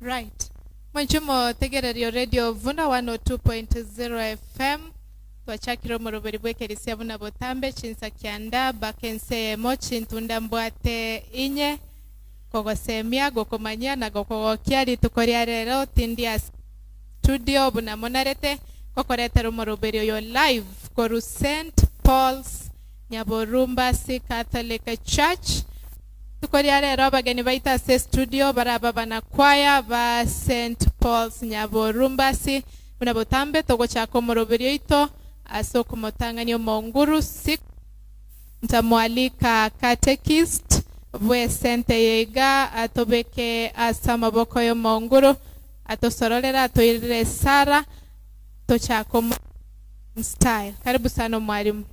Right. Mwanche motegererio Radio Vuna 102.0 FM. Twachakire omoroberi bw'ekerisia buna botambe chinsa kianda baka ense eyemo chintunda mbwate inye kogosemia gokomanyia na gokogokia rituko ria rero tindi ase studio buna monarete gokoretera omoroberi oyo live koru St Paul's Nyaborumbasi Catholic Church. Rituko ria rero abageni baito ase estudio baraba abanakwaya ba St Paul's Nyaborumbasi. Buna botambe togochaka omoroberi oito ase okomotang'ania omonguru Sik. Ntamwalika catechist bw'esente eye iga atobeke ase amaboko y'omonguru atosororere atoirere esara tochake omo style. Karibu sana omwalimu.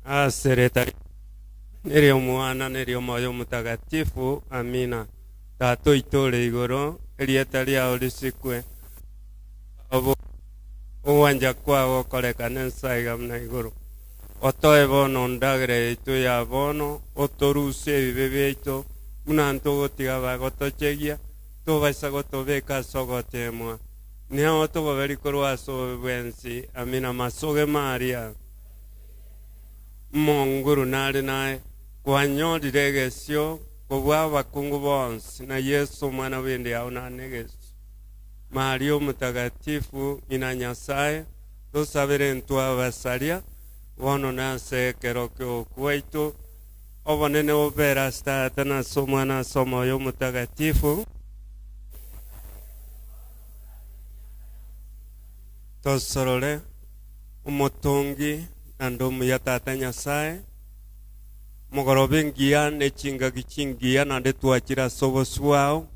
Ase erieta n'eri'Omwana, n'eri'Omoyo Omotagatifu. Amina. Tata oito ore igoro, erieta riao risikwe, ogwancha kwao gokorekane ense aiga buna igoro. Otoe bono endagera yaito ya bono, otorusie ebibe biaito, buna ntogotiga abagotochegia, tobaisa gotobeka ase ogoteemwa, Nigo togoberia korwa ase obobe bwensi. Amina. Masoge Maria, Omonguru nare naye, kwanyorire egesio kobua abakungu bonsi, na Yeso omwana bw'ende yao nare negesio. Maria Omotagatifu, ng'ina Nyasae, tosabere intwe abasaria, bono na ase ekero ki'ogokwa gwaito. Obonene bobere ase Tata, na ase Omwana, na ase Omoyo Omotagatifu. Tosorore omotongi naende omuya Tata Nyasae, mogoroba engiya ne chingaki chingiya naende twachire ase obosio bwao,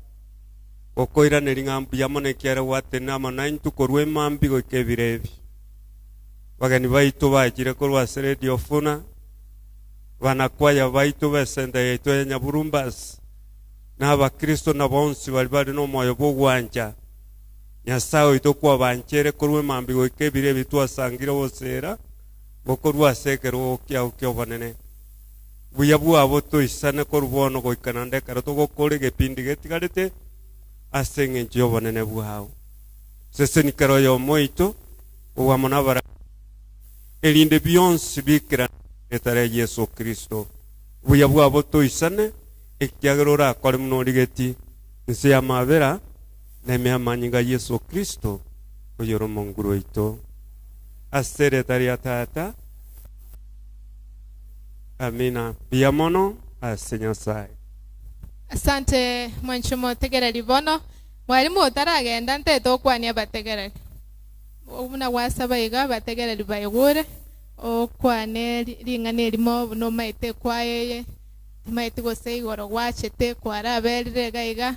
gokoiraneria ng'a mbuya mono ekiagera gwatenena amo naintwe korwa emambia goika ebiro ebi. Abageni baito bachire korwa ase Radio Funa, abanakwaya baito b'esenta yaito ya Nyaburumbasi, na Abakristo na bonsi baria bare nomoyo bw'ogwancha Nyasae oito kwabanchere korwa emambia goika ebiro ebi twasangire oboseera bokorwa ase ekerogo kiao ki'obonene. Buya bwabo toisane korwa bono goika naende ekero togokora egepindi getigarete ase engencho y'obonene bwao. Seseni kera oyomo oito kobua amo nabarabwo, erinde bionsi biikerane erieta ria Yeso Kristo. Buya bwabo toisane, ekiagera orakore buna origetie inse y'amabera na ime y'amanyinga a Yeso Kristo, oyore Omonguru oito. Ase erieta ria Tata. Amina. Mbuya mono ase Nyasae. Asante mwanche motegereri bono. Mwalimu otaragenda ntete okwanie abategereri. Buna gwasaba iga abategereri baigure, okwane ring'ana erimo buna omaete ekwaya eye, timaeti gose igoro gwachete kwaraberire iga iga.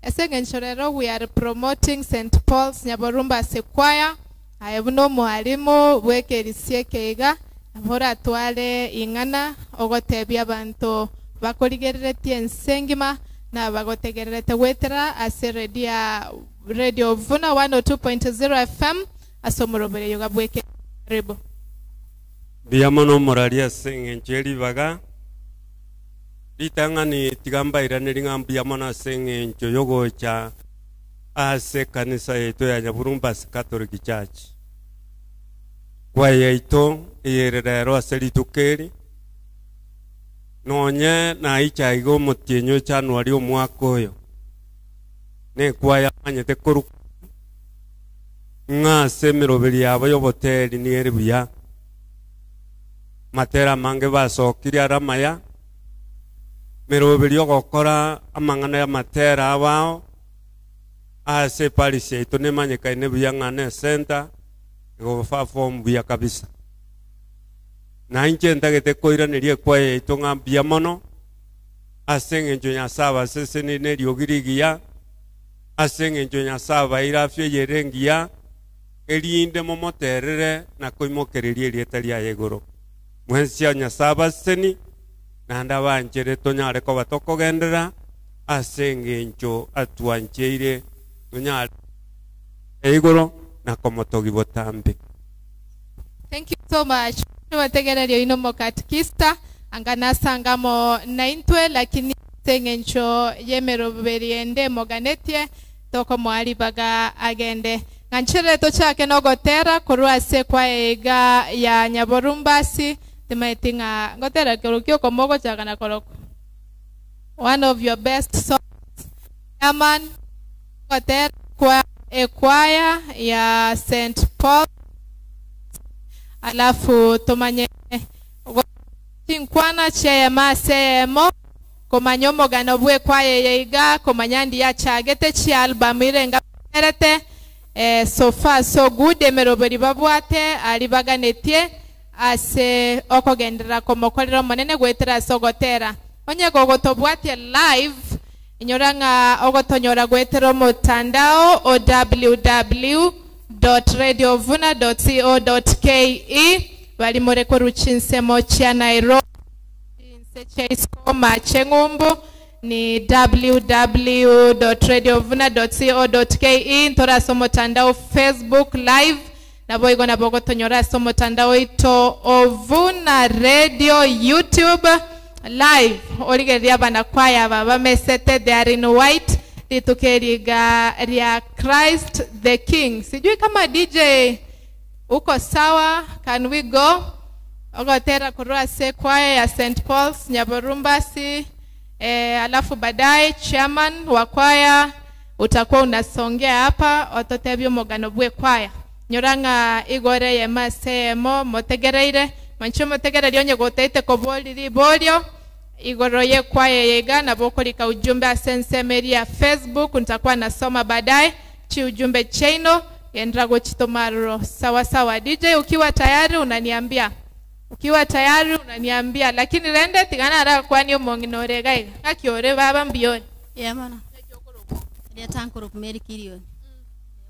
Ase engencho rero we are promoting Saint Paul's Nyaborumba ase choir, aye buna omwalimu bw'ekerisia eke iga, nabo oratware ing'ana ogotebia abanto bakorigereretie ense engima na abagotegererete goetera ase radio ya Radio Vuna 102.0 FM ase omoroberi oyoga bw'ekerisia. Karibu. Mbuya mono omoraria ase engencho ye ribaga. Ritang'ani tiga mbairanerie ng'a mbuya mono ase engencho y'ogocha ase ekanisa yaito ya Nyaburumbasi Catholic Church. Kwaya yaito eyere rero ase rituko eri, nonye naicha iga omotienyi o January omwaka oyo, nekwaya manyete korwa ng'a ase emeroberi yabo y'oboteri nigo ere buya. Amatera amange basokirie are amaya, emeroberi y'ogokora amang'ana y'amatera abao ase eparish yaito nemanyekaine buya ng'a ne center egoperform buya kabisa. Na inche ntagete koiraneria ekwaya yaito ng'a mbuya mono ase eng'encho Nyasae abasesenirie na eriogi rigiya, ase eng'encho Nyasae abaeire afya eye ere engiya, erinde momoterere na koimokereria erieta riaye igoro. Mwensi o Nyasae abaseseni, naende abanchere tonyare koba tokogenderera ase engencho atwancheire tonyare igoro na komotogia botambe. Thank you so much. Nibategereria oino omokatikista, anga nasanga amo naintwe, lakini ase eng'encho y'emeroberi ende emoganetie, tokomoa ribaga agende. Ng'anchere tochake nogotera korwa ase ekwaya iga ya Nyaborumbasi, timaeti ng'a ngotera korokio okomo ogochaka na korokwo one of your best songs. Chairman, gotera kwa ekwaya ya St. Paul alafu tomanye chinkwana chi'eyemo ase eyemo komanya omogano bw'ekwaya eye iga komanya ndi yachagete chialbum irenga baterete eh, so far so good emeroberi babwate ari baganetie ase okogenderera komokorera omonene goetera ase ogotera onye gogotobwatia live inyora ng'a ogotonyora goetera omotandao o www.radiovuna.co.ke bari more korwa chinsemo chia Nairobi chinse chia isiko mache ng'umbu ni www.radiovuna.co.ke ntora ase omotandao Facebook live nabo igo nabo ogotonyora ase omotandao oito Ovuna Radio YouTube live origereria abanakwaya aba bamesete they are in white rituko eriga ria Christ the King. Sijui kama DJ uko sawa, can we go? Ogotera korwa ase kwaya ya St. Paul's Nyaborumbasi eh, alafu baadaye chairman wa kwaya utakuwa unasongea hapa ototebia omogano bwe kwaya nyora ng'a igore eyemo ase eyemo motegereire manche motegereria onye gotaete koboria riborio igoro y'ekwaya eye iga nabo okorika ujumbe ase ensemo eria ya Facebook nitakuwa nasoma baadaye chi ujumbe chaino yendera gochitoma aroro sawa sawa. DJ ukiwa tayari unaniambia, ukiwa tayari unaniambia, lakini rende tigana arakwani omong'ina ore iga iga ng'aki ore baba mbuya ore. Yeah mono. Erieta nkorokwa Mary Kirioni.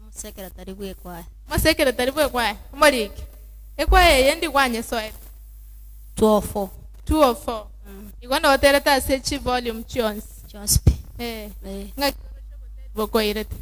Omosekretari bw'ekwaya. Omosekretari bw'ekwaya, omoriki. Ekwaya eye ndi kwanyesoete? 204. 204. Igo noterete ase chivolume chionsi? Chionsi pi. Eh. Eh. Ng'aki bokoirete?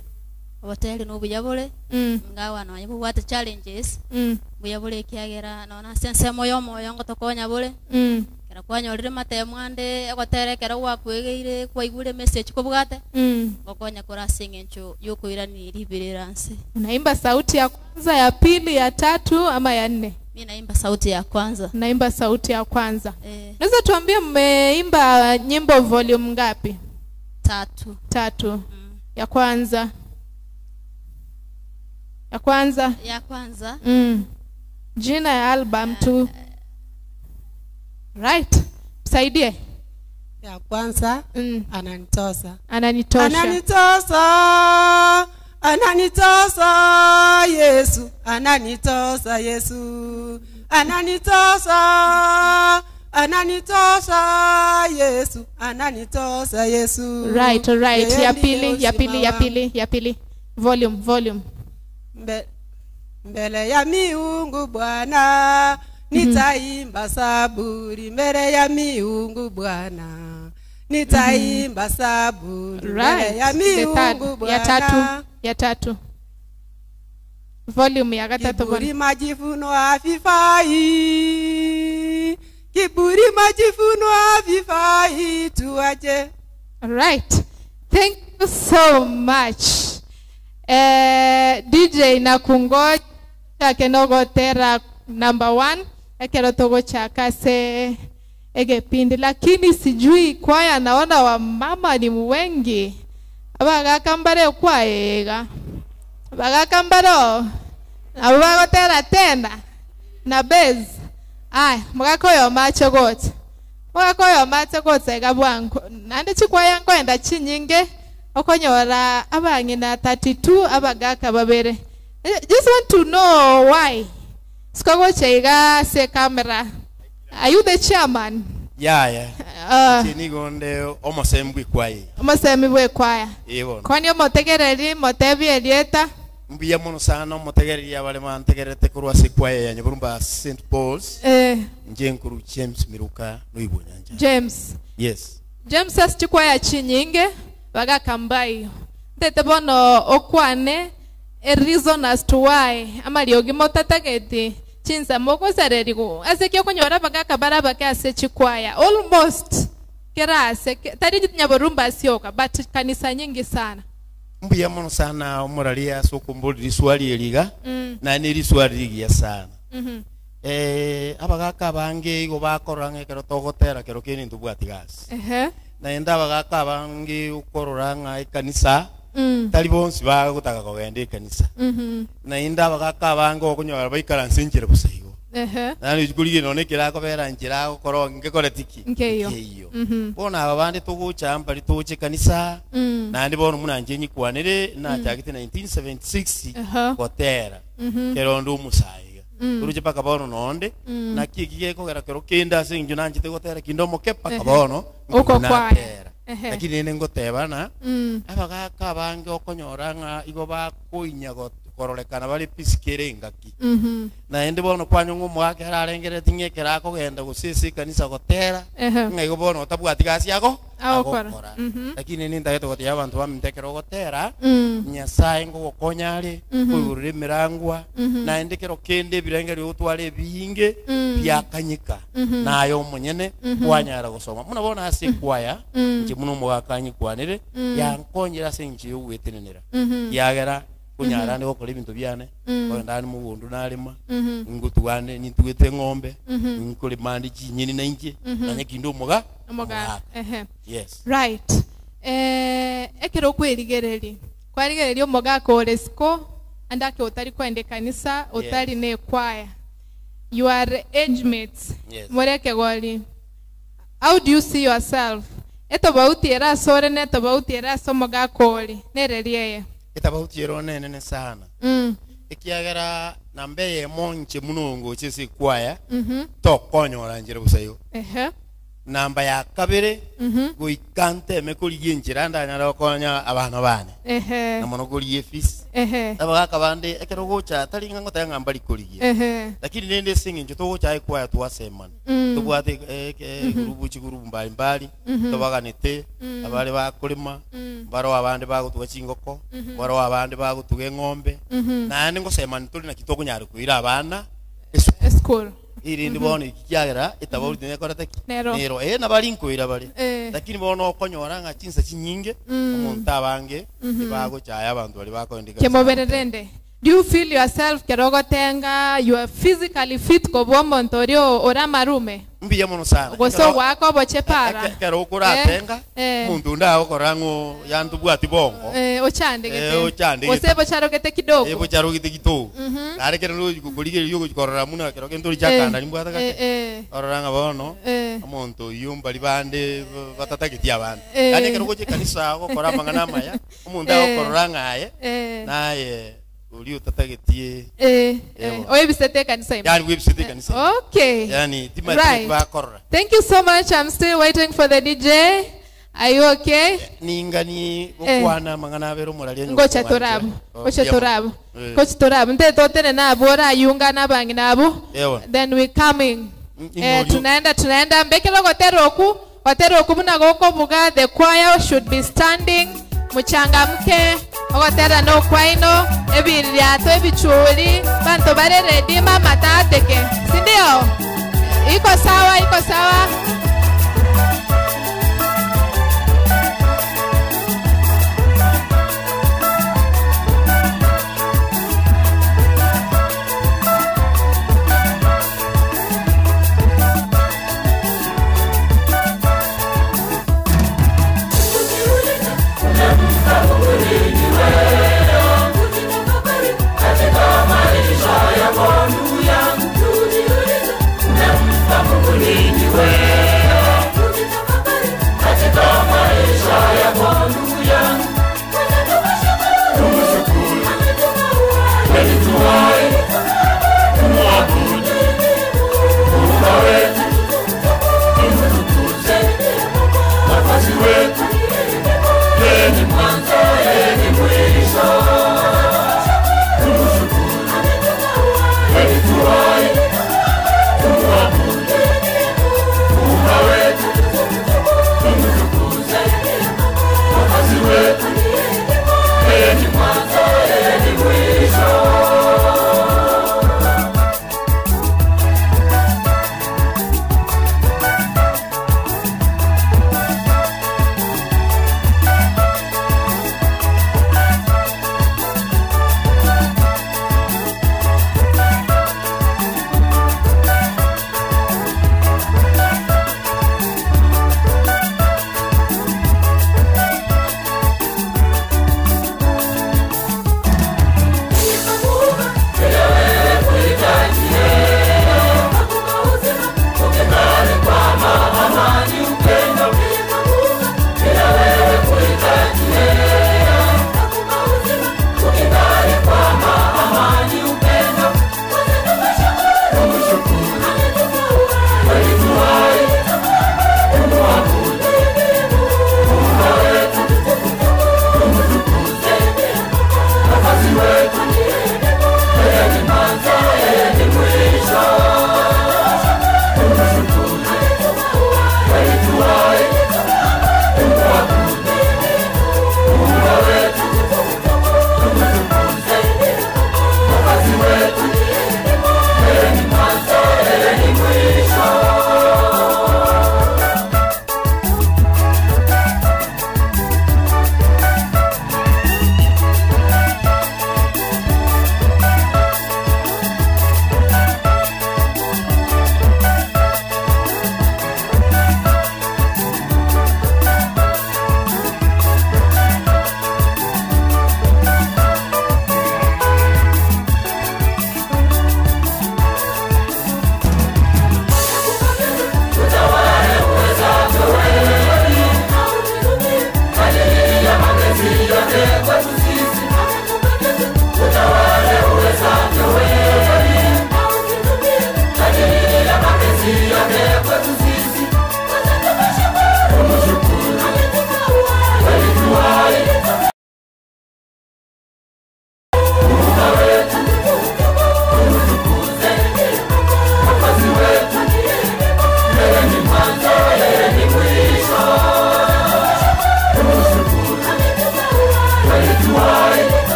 Oboteri nobuya bore, Mm. ingawa nonye bobwate challenges, Mm. mbuya bore ekiagera nonye ase ensemo ya omoyo ngotokonya bore, Mm. ekero kwanyorire amatemo ande ogotera ekero gwakwegeire kwaigure emessage kobwate, Mm. ngokonya kore ase eng'encho yokoirania riberera nse. Unaimba sauti ya kwanza, ya pili, ya tatu ama ya nne? Mi naimba sauti ya kwanza. Naimba sauti ya kwanza. Eh. Unaweza tuambie mmeimba nyimbo volume ngapi? Tatu. Tatu. Mm. Ya kwanza. Ya kwanza. Ya kwanza. Jina ya album tu. Right. Msaidie. Ya kwanza ananitosa. Ananitosha. Ananitosa. Ananitosa Yesu, ananitosa Yesu, ananitosa, ananitosa Yesu, ananitosa Yesu. Right, right. Yeye Ya ndiye pili, ya uzima pili, ya wangu. pili, ya pili. Volume, volume. Mbele ya miungu Bwana nitaimba saburi, mbele ya miungu Bwana nitaimba saburi, mbele Right. ya The third, miungu ya tatu, Bwana. ya tatu. Volume ya gatatu Kiburi bwana. majivuno havifai, kiburi majivuno havifai, tuache. Right. Thank you so much. DJ nakungoja kenogotera number 1 ekero togochaka ase egepindi, lakini sijui kwaya, naona wamama ni wengi abagaka mbare kwaya iga abagaka mbaro nabo bagotera tena na base. Aya mugaka oyo mache gocha, mugaka oyo mache gocha iga bwango nande chikwaya nkoenda chinyinge okonyora abang'ina 32 abagaka babere. Just want to know why. Sikogocha iga ase camera. Are you the chairman? Yeah, yeah. Nigonde omosembi bw'ekwaya. Omosembi bw'ekwaya. Ebo. Kwani omotegereri motebi erieta? Mbuya mono sana omotegereri abare mantegerete korwa ase ekwaya ya Nyaburumba St. Paul's. Nje nkuru James Miruka noibo nyanja. James. Yes. James ase chikwaya chinyinge bagakambayo. Ntete bono okwane a reason as to why amariogi motatageti Chinsa mogosarerigo ase ki okonyora abagaka bare abake ase chikwaya almost kera ase tari Nyaburumba asioka but kanisa nyingi sana. Mbuya mono sana omorari ase okomborera riswali eriga na ne riswali rigiya sana. Abagaka abange igo bakorora ng'a ekero togotera kero kende ntobwati gasi. Naende abagaka abange okorora ng'a ekanisa tari bonsi bagotaka kogenda ekanisa. Naende abagaka abange okonyora baikaranse enchera bosa igo. Naende rituko rigiya nonye ekero akobera nchera agokora ngekore tiki Nkeiyo. Nkeiyo. Bono aba bande togocha mbari togocha ekanisa naende bono buna inche nyikwanere nachagete 1976 gotera kero onde omosae iga. Toruche mpaka bono nonde naki eki gekogera kero kende ase eng'encho nanchete gotera kinde omoke mpaka bono Oko kwaya. natera. Lakini nende ngotebana abagaka abange okonyora ng'a igo bakoinya kororekana bare pisikere engaki. Naende bono kwanywa omogaka ere arengereti ng'a ekero akogenda gose ase ekanisa gotera ng'a igo bono otabwati gasi ago Agokora. agokora. Lakini nini ntagete gotebia abanto baminto ekero ogotera Nyasaye ngogokonya are koigorera emirangwa naende ekero kende ebirengerio ogotwara ebinge biakanyika naye omonyene kwanyara gosoma. Buna bono ase ekwaya inche buna omogaka anyikwanere yankonyera ase eng'encho ya ogwetenenera kiagera konyara ande gokora ebinto biane kogenda ande mogondo narema ngotugane nintugete eng'ombe nkorema ande chinyeni na inche nonye kinde omoga Omoga. omogaka. Yes. Right. Ekero okwerigereria kwarigereria omogaka ore siko ande ake otari kwenda ekanisa otari na ekwaya. You are age mates. Yes. Moreke gori. How do you see yourself? Etobauti era asore na etobauti era ase omogaka ore nereri eye. Etabauti ero nenene sana. Ekiagera namba eyemo inche muno ngocha ase ekwaya tokonyora nchera bosa igo. Namba ya kabere goika nteme korigia enchera ndanyara gokonya abana bane. Na mono korigia efees. Abagaka bande ekero gocha tari ng'a ngoteba ng'a mbari korigia. Lakini rende ase eng'encho togocha ekwaya twasemana. Tobwate egurubu chigurubu mbalimbali tobaganete abare bakorema mbaro abande bagotuga chingoko mbaro abande bagotuga eng'ombe naende ngosemana tori naki tokonyara koira abana Eschool. Irindi bono iki kiagera etabauti nekorete ki? Nero. Nero. Nabari nkoira bare. Lakini bono okonyora ng'a chinsa chinyinge omonto abange ebagochaya abanto bari bakoendeka. Kemobererende. Do you feel yourself kerogotenga you are physically fit kobwa omonto oria ore amarume? Mbuya mono sana. Gose ogwaka oboche para. Ekero okoratenga omonto onde agokora ng'o yantobwati bongo. Ochandegete. Ochandegete. Gose bocharogete kidogo. Bocharogete kidogo. Nare kero korigereria ogochikorora muna kero kende ori chakanda nimbwate gake. Orora ng'a bono omonto oyio mbari bande batatageti abande. Yaani ekero ogocha ekanisa ogokora amang'ana amaya omonto agokorora ng'aye naye uri utatagetie Oebisete ekanisa ime. Yani webisete ekanisa ime. Okay. Yani Right. timati bakorora. Thank you so much. I'm still waiting for the DJ. Are you okay? Ningani gokwana mang'ana abere omorari Ngocha torabu. Ngocha torabu. Ngocha torabu. Nte totene nabo ora yunga nabangi nabo. Then we coming. Tunaenda mbekelo goteroku. Goteroku buna gokobuga the choir should be standing. Muchangamke. Ogotera no kwaino ebiriato ebichuri bantu bare ready mama tateke. Si ndio? Iko sawa, iko sawa. Katika maisha ya ndugu yangu, tujiulize, umempa Mungu nini wewe?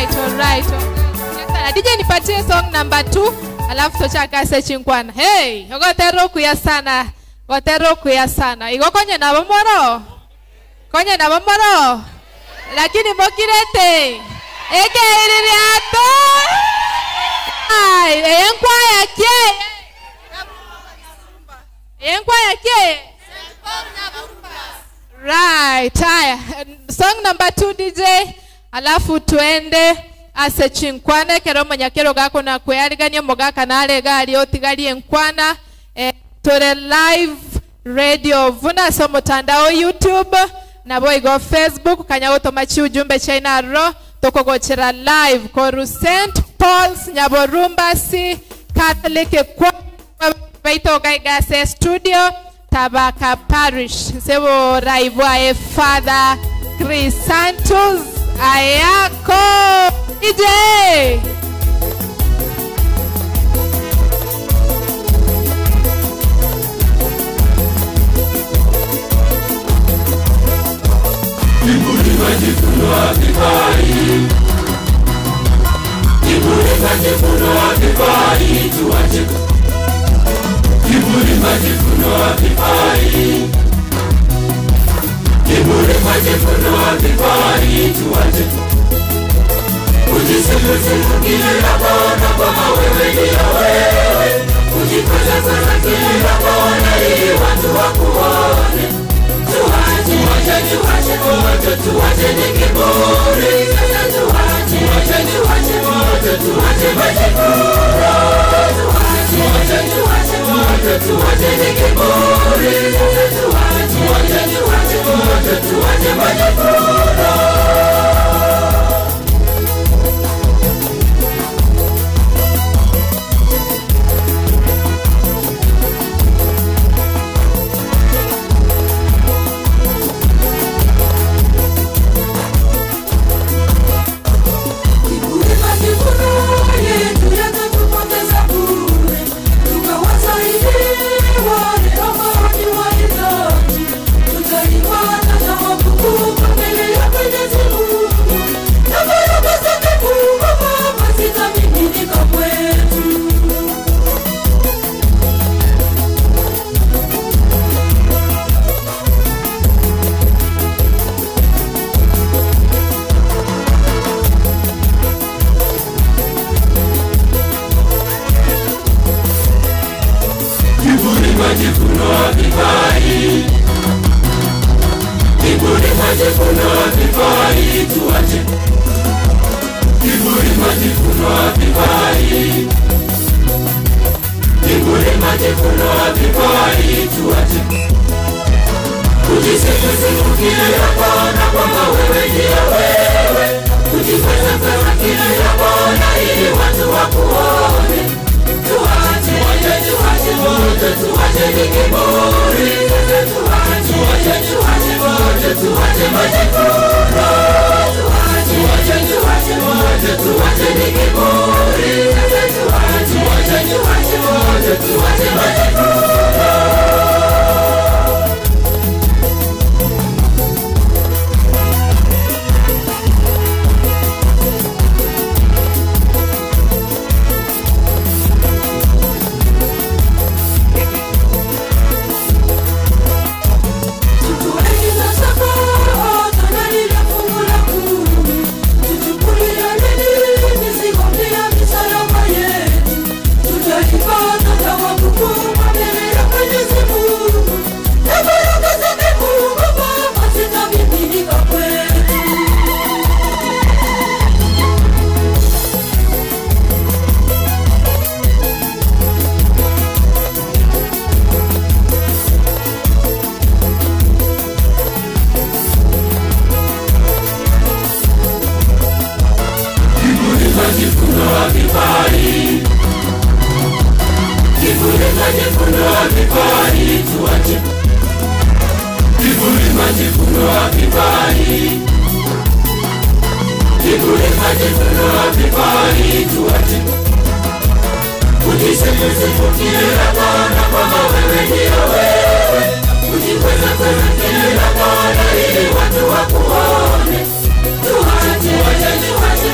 Alright, alright. Sana. DJ nipatie song number 2 alafu tochakase chinkwana. Hey, ogotero kuya sana. Gotero kuya sana. Igo konye nabo moro. Konye nabo moro. Lakini mokirete. Eke iririato. Ai, enkwaya kie. Enkwaya kie. Right, haya. Song number 2 DJ, alafu tuende ase chinkwana kero monyakero gako na kwearigania mogaka nare gari otigarie nkwana tore live radio vuna so mutandao YouTube na boigo Facebook kanya gotoma chiujumbe chaina ro tokogochera live koru St Paul's Nyaborumbasi Catholic kwa baito gaigase studio Tabaka Parish sebo raibwa e Father Chrysantus Ayako DJ. Kiburi majivuno havifai. Kiburi majivuno havifai, tuache. Kiburi majivuno havifai. Kiburi majivuno havifai, tuache. Ujisifu kila kona kwamba wewe ndiyo wewe. Ujikweze kweze kila kona ili watu wakuone. Tuache, tuache, tuache, tuache, tuache ni kiburi. Sasa tuache, tuache, tuache, tuache, tuache majivuno. Tuache, tuache, tuache, tuache, tuache ni kiburi. Sasa tuache, tuache, tuache, tuache, tuache majivuno.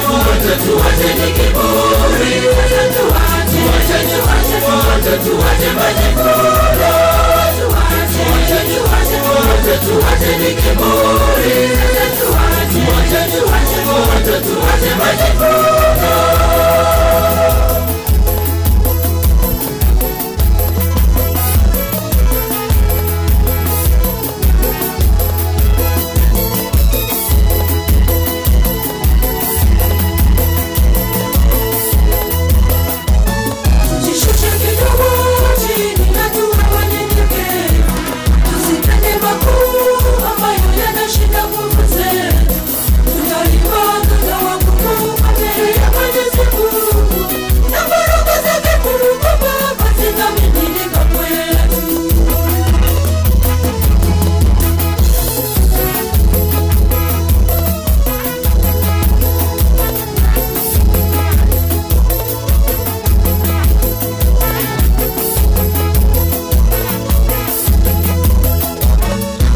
Tuache, tuache ni kiburi. Tuache, tuache, tuache, tuache majivuno. Tuache, tuache, tuache, tuache ni kiburi. Tuache, tuache, tuache, tuache majivuno. Tujishushe kidogo chini na tuwe wanyenyekevu. Tusitende makuu ambayo yanashinda nguvu zetu. Tutaipata thawabu kubwa mbele ya Mwenyezi Mungu. Na baraka zake Mungu Baba zitamiminika kwetu.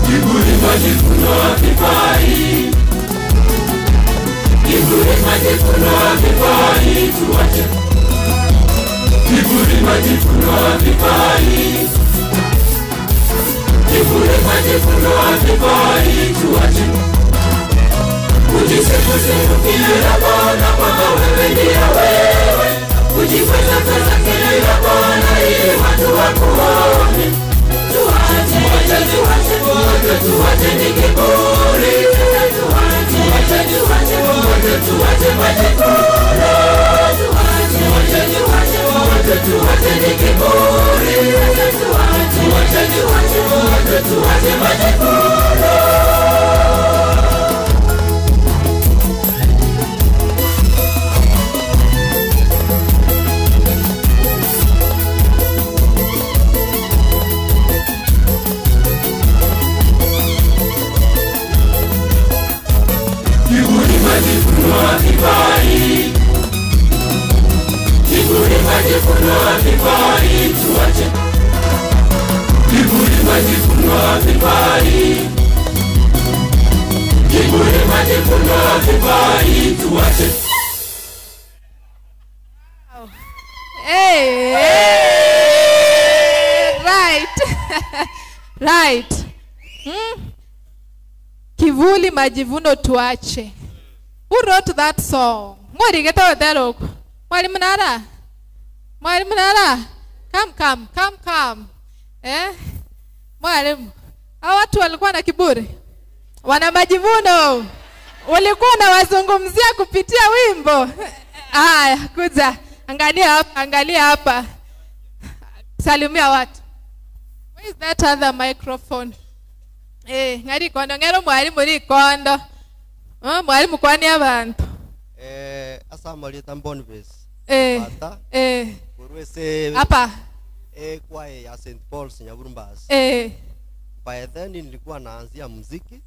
Kiburi majivuno havifai. Kiburi majivuno havifai, tuache. Kiburi majivuno havifai. Kiburi majivuno havifai, tuache. Kujisifu sifu kila kona kwamba wewe ndiye wewe. Kujikweza kweza kila kona ili watu wakuone. Tuache, tuache, tuache, tuache ni kiburi. Tuache, tuache, tuache, tuache majivuno. Tuache, tuache, tuache, tuache ni kiburi. Tuache, tuache, tuache, tuache majivuno. Kiburi majivuno havifai. Kiburi majivuno havifai, tuache. Kiburi majivuno havifai. Kiburi majivuno havifai, tuache. Hey, hey, right. Right. Kivuli majivuno tuache. Who wrote that song? Mwarigeta weteroko. Mwalimu Nara. Mwalimu Nara. Come, come, come, come. Mwalimu. Hao watu walikuwa na kiburi. Wana majivuno. Ulikuwa unawazungumzia kupitia wimbo. Haya, kuja. Angalia hapa, angalia hapa. Salimia watu. Where is that other microphone? Ngari kondo ngero mwalimu ri kondo. Mwalimu kwani abantu. Asa Marieta Boniface. Bata. Kurwese. Hapa. Kwa ya St Paul's Nyaburumbas. By then nilikuwa naanzia muziki.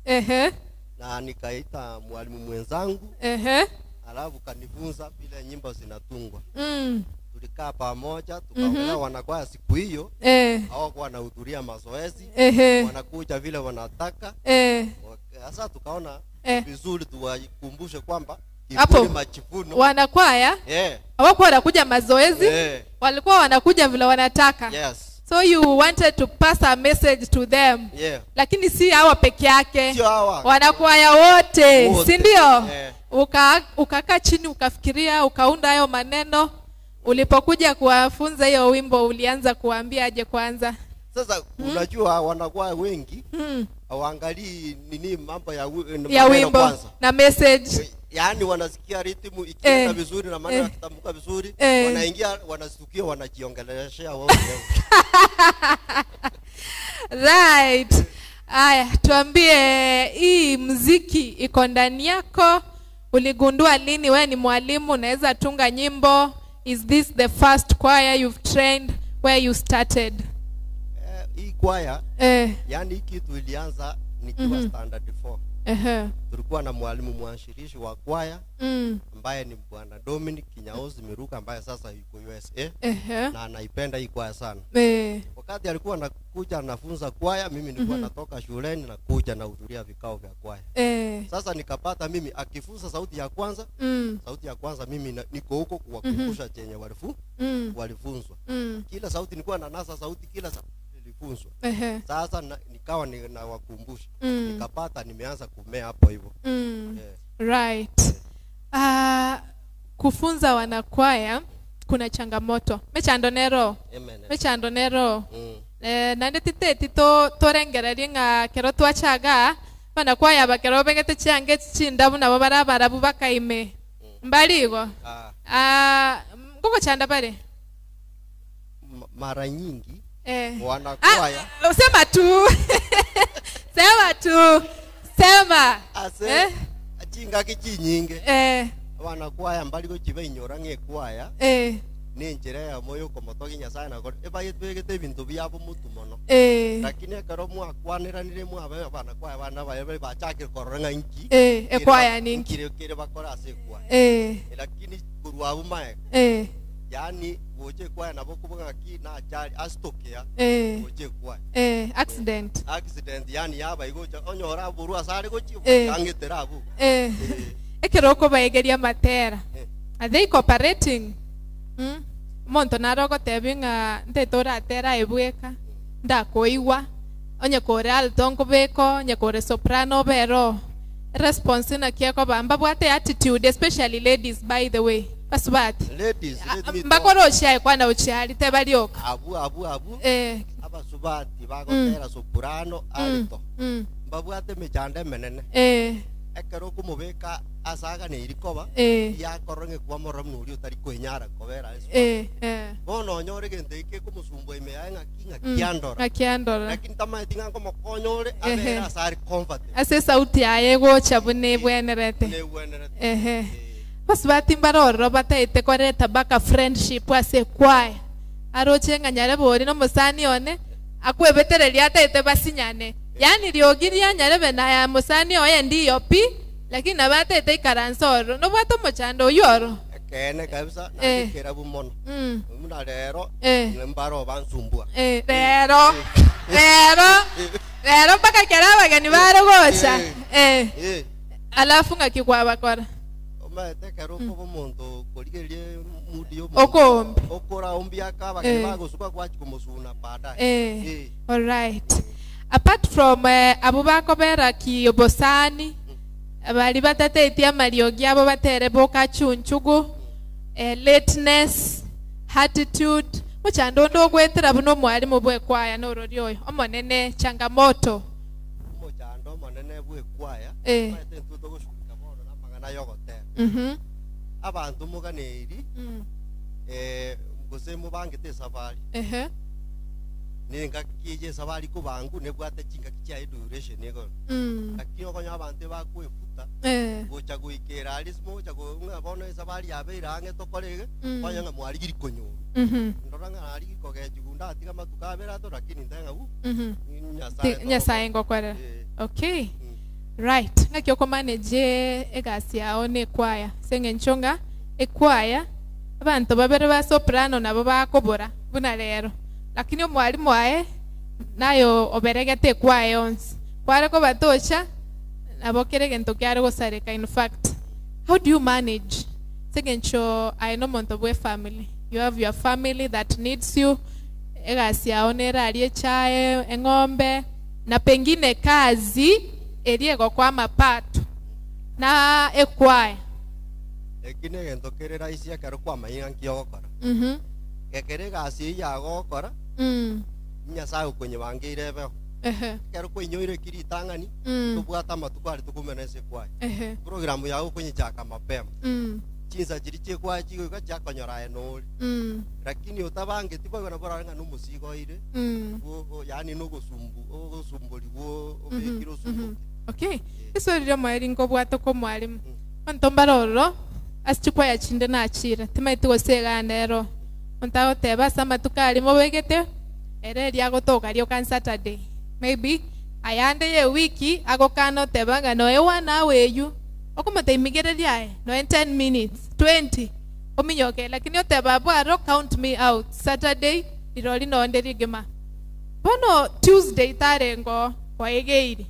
Na nikaita mwalimu mwenzangu. Alafu kanifunza vile nyimbo zinatungwa. Tulikaa pamoja, tukaongea wanakwaya siku hiyo. Hawakuwa wanahudhuria mazoezi. Wanakuja vile wanataka. Sasa tukaona vizuri tuwakumbushe kwamba Hapo, kiburi majivuno. Wanakwaya? Hawakuwa wanakuja mazoezi? Walikuwa wanakuja vile wanataka. So you wanted to pass a message to them. Lakini si hawa peke yake. Sio hawa. Wanakwaya wote, Wote. si ndio? Ukakaa chini ukafikiria, ukaunda hayo maneno. Ulipokuja kuwafunza hiyo wimbo ulianza kuwaambia aje kwanza? Sasa unajua wanakuwa wengi hawaangalii nini mambo ya Ya maneno wimbo kwanza. na message. Yaani wanasikia rhythm ikienda vizuri na maneno yakitamka vizuri, wanaingia wanasikia wanajiongeleshea wao wenyewe. Right. Aya, tuambie hii muziki iko ndani yako. Uligundua lini wewe ni mwalimu unaweza tunga nyimbo? Is this the first choir you've trained? Where you started? Hii choir, yani hii kitu ilianza nikiwa standard 4. Ehe. Tulikuwa na mwalimu mwanzilishi wa kwaya ambaye ni Bwana Dominic Kinyaozi Miruka ambaye sasa yuko USA na anaipenda hii kwaya sana. Wakati alikuwa anakuja anafunza kwaya, mimi nilikuwa natoka shuleni na kuja nahudhuria vikao vya kwaya. Sasa nikapata mimi akifunza sauti ya kwanza, sauti ya kwanza mimi na, niko huko kuwakumbusha chenye walifunzwa. Kila sauti nilikuwa nanasa sauti, kila sauti nilifunzwa. Sasa na, nikawa ninawakumbusha. Nikapata nimeanza kumea hapo hivyo. Right. Kufunza wanakwaya kuna changamoto. Mechando nero. Amen. Mechando nero. Naende titeti torengererie ng'a kero twachaga banakwaya bakero begete chiange chindabu nabo barabarabu bakaime. Mbaligo. Ngogochanda bare. Mara nyingi wanakwaya. Sema tu. Sema tu. Sema. Ase chingaki chinyinge. Wanakwaya mbaligo chibainyora ng'ekwaya. Ninjira ya moyo komotogi Nyasaye na kore ebayetwegete ebinto biabo mutu mono. Lakini ekero mwakwaniranire mwabe banakwaya bana baye bachakire korora ng'a inki. Ekwaya ni inki. Kire kire bakora ase ekwaya. Lakini korwa abwo maega. Yaani gocha ekwaya nabo koboga ki na ajali asitokea. Gocha ekwaya. Accident. Accident yaani yaba igocha onyora aboru asare gochi ang'etera abwo. Ekero okobaegeria matera. Are they cooperating? Omonto naro ogotebi ng'a ntete oratera ebweka ndakoigwa onye kore alto nkobeka onye kore soprano obero response naki ekoba mbabwate attitude, especially ladies, by the way basubati. Ladies, let me talk. Mbakora ochiae kwana ochiari tebarioka. Abu abu abu. Abasubati bagotera soprano alto. Mbabwate mechando emenene. Ekero okomobeka asaga neirikoba yakorora ng'ekwa mororo nori otari kwenyara kobera ase. Bono onyore gento eke komosumbua ime yaye ng'aki ng'aki andora. Ng'aki andora. Lakini tamaeti ng'a nkomokonya ore abere ase ari comfortable. Ase sauti yaye egocha buna ebwenerete. Buna ebwenerete. Basubati mbarororo bataete koreta baka friendship ase ekwaya. Aroche ng'a nyarebe ori nomosani one akwebetereria ataete basinyane. Yaani riogi ria nyarebe na ya mosani oye ndiyo pi, lakini nabatete ikaransa oro nobwate omochando oyo oro. Ekene kabisa nandikera bumono. Muna rero mbaro bansumbua. Rero. Rero. Rero mpaka kera abageni bare gocha. Alafu ng'aki kwabakora. Omanyete ekero okoba omonto korigereria mood ya omonto. Okoombi. Okoraombia aka abageni bagosuka gwachi komosuna baadaye. All right. Apart from abo bakobera kiobosani bari batatetie amariogi abo batere bokachunchugu, lateness, attitude, mochando onde ogwetera buna omwarimu bwa ekwaya norori oyo omonene changamoto. Omochando omonene bwa ekwaya, omanyete intwe togoshughulika bono na amang'ana ya ogotera. Abanto moganeiri, gose mobangete esafari. Nengaki eye esafari kobangu nebwate chingaki chiaye duration igoro. Lakini okonya abanto bakwefuta, gocha goikera aria mocha ng'a bono esafari yabeire ang'e tokore iga, konya ng'a mwarigiri konyora. Ndora ng'a narigi kogechigu ndatiga matuko abere ato, lakini nte ng'a bu, Nyasaye Nyasaye ngokorera. Okay. Right. Ng'aki okomanage egasi yao na ekwaya. Ase eng'encho ng'a ekwaya abanto babere ba soprano nabo bakobora buna rero. Lakini omwarimu aye nayo oberegete ekwaya yonsi. Kware kobatocha nabo kere gento kiare gosareka. In fact, how do you manage? Ase eng'encho aye nomonto bwe family. You have your family that needs you. Egasi yao nerarie echae, eng'ombe, na pengine kazi eria egokwa amapato na ekwaya. Eki ne egento kere rahisi ekero kwamanyire nki ogokora. Ekero egasi eyio yagokora, Nyasaye okonyebangeire ebeo. Ekero kwainyoire eki ritang'ani, tobwate amatuko aria tokomena ase ekwaya. Programu yago okonyechaka mapema. Chinsa chiria chiekwaya chigoika chiakonyora aye nore. Lakini otabangeti boigo nabo orare ng'a nomosigo oire, yaani nogosumbu, ogosumbori bwo obekire osumboke. Okay. Esori ria omweri nkobwate kwa omwarimu. Monto mbarororo, ase chikwaya chinde nachire, timaeti gose eganda ero. Monto agoteba ase amatuko aria mobegete, ere eria agotoka rioka on Saturday. Maybe Ayande ye wiki agokana oteba ng'a noe one hour eywo okomoteimigereria aye noe 10 minutes 20 ominyoke lakini oteba abwo aro count me out Saturday rirori nonde rigima. Bono Tuesday tarenge oo kwaegeiri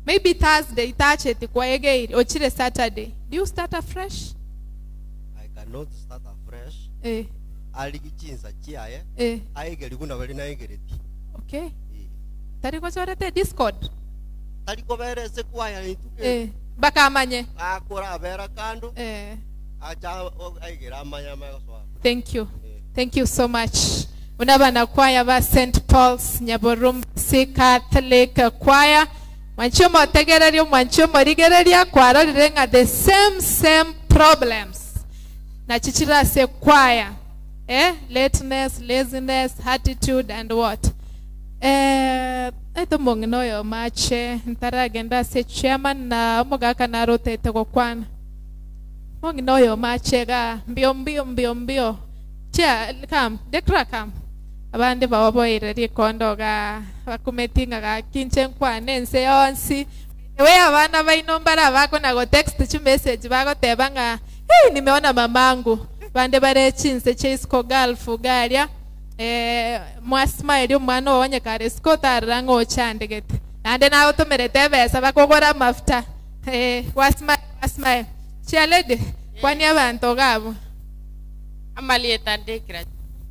maybe Thursday tacheti kwaegeiri ochire Saturday do you start afresh? I cannot start afresh. Eh. Arigi chinsa chiaye Eh. aegeri buna bari naegereti. Okay. Eh. Tari gochorete discord? Tari kobera ase kwaya intwe. Eh. Bakamanye. Akorabera kando. Eh. Acha aegera amanya amaya gosoa. Thank you. Thank you so much. Buna abanakwaya ba St. Paul's Nyaborumbasi Catholic Choir mwanche omotegereria omwanche omorigereria kwarorire ng'a the same same problems nachi chire ase choir eh lateness laziness attitude and what eh aito omong'ina oyomo ache ntaragenda ase chairman na omogaka naro otaete gokwana Omong'ina oyomo ache igaa, mbio mbio mbio mbio, Chia, come, Dekra come. Abande baoboire rikondo igaa, bakumeti ng'a gaki inche nkwane ense yonsi. By the way, abana baino mbare abakona go text chimessage bagoteba ng'a hey, nimeona mamangu. Bande bare chinse chia isiko Gulf iga aria, eh, mwa smile omwana oo onye kare isiko tarora ng'a ochandegete. Naende nagotomerete ebesa bakogora amafuta. Eh, gwa smile, gwa smile. Chia lady, kwania abanto iga abwo. Amarieta ndekera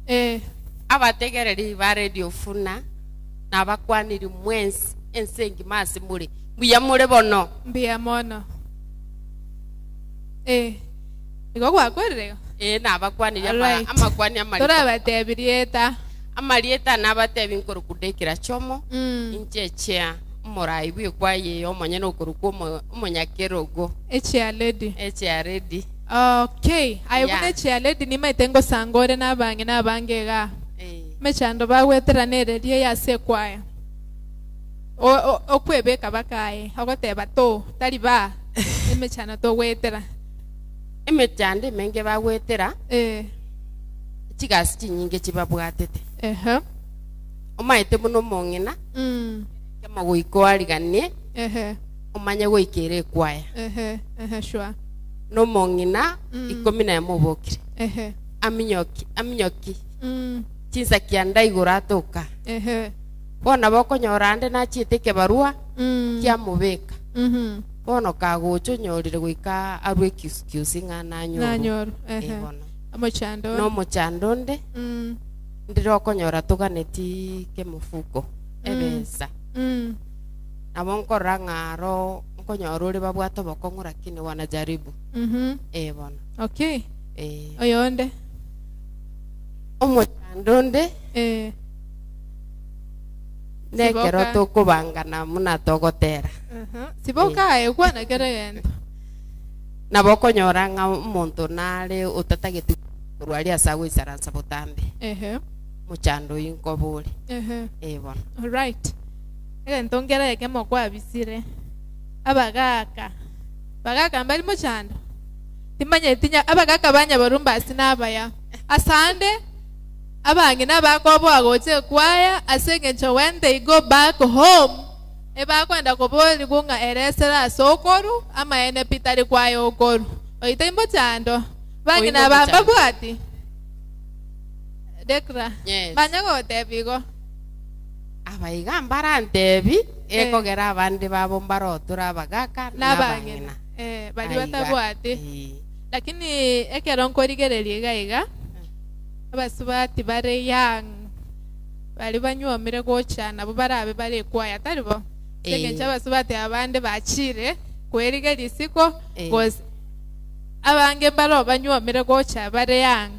Eh. Abategereri ba Radio Funa nabakwaniri mwensi ense engima ase more. Mbuya more bono? Mbuya mono. Eh. Igo gwakorire igo? Eh, nabakwanirie ama- Alright. amakwani amarito. Torabatebi rieta. Amarieta nabatebi nkorokwa Dekera Chomo, Mm. inche echia omorai bw'ekwaya eye omonyene okorokwa omo- omonyakerogo. Echia lady. Echia lady. Okay. Aye Yeah. buna echia lady nimaete ngosanga ore nabang'ina abange igaa. Eh. Emechando bagwetera nereria eye ase ekwaya. O- o- Okwebeka baka aye ogoteba to tari ba emechando togwetera. Emechando emenge bagwetera, Eh. chigasi chinyinge chibabwatete. Ehe. Omaete buna omong'ina, Mm. kemo goika oariganie, Ehe. omanye goikera ekwaya. Ehe. Ehe, sure. Nomong'ina Mm. ikomi na emo obokire. Ehe. Aminyoki, aminyoki. Mm. Chinsa kianda igoro atoka. Ehe. Bono nabo okonyora ande nachiete ekebarua Mm. kiamobeka. Mhm. Bono kagocha onyorire goika arwe excuse ng'a nanyorwa. Nanyorwa. Eh, Ehe. bono. Omochando onde. Nomochando onde. Mm. Ndire okonyora toganeti kemofuko Mm. ebesa. Mm. Nabo nkorora ng'a aro nkonyora ore babwate obokong'u lakini wanajaribu. Mhm. Eh bono. Okay. Eh. Oyonde. Omochando onde. Eh. Nekero Siboka. tokobangana muna togotera. Uh-huh. Siboka aye kwana kera egento. Nabo okonyora ng'a omonto nare otatageti korwa aria ase agoisaransa botambe. Ehe. Mochando oyio nkoba ore. Ehe. Eh bono. Alright. Egento nkere ekemo kwabisire. Abagaka. Bagaka mbari mochando. Timanyeti nya abagaka ba Nyaborumbasi nabaya. Asande abang'ina bakoboa gocha ekwaya ase eng'encho when they go back home ebakwenda koborigwa ng'a eresera ase okoru amaene pi tari kwaya okoru. Oito imbochando. Bang'ina Oino aba omochando. mbabwati. Dekra. Yes. Banya gotebia igo. Aba iga mbarantebi Eh. ekogera abande babo mbaroture abagaka Nabang'ina. nabang'ina. Eh, baria Aiga. batabwati. Eh. Lakini ekero nkorigereria iga iga abasubati bare young bari banyuomire gocha nabo barabe bare ekwaya tari bo? Eh. Eng'encho abasubati abande bachire kwerigeria isiko Eh. gose abange mbaro banyuomire gocha bare young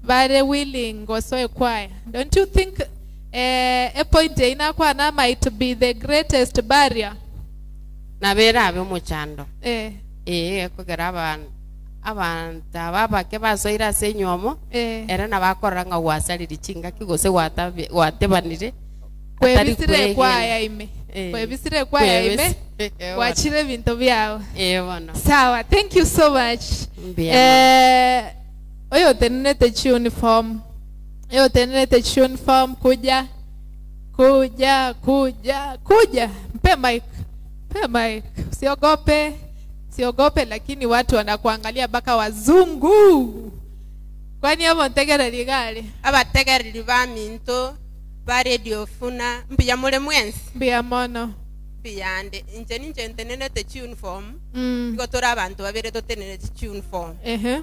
bare willing gosoa ekwaya. Don't you think eh, a point eyio nakwana might be the greatest barrier? Nabo erabe omochando. Eh. Ee, ekogera aban abanto aba abake basoire ase enywomo, Eh. ere nabo akorora ng'a gwasariri chingaki gose gwatabi gwatebanire, atari Kwebisire kwegena. ekwaya ime. Eh. Kwebisire ekwaya ime. Kwebisi- Eh, bono. Gwachire ebinto biao. Eh, bono. Sawa, thank you so much. Mbuya Eh, oyo otenenete chiuniform. Oyo otenenete chiuniform kuja. Kuja, kuja, kuja. Mpe mic. Mpe mic. Usiogope. Usiogope lakini watu wanakuangalia mpaka wazungu. Kwani abo ntegereri gari? Abategereri ba minto ba radio funa mbuya mure mwensi. Mbuya mono. Mbuyande inche ninche ntenenete chiuniform. Mm. Igo tore abanto babere totenenete chiuniform. Ehe.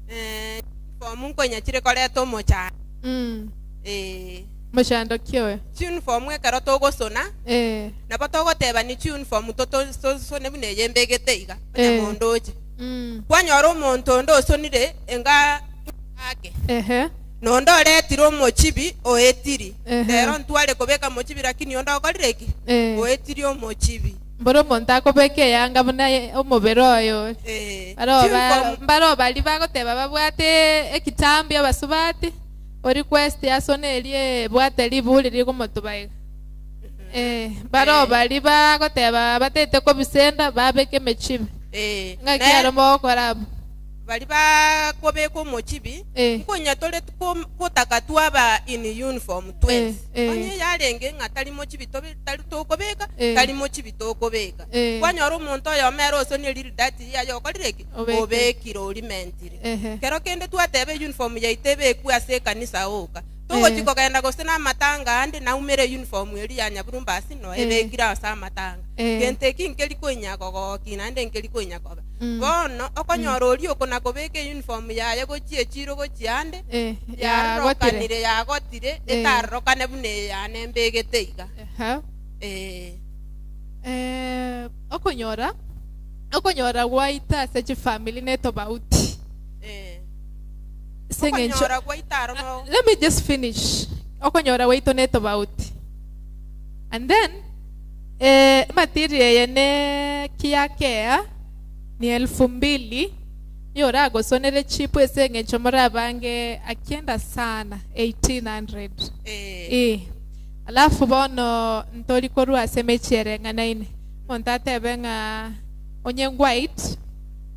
Eh, uniform nkonya chire koreta omochando. Mm. Eh. Mochando kioyo. Chiuniform ekero togosona. Eh. Nabo togoteba ni chiuniform totosone buna eye mbegete iga. Eh. Onye mondo oche. Mm. Kwanyora omonto onde osonire enga ake. Ehe. Nondo oretire omochibi oetiri. Ehe. Rero ntware kobeka mochibi lakini onde okorire ki? Eh. Oetiri omochibi. Mboro omonto akobeka eyanga buna omobere oyo. Eh. Baro ba Chiuniform- mbaro bari bagoteba babwate ekitambi abasubati o request yasona erie bwate riburi rigomotuba iga. Eh, baro bari bagoteba batete kobisenda babeke emechibi. Eh. Ng'aki Ne- aro mogokora abo? Bari bakobeka omochibi Eh. nkonya tore kotaka twaba in uniform twens. Eh, eh. Onye yarenge ng'a tari mochibi tobe tari tokobeka Eh. tari mochibi tokobeka. Eh. Kwanyora omonto oyo omere osonire riridati yaye okorire ki? Obekire. Obekire orimentire. Ehe. Kero kende twateba uniform yaito ebekwe ase ekanisa oka. Togochi Eh. kogenda gose na amatanga ande naumere uniform eri ya Nyaburumbasi no Eh. ebekire ase amatanga. Eh. Kente eki nkeri koinya kogoki naende nkeri koinya koba. Mm. Bono okonyora oria okona kobeka uniform yaye gochia echiro gochia ande Eh, yarokanire yagotire. yagotire Eh. etarorokane buna eyane mbegete iga. Ehe. Eh. Eh, okonyora okonyora gwaita ase chifamily netobauti. Eh. Ase eng'encho- Okonyora gwaita aro no Let me just finish. Okonyora gwaito netobauti. And then eh, material eye ne kiakea ni 2000 yoragosonere chipu ase eng'encho morabange akienda sana 1800. Eh. Eh. Alafu bono ntori korwa ase mechere ng'anaine. Monto atebe ng'a onye white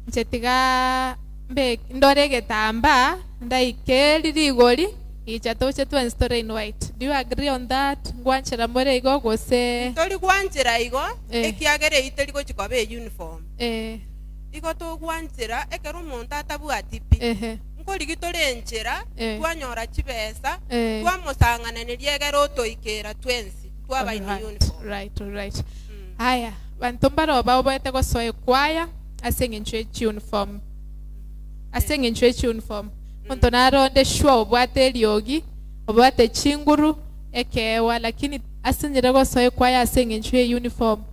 nche tiga mbe ndore egetambaa ndaikeri rigori icha toche twensi tore in white. Do you agree on that? Ngwanchera more igo gose Tori gwanchera igo Eh. ekiagera eywo teri gochi koba uniform. eh Igo togwanchera ekero omonto atabwati pi. Ehe. Nkorigi tore enchera Eh. twanyora chibesa Eh. twamosang'ananeria egere otoikera twensi twaba in Alright, uniform. Right, right. Haya, bantu mbaro baobete gosoa ekwaya ase eng'encho ye uniform. Ase eng'encho ye uniform. Monto naronde sure obwate eriogi, obwate chinguru ekewa lakini asinyire gosoa ekwaya ase eng'encho ye uniform.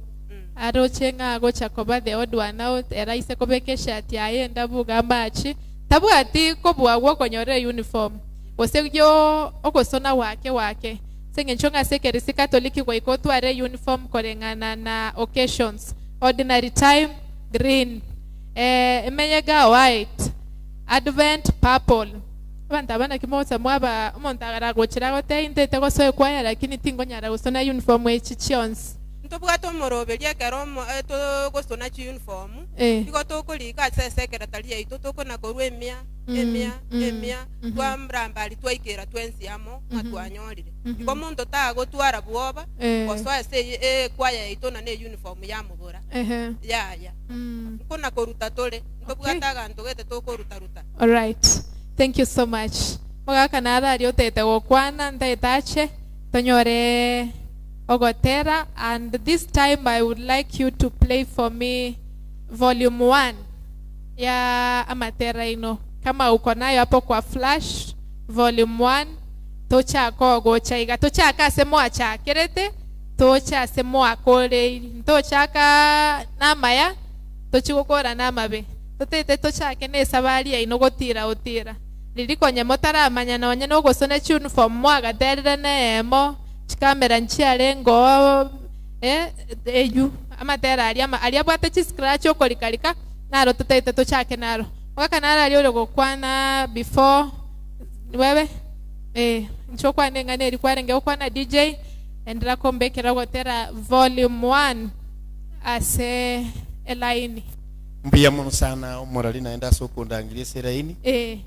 Aroche ng'a agocha koba the odd one out eraise kobeka eshati yaye endabu amachi tabwati kobua gwokonyora uniform gose gyo ogosona wake wake ase eng'encho ng'a ase ekerisi katoliki goika otware uniform koreng'ana na occasions ordinary time green eh, emenyega white advent purple abanto aba naki mogocha mwaba omonto aragochera agotebi ntete gosoa ekwaya lakini tingonyara gosona uniform echi chionsi. Ntobwate omoroberio ekero togosona chiuniform Eh. igo tokorika ase esekretari yaito tokona korwa emia Mm, emia mm, emia mhm. twamrambari twaikera twensi amo ng'a Mhm. twanyorire. Mhm. Igo omonto tagotwara bwoba Eh. gosoa ase ekwaya yaito na ne uniform yamobora. Ehe. Yaya. Mm. Nkona koruta tore ntobwate Okay. aganto gete tokorutaruta. All right. Thank you so much. Mogaka narari otete gokwana ntaetache tonyore ogotera and this time I would like you to play for me volume 1 ya amatera ino. Kama uko nayo hapo kwa flash volume 1 tochaka ogocha iga tochaka ase mwachakerete tocha ase mwakoreiri ntochaka namaya tochigokora namabe totete tochake na esabari yaino gotira otira riri motaramanya nonye nogosona chiuniform mwagaterire neemo chikamera nchiarengo eh, eyu amatera aria aria abwate chiscratch okorikarika naro totete tochake naro ogaka naro aria ore gokwana before wewe eh nchokwana eng'ana eri kwarenge gokwana DJ endera kombekera gotera volume 1 ase elaini mbuya mono sana omorari naende ase okondangiria ase elaini eh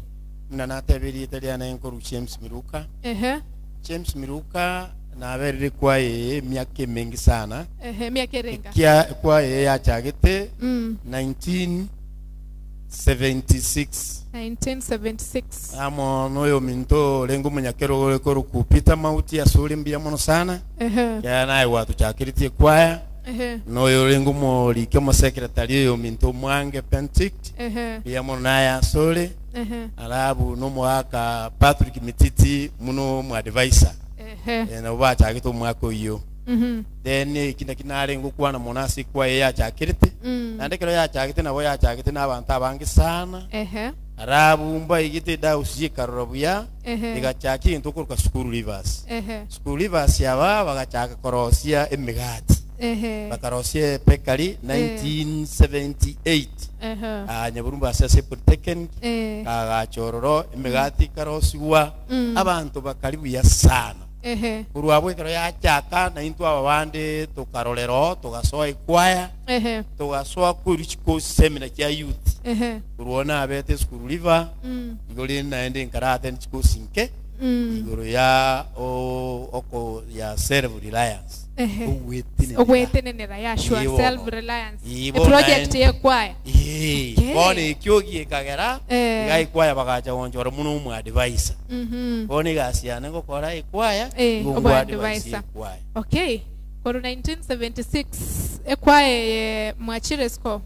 muna nateberie etari ane nkoru James Miruka ehe James Miruka Naberire ekwaya eye emiaka emengi sana. Ehe, emiaka erenga? Ekia ekwaya eye yachagete Mm. 1976. 1976. Amo noyominto orenge omonyakero ore korokwa Peter Mauti ase ore mbuya mono sana. Ehe. Ekiagera naye gwatochakeretie ekwaya. Ehe. Noyo orenge omorike omosecretary oyominto Mwange Benedict. Ehe. Mbuya mono naye ase ore. Ehe. Alabu nomogaka Patrick Mititi buna omoadvisor. Ehe. Eh, nabo bachagete omwaka oyio. Mhm. Then eki naki narenge gokwana mono ase ekwaya eye yachakerete. Mm. Naende ekero yachagete nabo yachagete na abanto abange sana. Ehe. Alabu mbaigete edausi ekarora buya, Ehe. egachaka egento okoroka school leavers. Ehe. School leavers aba bagachaka korosia emegati. Ehe. Bakarosia ebakery 1978. Ehe. Ah, Nyaburumba ase ase Polytechnic. Eh. Kagacha ororo emegati ekarosigwa Mm. abanto bakari buya sana. Ehe. Korwa abwo ekero yachaka naintwe aba bande tokarorera oo togasoa ekwaya Ehe. togasoa koirwa chikosi seminar chia youth. Ehe. Korwa oo nabete esukuru river Mm. igo rende naende nkara attend chikosi nke Mm. igoro ya o oko ya self reliance. Ehe. Ogwetenenera. Ogwetenenera ya sure Igo. self reliance. Igo Eproject naende- yekwaya. Ee, Okay. bono ekio giekagera Eh. iga ekwaya bagacha gonchora buna omoadvisor. Mhm. Bono egasi yane ngokora ekwaya Eh, igo oboadvisor. ngoadvise ekwaya. Okay. Korwa 1976 ekwaya eye mwachire siko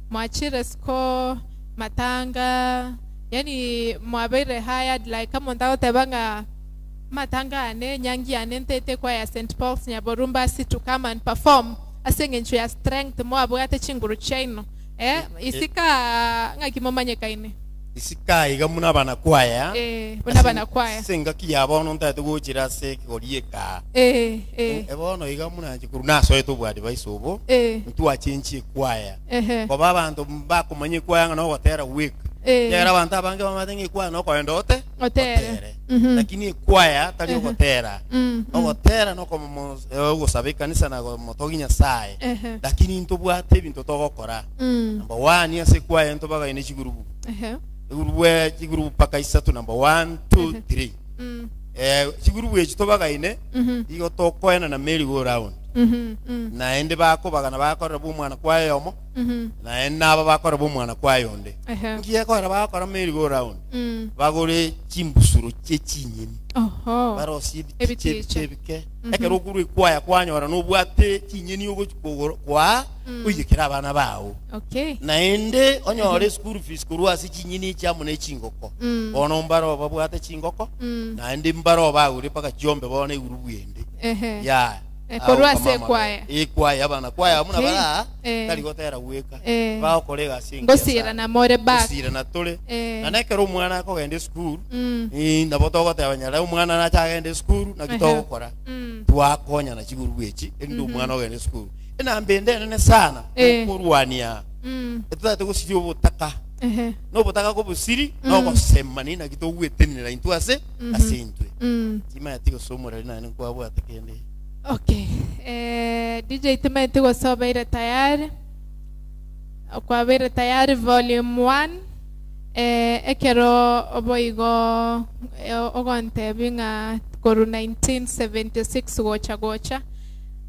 mwachire siko matanga yani mwabeire hired like omonto agoteba ng'a Amatanga ane, enyangi yane ntete ekwaya ya St. Paul's Nyaborumba ase to come and perform ase engencho ya strength mwabwate chinguru chiaino. Eh, isika ng'aki momanyekaine? Isika iga buna abanakwaya. Eh, buna abanakwaya. Ase engaki ya bono ntagete gochera ase ekegori eka. Eh, eh. E bono iga buna inche korwa nasoete oboadvice obo, Eh. ntwachenchie ekwaya. Ehe. Koba abanto mbakomanya ekwaya ng'a nogotera gweka. Eh. Ekiagera abanto abange bamanyete ng'a ekwaya nokogenda ote? Otere. Otere. Mhm. Lakini ekwaya tari Ehe. ogotera. Mm, mm. Ogotera nokomo ogosaba ekanisa na komotogia Nyasaye. Ehe. Lakini ntobwate ebinto togokora. Mm. Number one ase ekwaya ntobagaine chigurubu. Ehe. Egurubu e chigurubu mpaka isato number one, two, Ehe. three. Mm. Eh, chigurubu echi tobagaine Mhm. igo tokoenana merry go round. Mhm, mm. Naende bakobagana bakorera bw'omwana kwaye oyomo, Mhm. naende naba bakorera bw'omwana kwaye onde. Ehe. Nki ekorera bagokora merry go round? Mm. Bagore chimbusuro chie chinyeni. Oho. Barosie ebitiche Ebitiche. ebike ebike. Mhm. Ekero okorwa ekwaya kwanyora nobwate chinyeni ogochi kogora kwaa Mm. oiyekere abana bao. Okay. Naende onyore eschool fees korwa ase chinyeni echi amo ne chingoko. Mm. Bono mbaro babwate chingoko, Mm. naende mbaro bagure mpaka chiombe bono egurubu ende. Ehe. Ya. Eh, korwa Ago ase kamama. ekwaya. Ekwaya abana kwaya buna Okay. bara Eh. tari gotera gweka. Eh. Bagokora egasi engiya Ngosirana sana. more back. Ngosirana tore. Eh. Na nekero omwana akogenda esukuru, Mm. eh, nabo togoteba nyara omwana nache agende esukuru naki Ehe. togokora. Mm. Twakonyana chigurubu echi erinde Mhm. omwana ogende esukuru. Enamba ende enene sana Eh. okorwania. Mm. Etotagete gosiria obotaka. Ehe. Nobotaka kobosiri Mm. nogosemania naki togwetenenera intwe ase Mhm. ase intwe. Mm. Timanyeti gose omoreri naende nkwabwate kende. Okay. Eh, DJ timanyeti gose obeire tayari. Okwabeire tayari volume 1. Eh, ekero oboigo eh, ogontebi ng'a korwa 1976 gocha gocha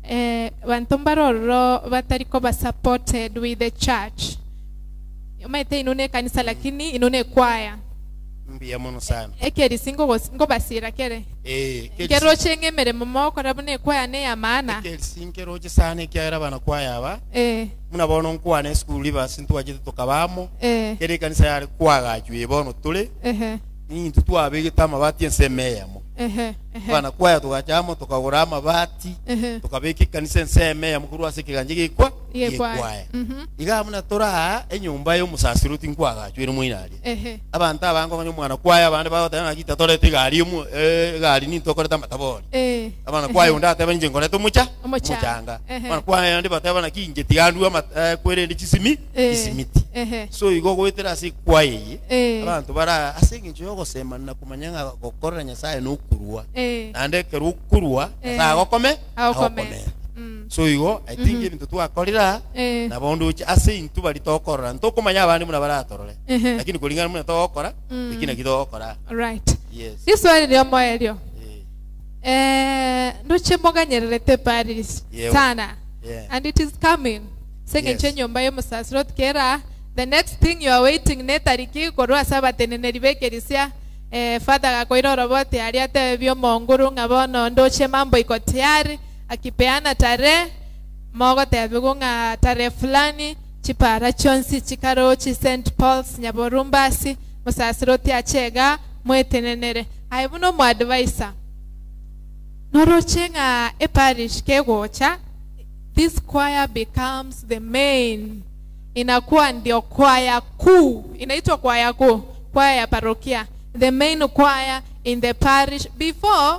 eh, banto mbare ororo batari koba supported with the church. Omanyete inwe nekanisa lakini inwe nekwaya. Mbuya mono sana. Ekerisi ngogos- ngobasira kere. Eh, kerisi- Nkeroche ng'a emeremo mogokora buna ekwaya ney'amaana. Ekerisi nkeroche sana ekiagera abanakwaya aba Eh. buna bono nkwane esukuru ribasi ntwachete tokaba amo Eh. kera ekanisa yare kwagachwa eye bono tore Ehe. Nintwe twabegete amabati ensemo eyemo. Ehe, ehe. Abanakwaya togacha amo tokagora amabati, Ehe. tokabeka ekanisa ensemo eyemo korwa ase ekegancha gekwa Gekwaya. gekwaya. Mhm. Iga buna tore aa enyomba y'omosasiroti nkwagachwa ere moino aria. Ehe. Abanto abange okonyora omwanakwaya abande bagoteba ng'a gitatorete egari omo eh, egari ninto okorete amatabori. Eh. Abanakwaya onde ateba inche nkorete omocha Omochanga. omochanga. Ehe. Abanakwaya onde bateba naki inche tiga ndue ama eh, kwerende chisimi Eh. chisimiti. Ehe. So igo goetera ase ekwaya eye Eh. abanto bara ase eng'encho y'ogosemana na komanya ng'a gokorera Nyasaye nokorua. Eh. Naende ekero okorua Eh. Nyasaye agokome Agokome. agokome. Mm. So igo I think Mhm. ebinto twakorire aa Eh. nabo ndoche ase intwe baria tokorora ntokomanya abande buna baratorore. Ehe. Lakini kulingana buna togokora Mm. eki naki togokora. Right. Yes. Riswali riomoerio. Eh. Eh, ndoche moganyererete Paris Yewe. sana Yeah. and it is coming seng'encho Yes. enyomba y'omusasiro kera the next thing you are waiting ne tariki korwa ase abateneneri bekerisia eh, father gakoira oroboti aria atebe biomonguru ng'a bono ndoche mambo iko tayari akipeana tarehe mogotebigo ng'a tarehe fulani chipara chionsi chikarochi St Paul's Nyaborumbasi musasiro tiachega mwetenenere aye buno omoadvisor noroche ng'a eparish kegocha this choir becomes the main inakuwa ndio kwaya kuu inaitwa kwaya kuu kwaya ya parokia the main choir in the parish before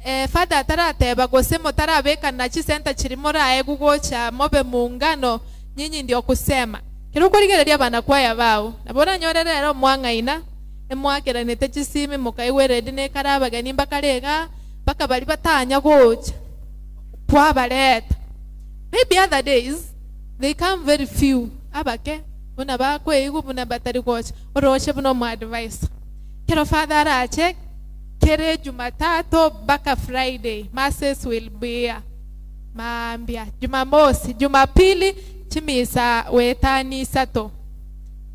eh, father atarateba gose motarabekana chisenta chiri morae gugocha mobe muungano nyinyi ndio kusema kero okorigereria abana kwaya bao nabo oranyore rero omwang'aina emwakeranete chisimi mokaigwa eredi nekara abageni mbakarega mpaka bari batanya gocha twabareta maybe other days they come very few abake buna bakweigu buna batari gocha oroche buna omoadvisor kero father arache kere jumatatu mpaka friday masses will be here maambia jumamosi jumapili chimisa wetani isato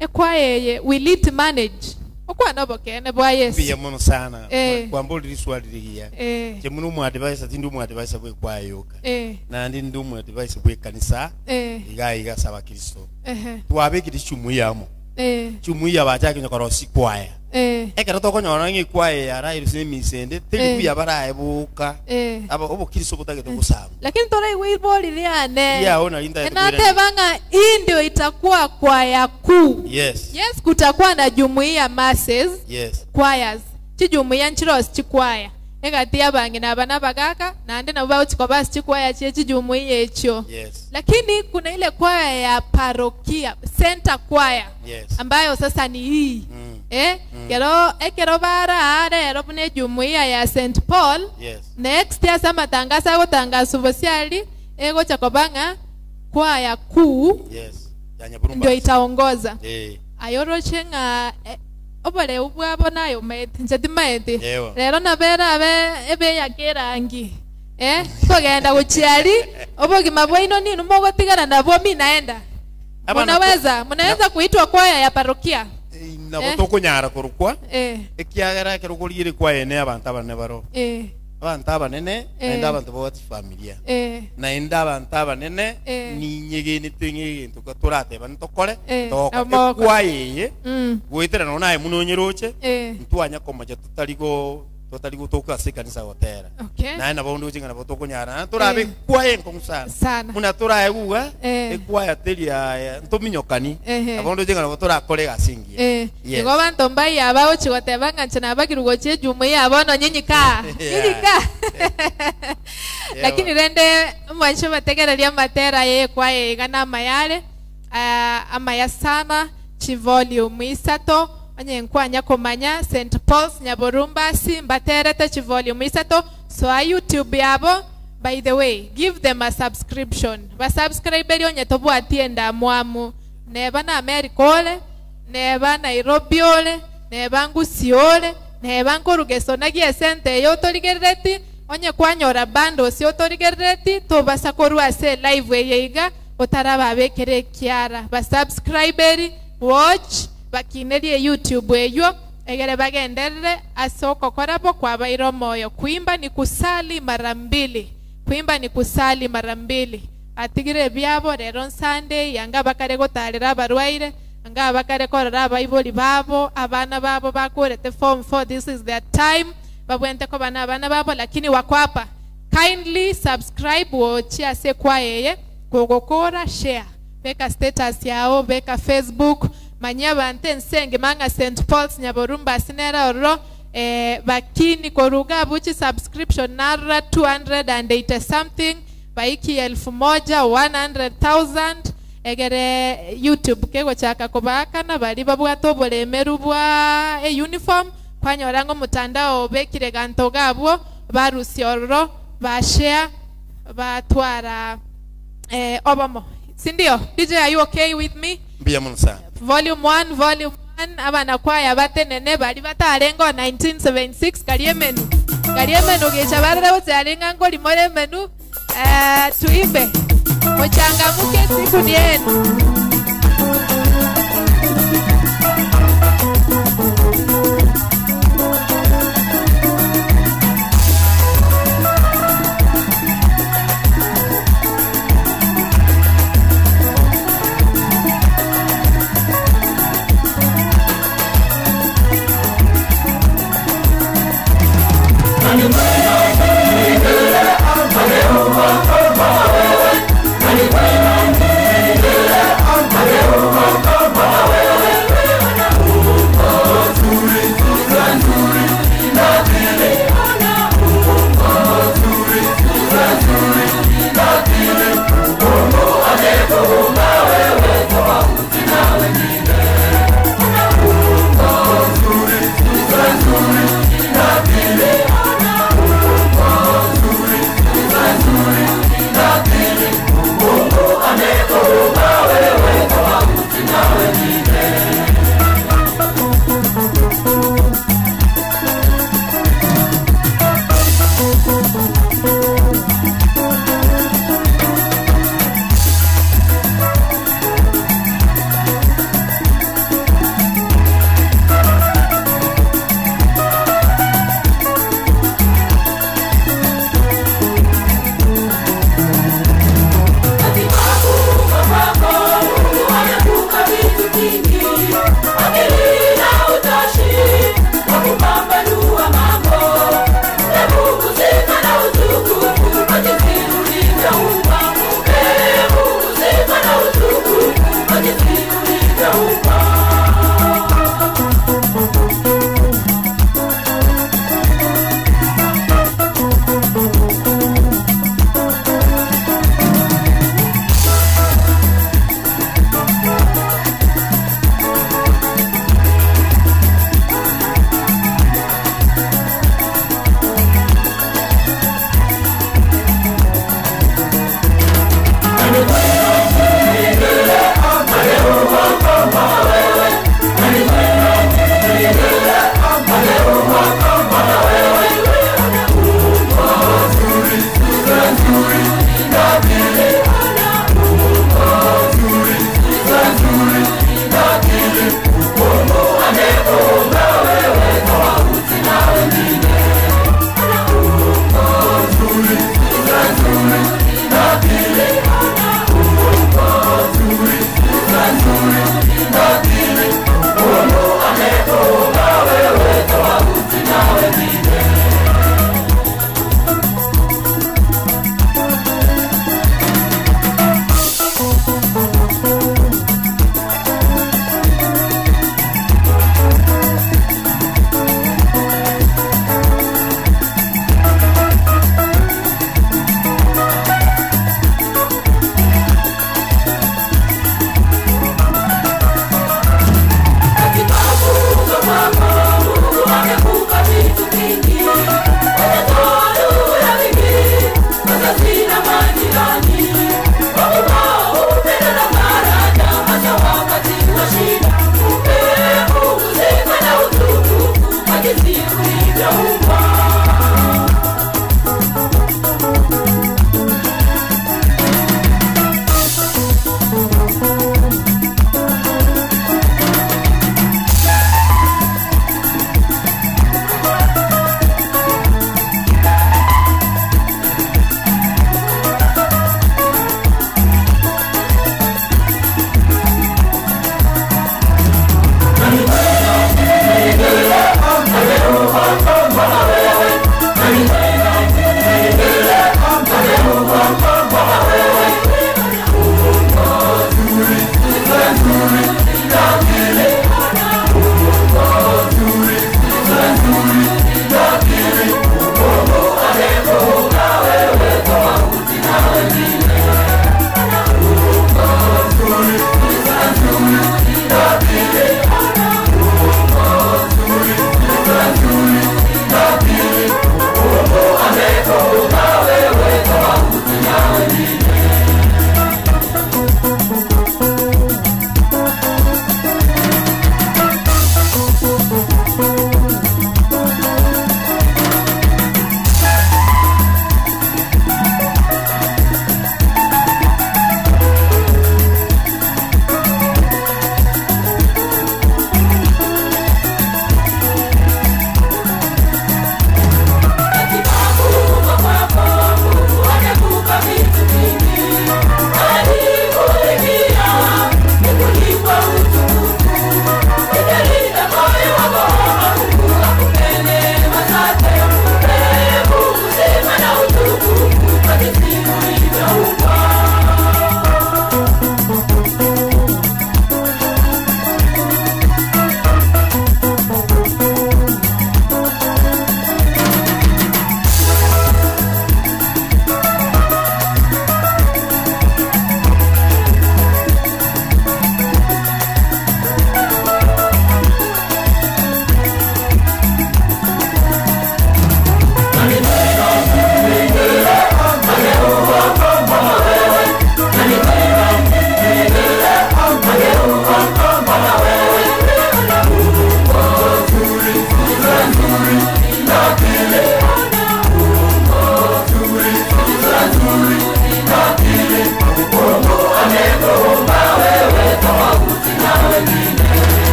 ekwayeye will it manage okwana obokene bwa yesu mbiya muno sana Eh. kwamba liswali ligiya Eh. che muno omuadvisor tindi omuadvisor bwe yoka Eh. nandi ndi omuadvisor bwe kanisa Eh. iga iga saba kristo Ehe. twabekire chumuiya amo Eh. chumuiya bachakinya korosi kwaya Eh. ekero tokonyora ng'a ekwaya yarairuse emisende teri Eh. buya barae boka Eh. aba obokristo botagete gosamba lakini toraigwa ibori riane Yao na linda enateba ng'a hii ndio itakuwa kwaya kuu yes yes kutakuwa na jumuiya masses yes choirs chijumuiya nchirosi chikwaya egati abang'ina aba nabagaka nande nabo bagochikoba ase chikwaya chie chijumuiya echio yes lakini kuna ile kwaya ya parokia center choir yes ambayo sasa ni hii mm. eh Mm. kero ekero bara rero buna ejumuiya ya St Paul yes next ase amatangaso agotangasa obosiari egocha koba ng'a kwaya kuu yes ya Nyaburumba ndio itaongoza eh ayoroche ng'a eh, oboreu bwabo nayo maete nche timaete Ewa. rero nabera abe ebeyaka erangi eh kogenda gochiari obogima bwaino ninu mogotigana nabwo mi naenda Abana- munaweza munaweza kuitwa kwaya ya parokia nabo Eh. tokonyara korokwa eh ekiagera ekero korigire kwaya ene abantu abanene baro eh abantu abanene Eh. naende abantu babwate familia eh naende abantu abanene Eh. ninyegenete ng'egento ka torateba ntokore Eh, togoka amoko. ekwaya eye mm gwetera nonya naye muno onyeroche eh ntwanya komocha tutarigo tutarigo toka ase ekanisa gotera okay naye nabo ndoche ng'a nabo tokonyara na torabe Eh. ekwaya enkong'u sana sana muna torae guga Eh. ekwaya teri aya ntominyokani Ehe. nabo ndoche ng'a nabo torakore egasi engiya Eh, Yes. igo banto mbai bagochi goteba ng'a nche nabagirwe gochia ejumuiya bono nyinyika Yeah. nyinyika lakini rende mwancho bategereria amatera yekwaya iga na amayare ah, amaya sana chivolume isato onye nkwanya komanya St Paul's Nyaborumbasi mbaterete chivolume isato so a YouTube yabo by the way give them a subscription basubscribe onye tobwatie endamwamu neba na America ore neba Nairobi ore neba Ngusi ore neba nkorugeso nagie esente eyo otorigerereti onye kwanyora bundles otorigerereti tobasa korwa ase live eye iga otarababekere ekiara basubscriberi watch bakinerie youtube eyo egere bagenderere ase okokorabo kwabaire omoyo kuimba ni kusali mara mbili kuimba ni kusali mara mbili atigire ebiabo rero sunday yanga bakare gotarera abarwaire anga bakare korora abaibori babo abana babo bakorete form 4 this is their time babwente ko bana abana babo lakini wako hapa kindly subscribe wochi ase kwayeye kogokora share beka status yao beka facebook manyia bante ensenge manga St Paul's Nyaborumba sinera ororo eh, bakini koruga buchi subscription nara 280 something baiki elfu moja 100,000 egere youtube kegochaka kobakana bari babwate oboremeru bwa e uniform kwanyora ng'o omotandao bekire ganto gabwo barusia ororo bashare batwara eh, obomo sindio dj are you okay with me mbiya muno sana volume 1 volume 1 abana kwaya batenene bari batarengo 1976 kariemenu. Gari emenu gecha barere gotari ng'a nkorimore emenu tuimbe muchangamuke siku ni yenu.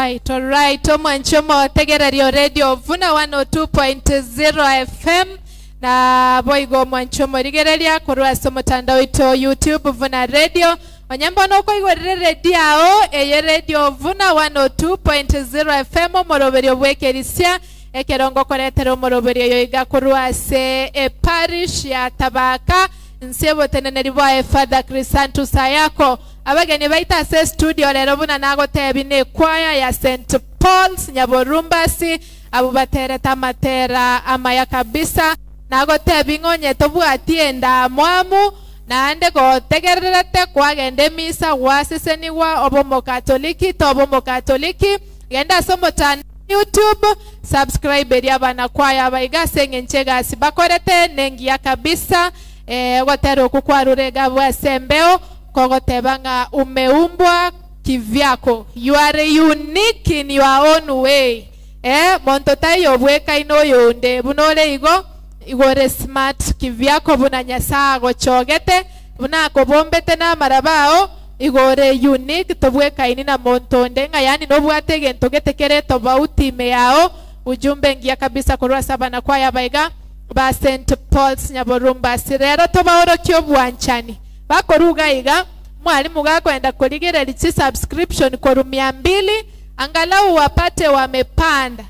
Alright, alright. Omwanchi omotegereri o Radio Vuna 102.0 FM na boigo omwanchi omorigereria korwa ase omotandao oito YouTube Vuna Radio. Onye mbono okoigorera eredio yao eye Radio Vuna 102.0 FM omoroberio bw'ekerisia ekerongo koretera omoroberio oyo iga korwa ase eparish ya Tabaka nse oboteneneri bwaye Father Chrysantus Ayako. Abageni baito ase estudio rero buna nagotebi ne ekwaya ya St Paul's Nyaborumbasi abwo baterete amatera amaya kabisa. Nagotebi ng'a onye tobwati endamwamu naende gotegererete kwagenda emisa gwasesenigwa obe omokatoliki tobe omokatoliki genda ase omotandao YouTube subscribe eria abanakwaya aba iga ase eng'encho egasi bakorete nengiya kabisa. Eh, ogotera okwo kwarure iga abwo ase embeo kogoteba ng'a umeumbwa kivyako, you are unique in your own way. Eh, monto taiyo obwekaine oyonde buna ore igo, igo ore smart kivyako buna Nyasae agochogete, buna akobombete na amaraba ao, igo ore unique tobwekaini na monto onde ng'a yaani nobwate egento gete kere tobauti ime yao. Ujumbe engiya kabisa korwa ase abanakwaya aba iga ba St Paul's Nyaborumbasi. Rero tobaorokie obwanchani. Bakoruga iga, mwalimu gakoenda korigereria chisubscription korwa mia mbili, angalau wapate wamepanda.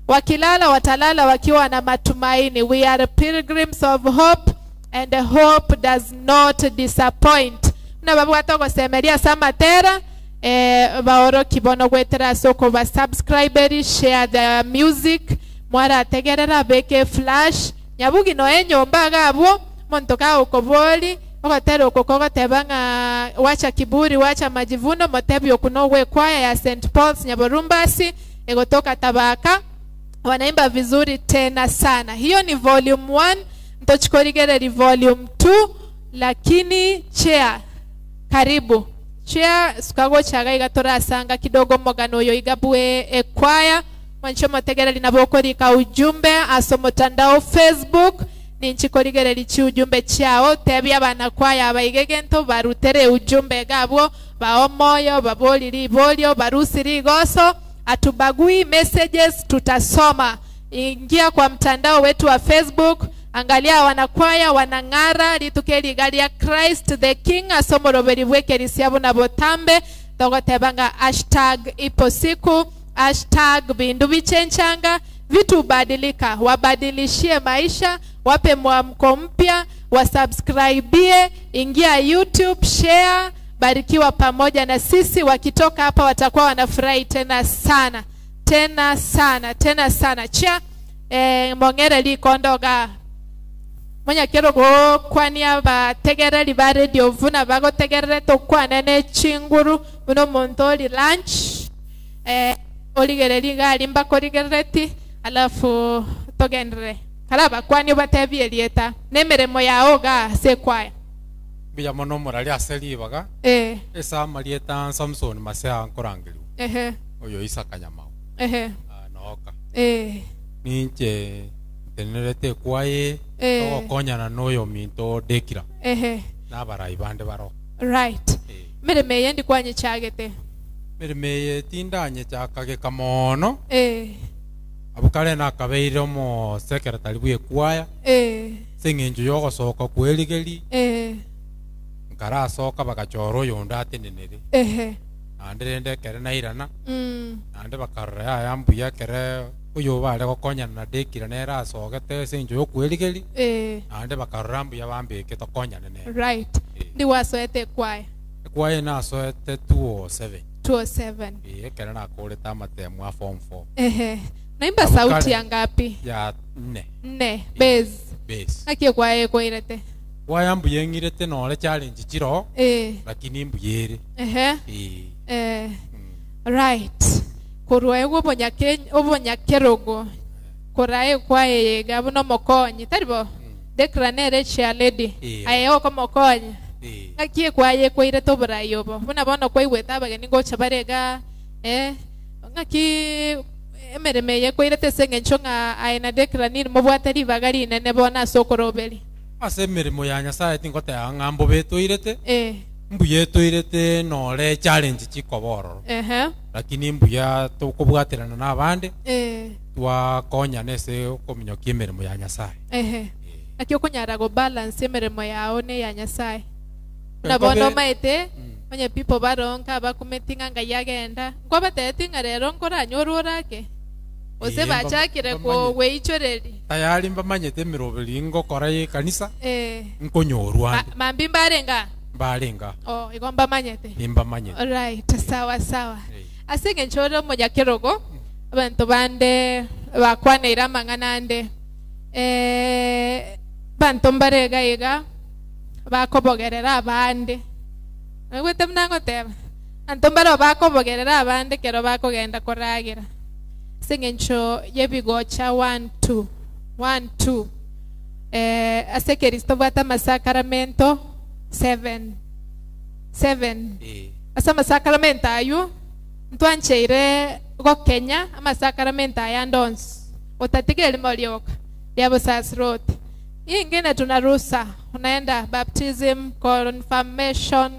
Wakilala watalala wakiwa na matumaini. We are pilgrims of hope and hope does not disappoint. Buna babwate ogosemeria ase amatera, eh, baoroki bono goetera ase okoba subscriberi, share the music, mwarategerera beka eflash, nyabugi noe enyomba iga abwo, omonto kagokobori, ogotera oko kogoteba ng'a wacha kiburi wacha majivuno, motebi oku nogw'ekwaya ya St Paul's Nyaborumbasi, egotoka Tabaka, wanaimba vizuri tena sana. Hiyo ni volume 1, ntochi korigereria volume 2, lakini chair, karibu. Chair, suka gocha iga iga torasanga kidogo omogano oyo iga bwe ekwaya, mwanche omotegereri nabo okorika ujumbe ase omotandao Facebook, ninchi korigereria chiujumbe chiao, tebia abanakwaya aba iga egento, barutere ujumbe iga abwo, bae omoyo, babori riborio, barusie rigoso, hatubagui messages, tutasoma. Ingia kwa mtandao wetu wa Facebook, angalia wanakwaya wanang'ara rituko eri iga ria Christ the King ase omoroberi bw'ekerisia buna botambe, togoteba ng'a hashtag ipo siku, hashtag bindu bichenchanga, vitu hubadilika, wabadilishie maisha, wape mwamko mpya, wasubscribie, ingia YouTube, share, barikiwa pamoja na sisi. Wakitoka hapa watakuwa wanafurahi tena sana, tena sana, tena sana. Chia, eh, mong'ere rikondoga monyakero gokwania abategereri ba Radio Vuna bagotegererete okwane ne chinguru buna omonto ori lunch, eh, origereria iga aria mbakorigerereti, alafu togenderere. Kare abakwanie obatebie erieta na emeremo yao iga ase ekwaya. Mbuya mono omorari ase ribaga. Eh. Ase amarieta Samson Masea nkorangerigwa. Ehe. Oyo Isaka Nyamao. Ehe. Ah, nooka. Eh. Ninche ntenerete ekwaya eye, Eh. togokonyana na oyominto Dekira. Ehe. Na abarai bande baroo. Right. Eh. Emeremo eye ndikwanyechagete. Emeremo eye tindanyechaka geka mono. Eh. Abwo kare nakabeire omosekretari bw'ekwaya. Eh. Ase eng'encho y'ogosoka kw'erigeri, Eh. nkarasoka bagachora oyonde atenenere. Ehe. Naende rende ekere nairana, Mm. naende bakarora yaya mbuya ekere oyobare gokonyana na Dekira nere asogete ase eng'encho y'okwerigeri, Eh. naende bakarora mbuya bambeke tokonyane nere. Right. Eh. Ndi wasoete ekwaya? Ekwaya nasoete 207. 207. Eh, ekere nakorete amatemu a form 4. Ehe. Naimba Abwo sauti kare ya ngapi? Ya nne. Nne. Eh, Base. Base. Naki ekwaya ekwairete? Kwaya mbuya eng'irete nore challenge chiroo, Eh. lakini mbuya ere. Ehe. Eh. Eh. Right. Korwa egwo obonyake obonyakerogo korae ekwaya eye iga buna omokonyi, tari bo? Declan nere chair lady. Eh. Aye okomokonya. Eh. Ng'aki ekwaya ekwairete oborai obo? Buna bono kwaigwete abageni ngocha bare iga, eh, ng'aki emeremo eye ekwairete ase eng'encho ng'a aye na Declan mobwate ribaga rinene bono ase okoroberia. Ase emeremo ya Nyasaye tingoteba ng'a mbobe etoirete, Eh. Mbuya etoirete nore challenge chikoba ororo. Ehe. Lakini mbuya tokobwaterana na abande Eh. twakonyana ase okominyokia emeremo ya Nyasaye. Ehe. Naki okonyara gobalance emeremo yao na eya Nyasaye. Buna Enkobe- bono omaete onye people baronka abakumeti ng'a ngai agenda nkwabatebeti ng'a rero nkoranyorwe orake gose Ee, mbam- bachakire mbamanyete. gweichoreri Tayari mbamanyete emeroberi ngokora ya ekanisa Eh. nkonyorwa Ma- ande mambi mbarenga mbarenga oh igo mbamanyete nimbamanyete. Alright, sawa sawa. Ase eng'encho ore omonyakerogo abanto bande bakwaneire amang'ana ande eh, banto mbare iga iga bakobogerera abande naigwete buna ngoteba anto mbare bakobogerera abande kero bakogenda koragera ase eng'encho yebigocha 1 2 1 2 eh, ase ekeristo bwate amasakaramento 7 7 ase amasakaramento aywo ntwancheire gokenya amasakaramento aya ande onsi otatiga erimo rioka ria bosasiroti hii ingine tunaruhusa unaenda baptism confirmation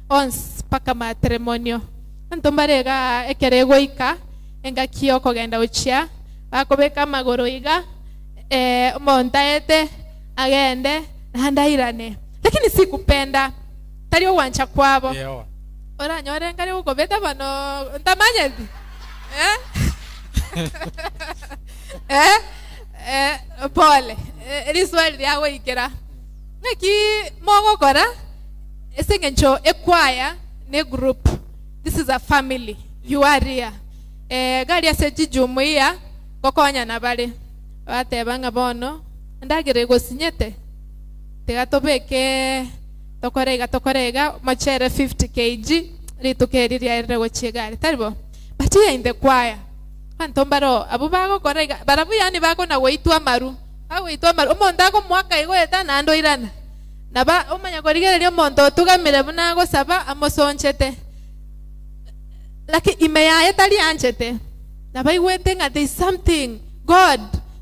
onsi mpaka matrimonio anto mbare iga ekero egoika engaki ya okogenda gochia bakobeka amagoro iga eh, omonto aete agende naende airane lakini sikupenda tari ogwancha kwabo Ewa. oranyore ngari gokobeta bono ntamanyeti eh? eh? Eh, pole eh, riswali riagoikera naki mogokora ase eng'encho ekwaya ne group this is a family you are here eh, gari ase chijumuiya gokonyana bare bateba ng'a bono ndagere gosinyete tiga tobeke tokore iga tokore iga mochere 50 kg rituko eri riarire gochia egari tari bo but here in the choir banto mbaro abo bagokora iga barabwo yani bakona goitwa amaru bagoitwa amaru omonto akomoaka igo eta naende oirana naba omanya korigereria omonto otugamire buna agosaba amosonchete lakini ime yaye tari anchete nabaigwete ng'a there is something god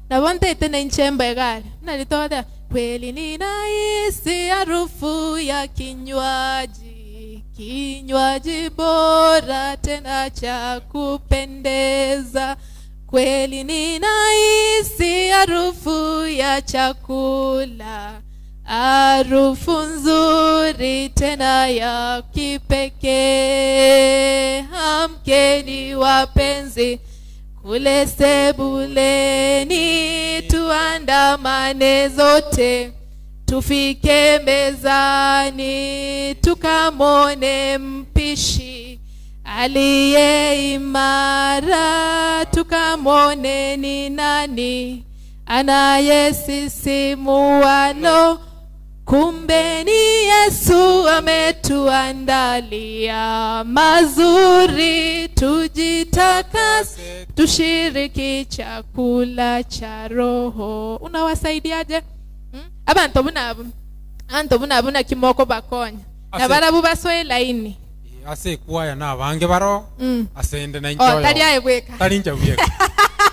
nabo ntaete na inchemba egari naritothea kweli ninahisi harufu ya kinywaji kinywaji bora tena cha kupendeza kweli ninahisi harufu ya chakula harufu nzuri tena ya kipekee amkeni wapenzi kule sebuleni tuandamane zote tufike mezani tukamwone mpishi aliye imara tukamwone ni nani anayesisimua lo kumbe ni yesu ametuandalia mazuri tujitakase tushiriki chakula cha roho unawasaidiaje hmm? abantu bunabu anto bunabu nakimoko bakonya Ase- nabarabu basoe laini ase ekwaya na abange baro Mm. ase ende na Oh, tari aye bweka. tari inche bweka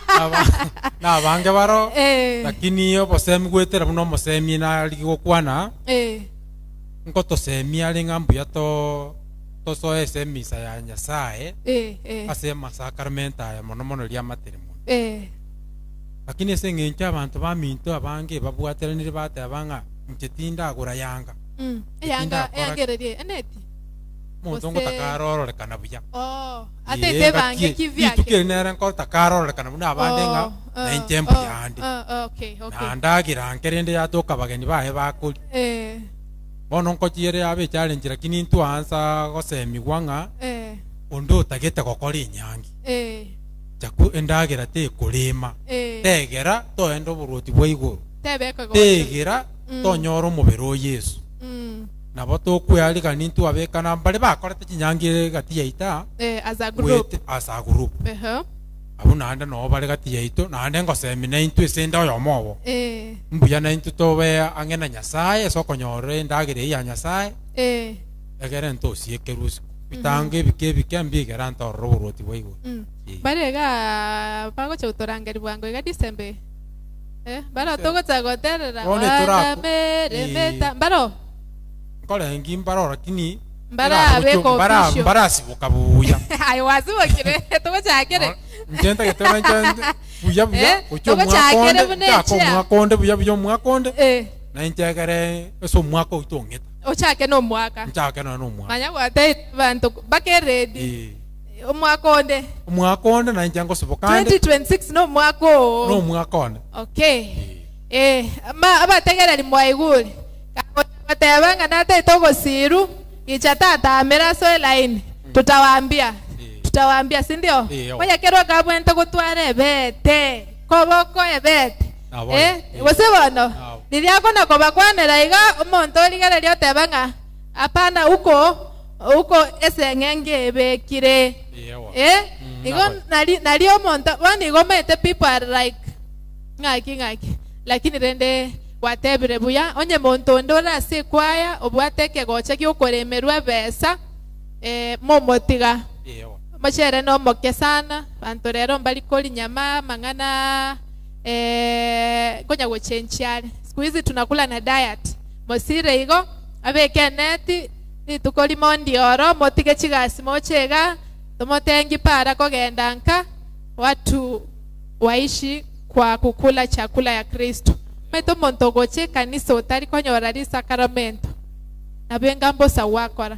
Aba- na abange baro Eh. lakini obosemi gwetera buna omosemi nari gokwana eh. nkotosemia are ng'a mbuya to tosoe ase emisa ya nyasaye Eh, eh. ase emasakaramento aya mono mono ria amateremo Eh. lakini ase eng'encho abanto baminto abange babwateranire bateba ng'a inche tindagora yanga Mm. Eyanga eyangererie eneti omonto Gose- ngotakarororekana buya oh Ee, atete bange ngaki- kivyake rituko eri nere nkotakarororekana buna abande ng'a Oh, na oh, inche oh, mbuyande oh, okay okay nandagira nkerende yatoka bageni baye bakori eh bono nkochiere yabe echallenge lakini ntwansa gosemigwa ng'a eh onde otagete gokora enyangi eh chaku endagera tekorema Eh. tegera toenda oborwoti bwa igoro tebeka gocha. tegera Mm. tonyora omobere o yesu Mm. nabo tokwearigani ntwabekana mbare bakorete chinyangi gati yaita eh as a group gwete as a group ehe abo naende noo bare gati yaito naende ngosemi na intwe ase ende oyomo obo eh mbuya na intwe tobe ang'e na nyasaye ase okonyora endagera eywo ya nyasaye eh egere ntosiekerwa osiko bitange ebike ebike mbigera ntorora oborwoti bwa igoro Mm. Eh. barega bagocha gutorangeri bwango iga December eh baro togocha goterera Bono etorako- mere Eh. meta baro nkorengi mbarora lakini Mm. Mbarabeka official. Mbarasiboka buya. Aye wasibokire tugochakere. Nche ntagete nche buya buya Eh, gochia omwaka togochakere onde buna nchake echia. omwaka onde buya buya omwaka onde Eh. na inchegere ase omwaka oito ong'eta Ochake no mwaka. nchake nonya na omwaka. Manya gwate bantu bake ready. Omwaka onde. Omwaka onde na inche ngosiboka ande 2026 no mwaka oo. na omwaka one. Okay. Eh, ma abategereri mwaigure. Bateba nga nataete ogosiru gicha tatamera ase line. Tutawaambia. Tutawaambia, si ndio? Eh, Onya kerwa kabwente gotwara ebete. Koboko ebete. Nabo. Eh, gose bono. Riria kona kobakwanera iga omonto origereria oteba ng'a hapana uko uko eseng'enge ebekire. Eh? Igo nari nari omonto bono igo omanyete people are like ng'aki ng'aki lakini rende gwatebire buya onye monto onde ore ase ekwaya obwate ekegocha giokoremerwa ebesa eh, momotiga omochere nomoke sana banto rero mbari kori nyama mang'ana eh, konya gochenchiare siku hizi tunakula na diet mosire igo abeke eneti rituko rimo ndioro motige chigasi mochega tomotengi para kogenda nka watu waishi kwa kukula chakula ya Kristo maito omonto ogocha ekanisa otari konyora risakaramento nabenga mbosa gwakora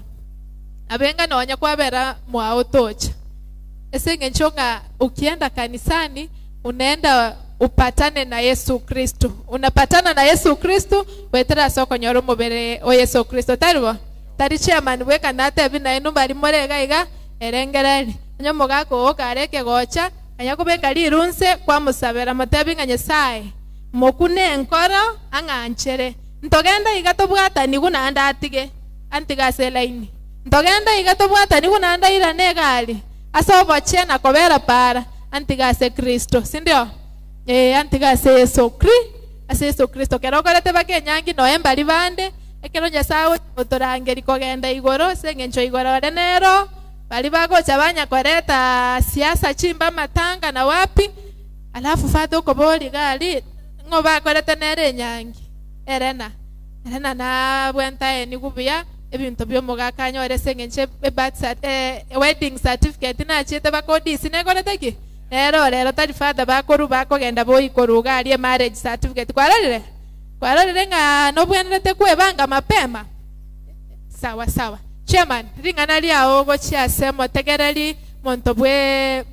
nabenga nonya kwabera mwao tocha ase eng'encho ng'a ukienda kanisani unaenda upatane na Yesu Kristo unapatana na Yesu Kristo wetera ase okonyora omobere o Yesu Kristo taribo tari chairman bweka natebi naye bari morega iga erengereri onye omogaka oo kare ekegocha anya kobeka rirunse kwamusabera motebi ng'a Nyasaye mokune enkoro ang'anchere ntogenda iga tobwatanigu naende atige antige ase elaini ntogenda iga tobwatanigu naende airane egari ase oboche na kobera para antige ase Kristo sindio eh antige ase Yesu Kri ase Yesu Kristo kero okorete baka enyangi noe mbari bande ekero Nyasaye otorangeri kogenda igoro ase eng'encho igoro ore nero bari bagocha banyakoreta siasa chimba matanga na wapi alafu father okobori gari ng'o bakorete nere enyangi erena erena nabwenta eni buya ebinto biomogaka anyore ase eng'encho e birth cert- eh, wedding certificate nachiete bakodisi nekorete ki nero rero tari father bakoru bakogenda boikoruga arie marriage certificate kwarorire kwarorire ng'a nobwenerete kwebanga mapema sawa sawa chairman ring'ana riao gochia ase motegereri monto bwe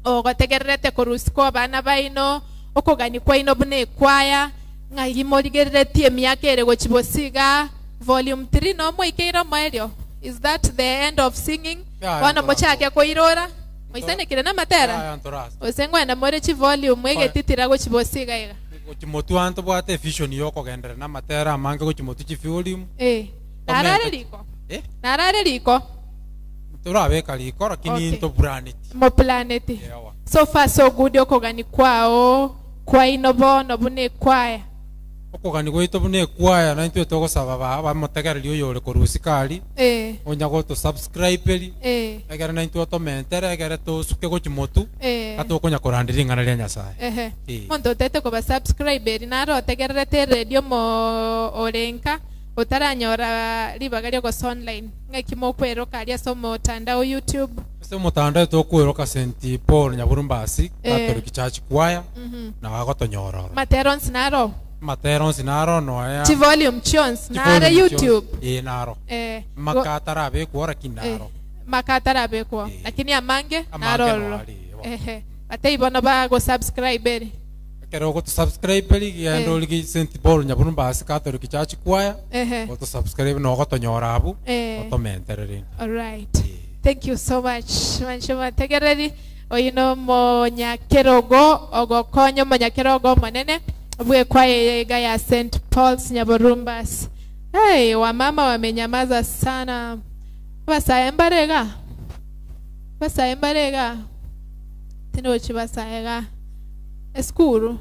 ogotegererete korusiko abana baino okogani kwaino buna ekwaya ng'ai morigereretie emiaka ere gochibosiga volume 3 no moikeire omoerio is that the end of singing Yeah, bono yeah. mochake koirora moisanekire na matera Aya, ntorasa. ose ngwenda more chivolume egetitira gochibosiga iga Gochimotu anto bwate vision yokogenderera na amatera amange gochimotu chivolume eh narare riko Eh? narare riko torabeka riko lakini Okay. ntoburaneti moplaneti so far so good okogani kwao kwaino bono buna ekwaya okogani gwaito buna ekwaya na intwe togosaba ba bamotegereria oyo ore korusika ari eh onya gotosubscriberi eh egere na intwe otomentere egere tosuke gochimotu eh gatokonya koranderia ring'ana ria nyasaye ehe Eh. monto otete koba subscribe eri naro otegererete eredio mo orenka otaranyora ribaga riogosa online ng'aki mokweroka aria ase omotandao youtube ase omotandao tokweroka st paul nyaburumbasi Eh. catholic church choir Mhm. na bagotonyororo matero onsi naro amatera onsi naro noya chivolume chionsi nare youtube ĩ naro eh makatarabekwo lakini naro makatarabekwo lakini amange Amange narororo noari, ehe ate ibono bagosubscribe eri ekero ogotosubscribe ri genda Eh. origi st paul nyaburumbasi catholic church choir Ehe. otosubscribe nogotonyora abu Eh. otomenterere All right. Thank you so much. Mancho tegereri oyino monyakerogo ogokonya omonyakerogo omonene bwekwaya iga ya St. Paul's Nyaborumbas. Hey, wamama wamenyamaza sana. Basaye mbarega. Basaye mbarega. Tinochi basaye Eskuru.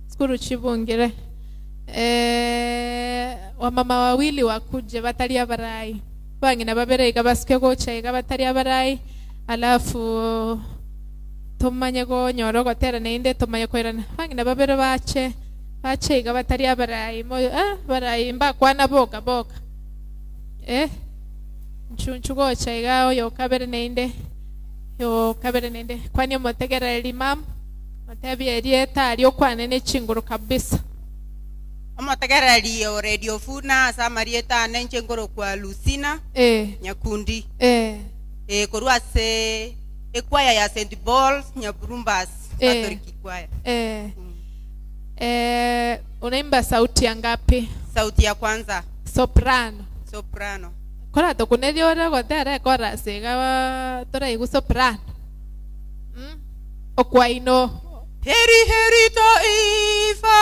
Skuru chibungire. Eh, wamama wawili wakuje batari abarai bang'ina babere iga basike gocha iga batari abarai alafu tomanye gonyora ogotera naende tomanye koirana bang'ina babere bache bache iga batari abarai mo eh, barai mbakwana boka boka eh. Nchunchu gocha iga oyo kabere neinde yo kabere neinde kwani omotegereri mam motebi erieta aria okwane ne chinguru kabisa. Omotegereri o Radio Funa ase amarieta ane inche nkorokwa Lucina Eh. Nyakundi. Eh. Eh, korwa ase ekwaya ya St. Paul's Nyaburumbas Eh. Catholic Choir. Eh. Eh, unaimba sauti ya ngapi? Sauti ya kwanza Soprano. soprano. Kora tokuneria ore gotera chorus iga toraigu soprano. Mm. Okwaino. Heri heri taifa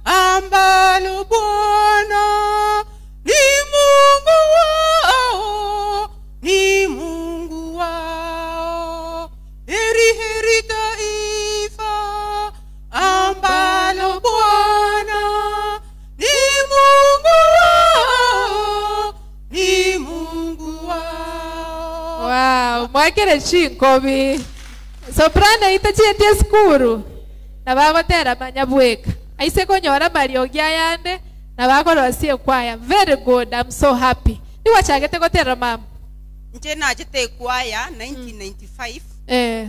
ambalo Bwana ni Mungu wao, ni Mungu wao. Heri heri taifa ambalo Bwana ni Mungu wao, ni Mungu wao. Wow, mwakere chinkobi. Soprano itachiete skuru. Na bagotera manyabweka. Aise konyora mariogi ayande na bakorosie kwaya. Very good. I'm so happy. Niwachagete gotera mama. Inche nachete ekwaya 1995 Eh,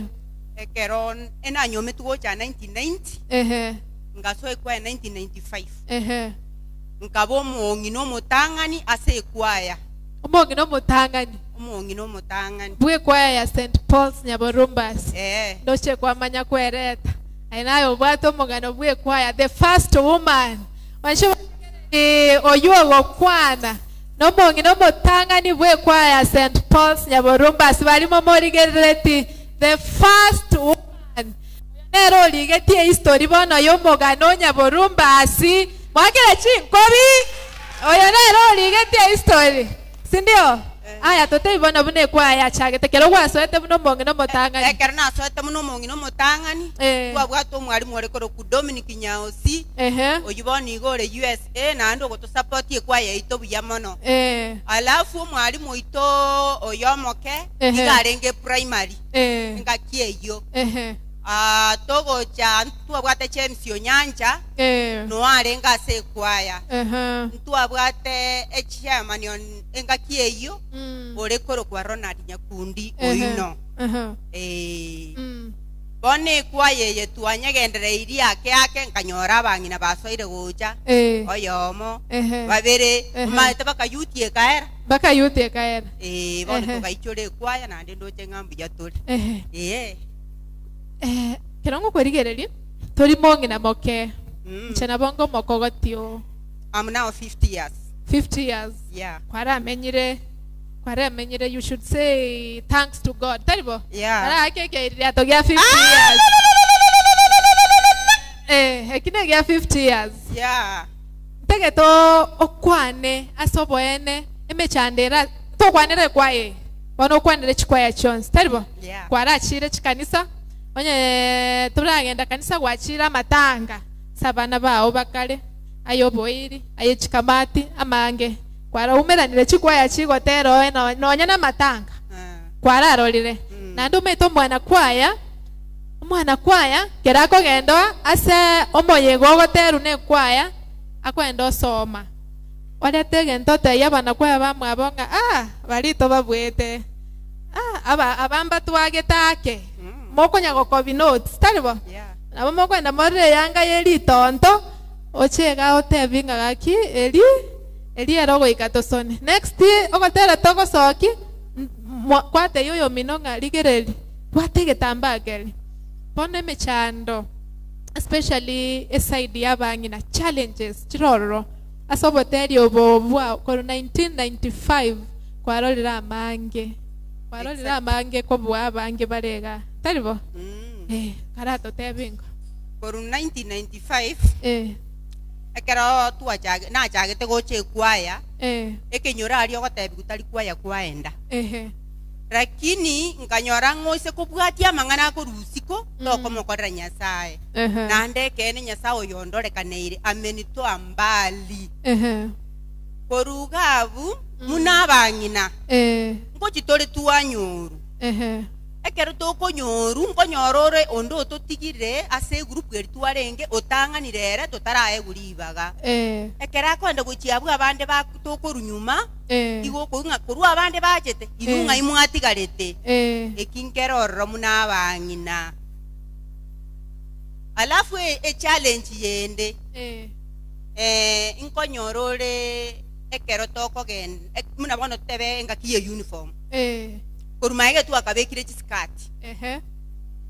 ekero enanyometu gocha 1990 ehe, ngasoa ekwaya 1995 ehe. nkaba omong'ina omotang'ani ase ekwaya. Omong'ina omotang'ani. Omong'ina omotang'ani. Bwe kwaya ya St. Paul's Nyaborumbas. Eh. Ndoche kwamanya kwereta. Ainayo obwate omogano bwe kwaya the first woman. Wansho oyu ogokwana nomong'ina omotang'ani bwe kwaya ya St. Paul's Nyaborumbas barimo morigerereti the first woman. Nero origetie history bono y'omogano Nyaborumbas mwakire chinkobi oyo nero origetie history sindio? Aya totei bono buna ekwaya yachagete kero gwasoete buna omong'ina omotang'ani. Ekero nasoete muno omong'ina omotang'ani Eh. twabwate omwarimu ore koroku Dominic Nyaosi Ehe. oyu bono iga ore USA naende ogotosupport ekwaya yaito buya mono. Eh. Alafu omwarimu oito oyo omoke Ehe. iga arenge primary Eh. engaki eyio. Ehe. Ah, togocha ntwabwate James Onyancha Eh. no arenge ase ekwaya. Ehe. Ntwabwate echairman engaki eyio ore korokwa Ronald Nyakundi Ehe. oino. Ehe. Eh. Bono ekwaya eye twanyegendereirie ake ake nkanyora abang'ina basoire gocha Eh. oyomo Ehe. babere Ehe. omanyete bakayuti ekaera Bakayuti ekaera. Eh, bono Ehe. tokaichora ekwaya naende ndoche ng'a mbuya tore. Ehe. Eh. Eh, kero ngokorigereria tori mong'ina moke. Nche nabo ngomokogoti o. I'm now 50 years. 50 years. Yeah. Kwaramenyire kwaramenyire you should say thanks to God. Taribo? Yeah. Arakekeiria togia 50 years. Eh, ekine gia 50 years. Yeah. Ntegeto okwane ase oboene emechandera tokwanere kwaye bono okwanere chikwaya chionsi taribo? Yeah. Kwarachire chikanisa onye turagenda kanisa gwachire amatanga ase abana bao bakare aye oboiri aye chikamati amange kwaraumeranire chikwaya chigotera oe nonya na amatanga kwararorire naende omanyete omwana kwaya omwana kwaya kera akogenda ase omoyega ogoterwa na ekwaya akwenda osoma orete egento otebia abana kwaya bamwabo ng'a ah barito babwete ah aba abamba twagete ake mokonya gokobi notes taribo? Nabo mokwenda morire yanga ye ritonto ochega otebi ng'a gaki eri eri ero goika tosone next ogotera togosoki kwatei oyo mino ng'a rigereri bwate egetambaa keri bono emechando especially eside ya abang'ina challenges chirororo ase oboteri obo bwa korwa 1995 kwarorire amange kwarorire amange kobua abange barega taribo? Eh, karatotebingo Korwa 1995 eh ekero twachage nachagete gocha ekwaya eh ekenyoro aria ogotebi gutari kwaya kwaenda ehe lakini nkanyora ng'oise kobwatia amang'ana akorusiko tokomokorera Nyasaye Ehe. naende ekene Nyasaye oyo ondorekanere amenitoa mbali ehe koruga abu muna abang'ina eh ngochi tore twanyoru ehe Ekero tokonyoru, nkonyora ore onde ototigire ase egroup eri twarenge, otang'anire ere totaraegwa ribaga. Eh. Ekero akoenda gochia abwo abande ba tokorwa nyuma, Eh. igo okoigwa ng'a korwa abande bachete, inwe Eh. ng'ai mwatigarete? Eh. Eki nkere ororo buna abang'ina. Alafu e- echallenge yende, Eh. eh, nkonyora ore ekero tokogenda, ek- buna bono totebe engaki ya uniform. Eh. Korwa magega twakabekire chisikati. Ehe.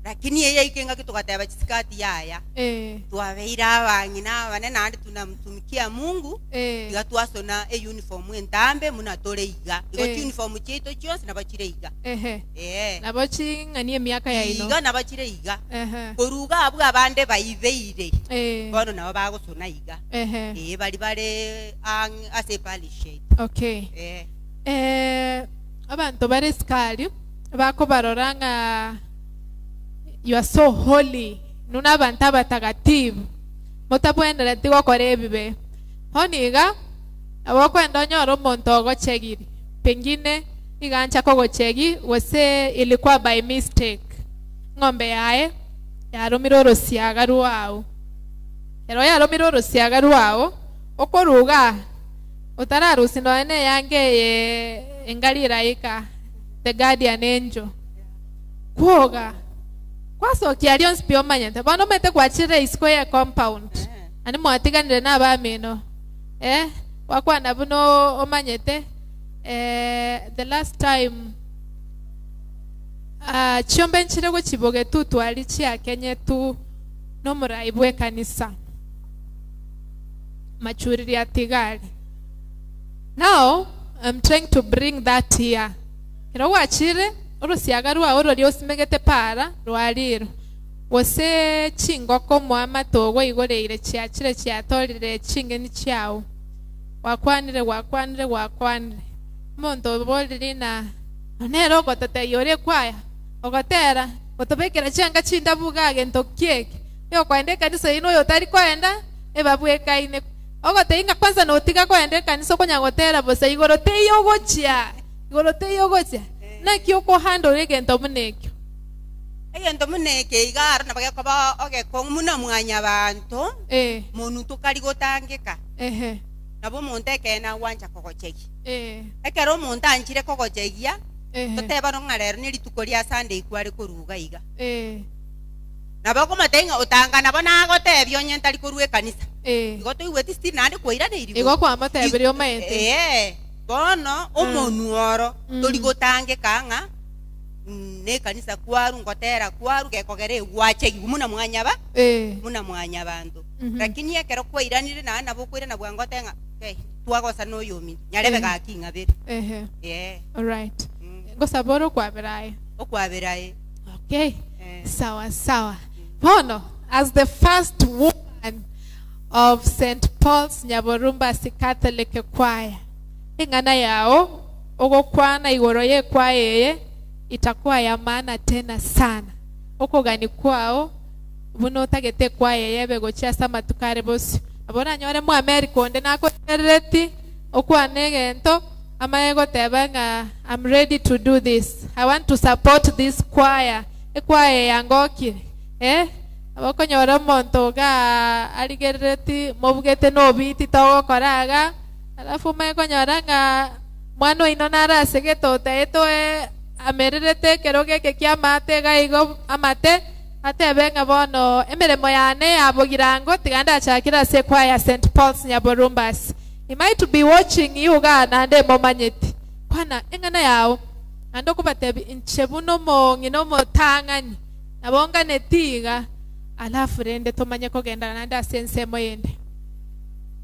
Lakini eye yaika engaki togateba chisikati yaya. Eh. Twabeire abang'ina abane naende tunamtumikia Mungu. Eh. Iga twasona euniform entambe muna tore iga. Igo Eh. chiuniform chiaito chionsi nabo chire iga. Ehe. Eh. Nabo ching'ani emiaka yaino. Iga nabo chire iga. Ehe. Korwa iga abwo abande baibeire. Eh. Bono nabo bagosona iga. Ehe. Eh, bari bare ang' ase eparish yaito. Okay. Eh. Eh, abanto bare sikari bakobarora ng'a you are so holy nuna abantu abatagatifu motabwenereti gokora ebibe bono iga nabo okwenda onyore omonto ogochegiri pengine iga ancha kogochegi gose ilikuwa by mistake ng'ombe yaye yaromire orosiaga rwao ero yaromire orosiaga rwao okoruga otararusi noe ne yange eye engari eraika the guardian angel kwoga kwasokia rionsi pi omanyete bono omanyete gwachire isiko ye compound ani mwatiganire na abamino eh wakwana buno omanyete eh, the last time uh, chiombe nchire gochiboge tu twari chiakenye tu nomorai bwa ekanisa machuriri atigari now i'm trying to bring that here kero gwachire orusiaga rwao roria osimegete para rwariro gose chingoko mwamatogo igoreire chiachire chiatorire chingeni chiao gwakwanire gwakwanire gwakwanire omonto oborire na nere ogototeia oria ekwaya ogotera gotobekera chianga chindabu iga gento kieke yokoenda ekanisa ino oyo otari koenda ebabwekaine ogotei ng'a kwanza notiga koenda ekanisa okonya gotera bosa igoro teiyo ogochia igoro teiyo ogochia naki okohandle egento buna ekio Egento buna eke iga aro nabo gekoba ogekong'u muna mwanyabanto Eh. monu tokari gotangeka Ehe. nabo omonto ekene agwancha kogochegia Eh. ekero omonto anchire kogochegia Ehe. toteba no ng'a rero ne rituko ria Sunday kware koruga iga Eh. nabo okomotebia ng'a otanga nabo nagotebia onye ntari korwa ekanisa Eh. igo toigweti still naende kwairaneirie Igo kwamotebirie omaete. Eh, bono omonu oro Mm. tori gotangeka ng'a mm, ne ekanisa kwaru ngotera kwaru gekogera egwachegigwa muna mwanyaba Eh. muna mwanyabanto Mhm. lakini ekero kwairanire naende nabo okoirana bwango ote ng'a okay, twagosa na oyo ominto nyarebe Eh. gaki ng'abere Ehe. Eh. Alright. Ngosaba ore okwabera aye. Okwabera aye. Okay. Sawa sawa. Bono, as the first woman of St. Paul's Nyaborumbasi Catholic Choir, eng'ana yao ogokwana igoro ye ekwaya eye itakuwa ya maana tena sana. Okogani kwao buna otagete ekwaya eye ebe gochia ase amatuko are bosio. Nabo oranyore mwa America onde nakoterereti okwane egento amaye goteba ng'a I'm ready to do this. I want to support this choir. Ekwaya yangokire. Eh? Abokonyora omonto iga arigerereti mobugete nobiti togokora iga alafu omaye konyora ng'a mwana oino narasegete otaete oe amererete ekero geke kia amate iga igo amate atebe ng'a bono emeremo yane yabogirango tiga ndachakire ase ekwaya ya St. Paul's Nyaborumbasi. He might be watching you iga naende momanyeti. Kwana eng'ana yao naende okobatebia inche buna omong'ina omotang'ani nabo nganeti iga alafu rende tomanye kogenda naende ase ensemo yende.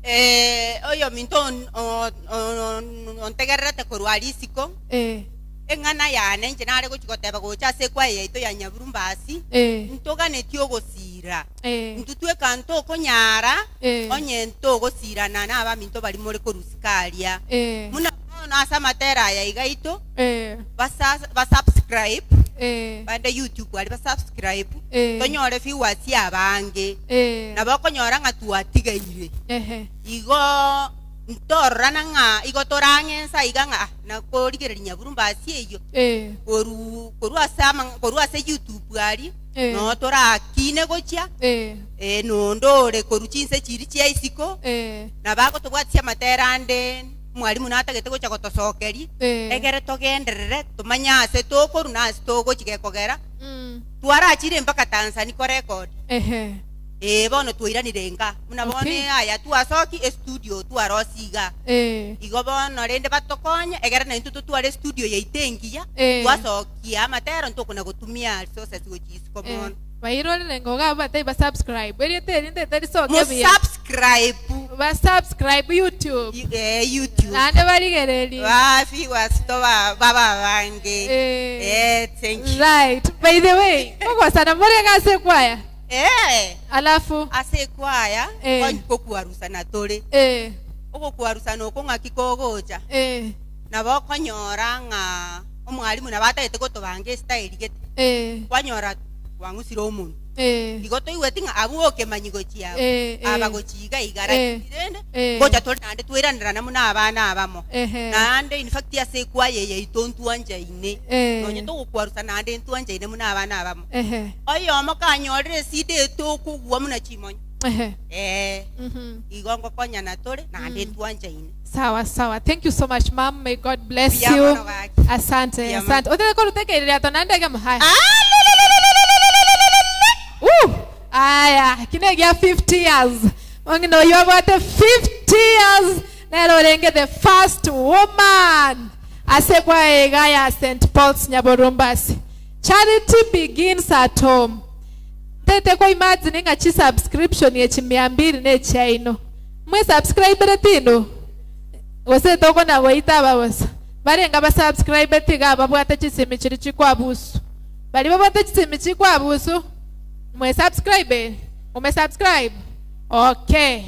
Eh, oyo minto on- on- on- ontegererete korwa aria isiko Eh. eng'ana yane inche nare gochi goteba gocha ase ekwaya yaito ya Nyaborumbasi Eh. ntoganetie ogosira Eh. intwe tweka ntokonyara Eh. onye ntogosirana na abaminto bari more korusika aria Eh. muna bono ase amatera aya iga aito Eh. basa basubscribe Eh. bande YouTube aria basubscribe Eh. tonyore viewers abange Eh. nabo okonyora ng'a twatigaire Ehe. igo Ntororana ng'a igo torang'ensa iga ng'a ah, nakorigereria nyaburumbasi eyio. Eh. Koru korwa ase amang'a korwa ase youtube aria, Eh. noo torakine gochia, Eh. eh, nonde ore korwa chinse chiria chia isiko, Eh. nabo agotobwatisia amatera ande, mwalimu natagete gocha gotosokeria, Eh. egere togenderere tomanye ase tokorwa na ase togochia gekogera, Mm. twarachire mpaka Tanzania korekodi. Ehe. Ee bono twairanire nka, buna bono Okay. aya twasoki estudio twarosia iga. Eh. Igo bono rende batokonye egere naintwe totware estudio yaito engiya, Eh. twasokia amatero ntokona gotumia resources gochia isiko Eh. mono. Bairorere ngo iga batebie ba subscribe. Erieta eri ntete risoke buya. Musubscribe. Ba subscribe YouTube. Eh, YouTube. Naende barigererie. Ba viewers to ba baba bange. Eh. Eh, thank you. Right. By the way, kogosana more iga ase ekwaya? Eh. Alafu ase ekwaya Eh. konye kokwarusana tore. Eh. Ogokwarusana oko ng'aki kogocha. Eh. Nabo okonyora ng'a omwalimu nabo atagete gotobanga estyle gete. Eh. Kwanyora kwang'usire omonwe. Eh. Igo toigweti ng'a abwo okemanyi gochia abwo. Eh, eh. Aba gochia iga iga Eh. rakini rende Eh. ngocha tore naende twairanera buna abana abamo. Ehe. Naende in fact ase ekwaya eye yaito ntwanchaine. Eh. Nonye togokwarusa naende ntwanchaine buna abana abamo. Ehe. Oyomo kanyorire esida etokogwa buna chimonyo. Ehe. Eh. Mhm. Igo ngokonyana tore naende ntwanchaine. Sawa sawa. Thank you so much ma'am. May God bless Mbuya you. mono gaki. Asante. Mbuya mono. Asante. Otete korutekerera tonandege muhaya. Woo! Aya, kine gya 50 years. Ongino you about 50 years. Nero orenge the first woman. Ase kwa ega ya St. Paul's Nyaborumbasi. Charity begins at home. Tete kwa imagine ng'a chi subscription ye chi mia mbili ne chaino. Mwe subscribe tino. Gose tokona goita babosa. Barenga ba subscribe tiga babwate chisimi chiri chikwabusu. Bali babwate chisimi chikwabusu. Mwe subscribe. Ume subscribe. Okay.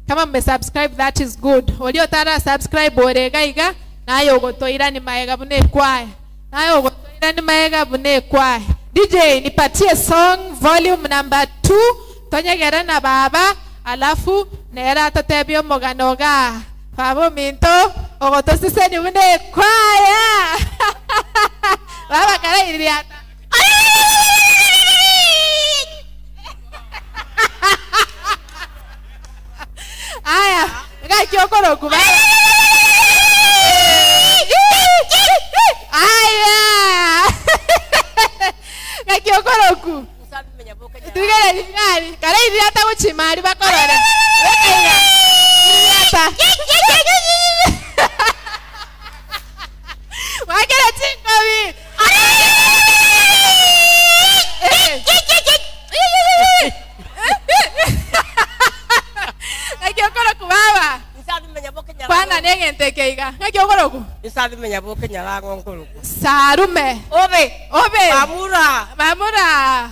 Kama mme subscribe that is good. Olio tara subscribe orega iga nayo ogotoira ni maega bune kwaya. Nayo ogotoira ni maega bune kwaya. DJ nipatie song volume number 2 tonyegera na baba alafu nera atotebie omogano ga baba ominto ogotoseseni bune kwaya. Baba karairiata. Aya, ngakiokoroku baba. Aya. Ngakiokoroku. Tugere ringari, karairiata gochimari bakorore. Bekaiga. Iriata. Wakere chinkobi. Ngakiokoroku baba. Kwana negente iga. Ngakiokoroku. Nsathimenya boke nyarango nkoroku. Sarume. Obe. Obe. Mamura. Mamura.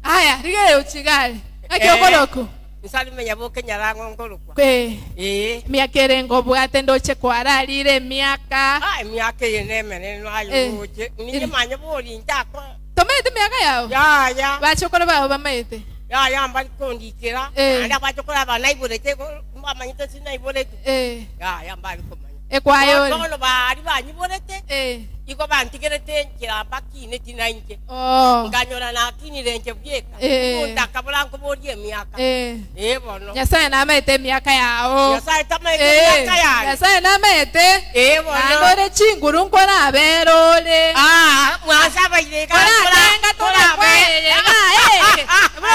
Aya, rigere uchigare. Ngakiokoroku. Nsathimenya boke nyarango nkoroku. Kwe. Eh. Miaka erengo bwate ndoche kwararire emiaka. Ah, emiaka eye nemene nayo Eh. roche. Ninye manye bori njako. Tomaete miaka yao? Ya ya. Bachokoro bao bamaete. Ya ya mbali kondikira. Eh. Anda bachokora banaiborete bamanyete sinaiborete. Eh. Ya ya mbali komanya. Ekwaya ore. Bono bari banyiborete. Eh. Igo bantigerete njira bakine tinainche. Oh. Nganyora nakinire nche bweka. Eh. Ndakabura nkoborie emiaka. Eh. Eh bono. Nyasaye namaete emiaka yao. Nyasaye tamaete Eh, emiaka yaye. Nyasaye namaete. Eh bono. Naende ore chinguru nkorabera ore. Ah, mwasabaire ka. Koratenga torakweye ga eh. Bro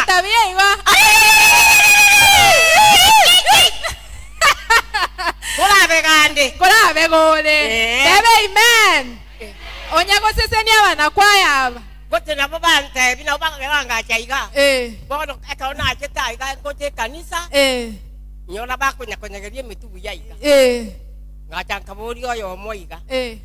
tabia igo. Korabe gande. Korabe gore. Eh. Tebe amen. Onya gosesenia abana kwaya aba. Gote nabo bantebi nabo bagerangacha iga. Eh. Bono ekero nachete aiga ngoche ekanisa. Eh. Nyora bakonyakonyageria emitubu ya iga. Eh. Ngacha nkaboria oyomo iga. Eh.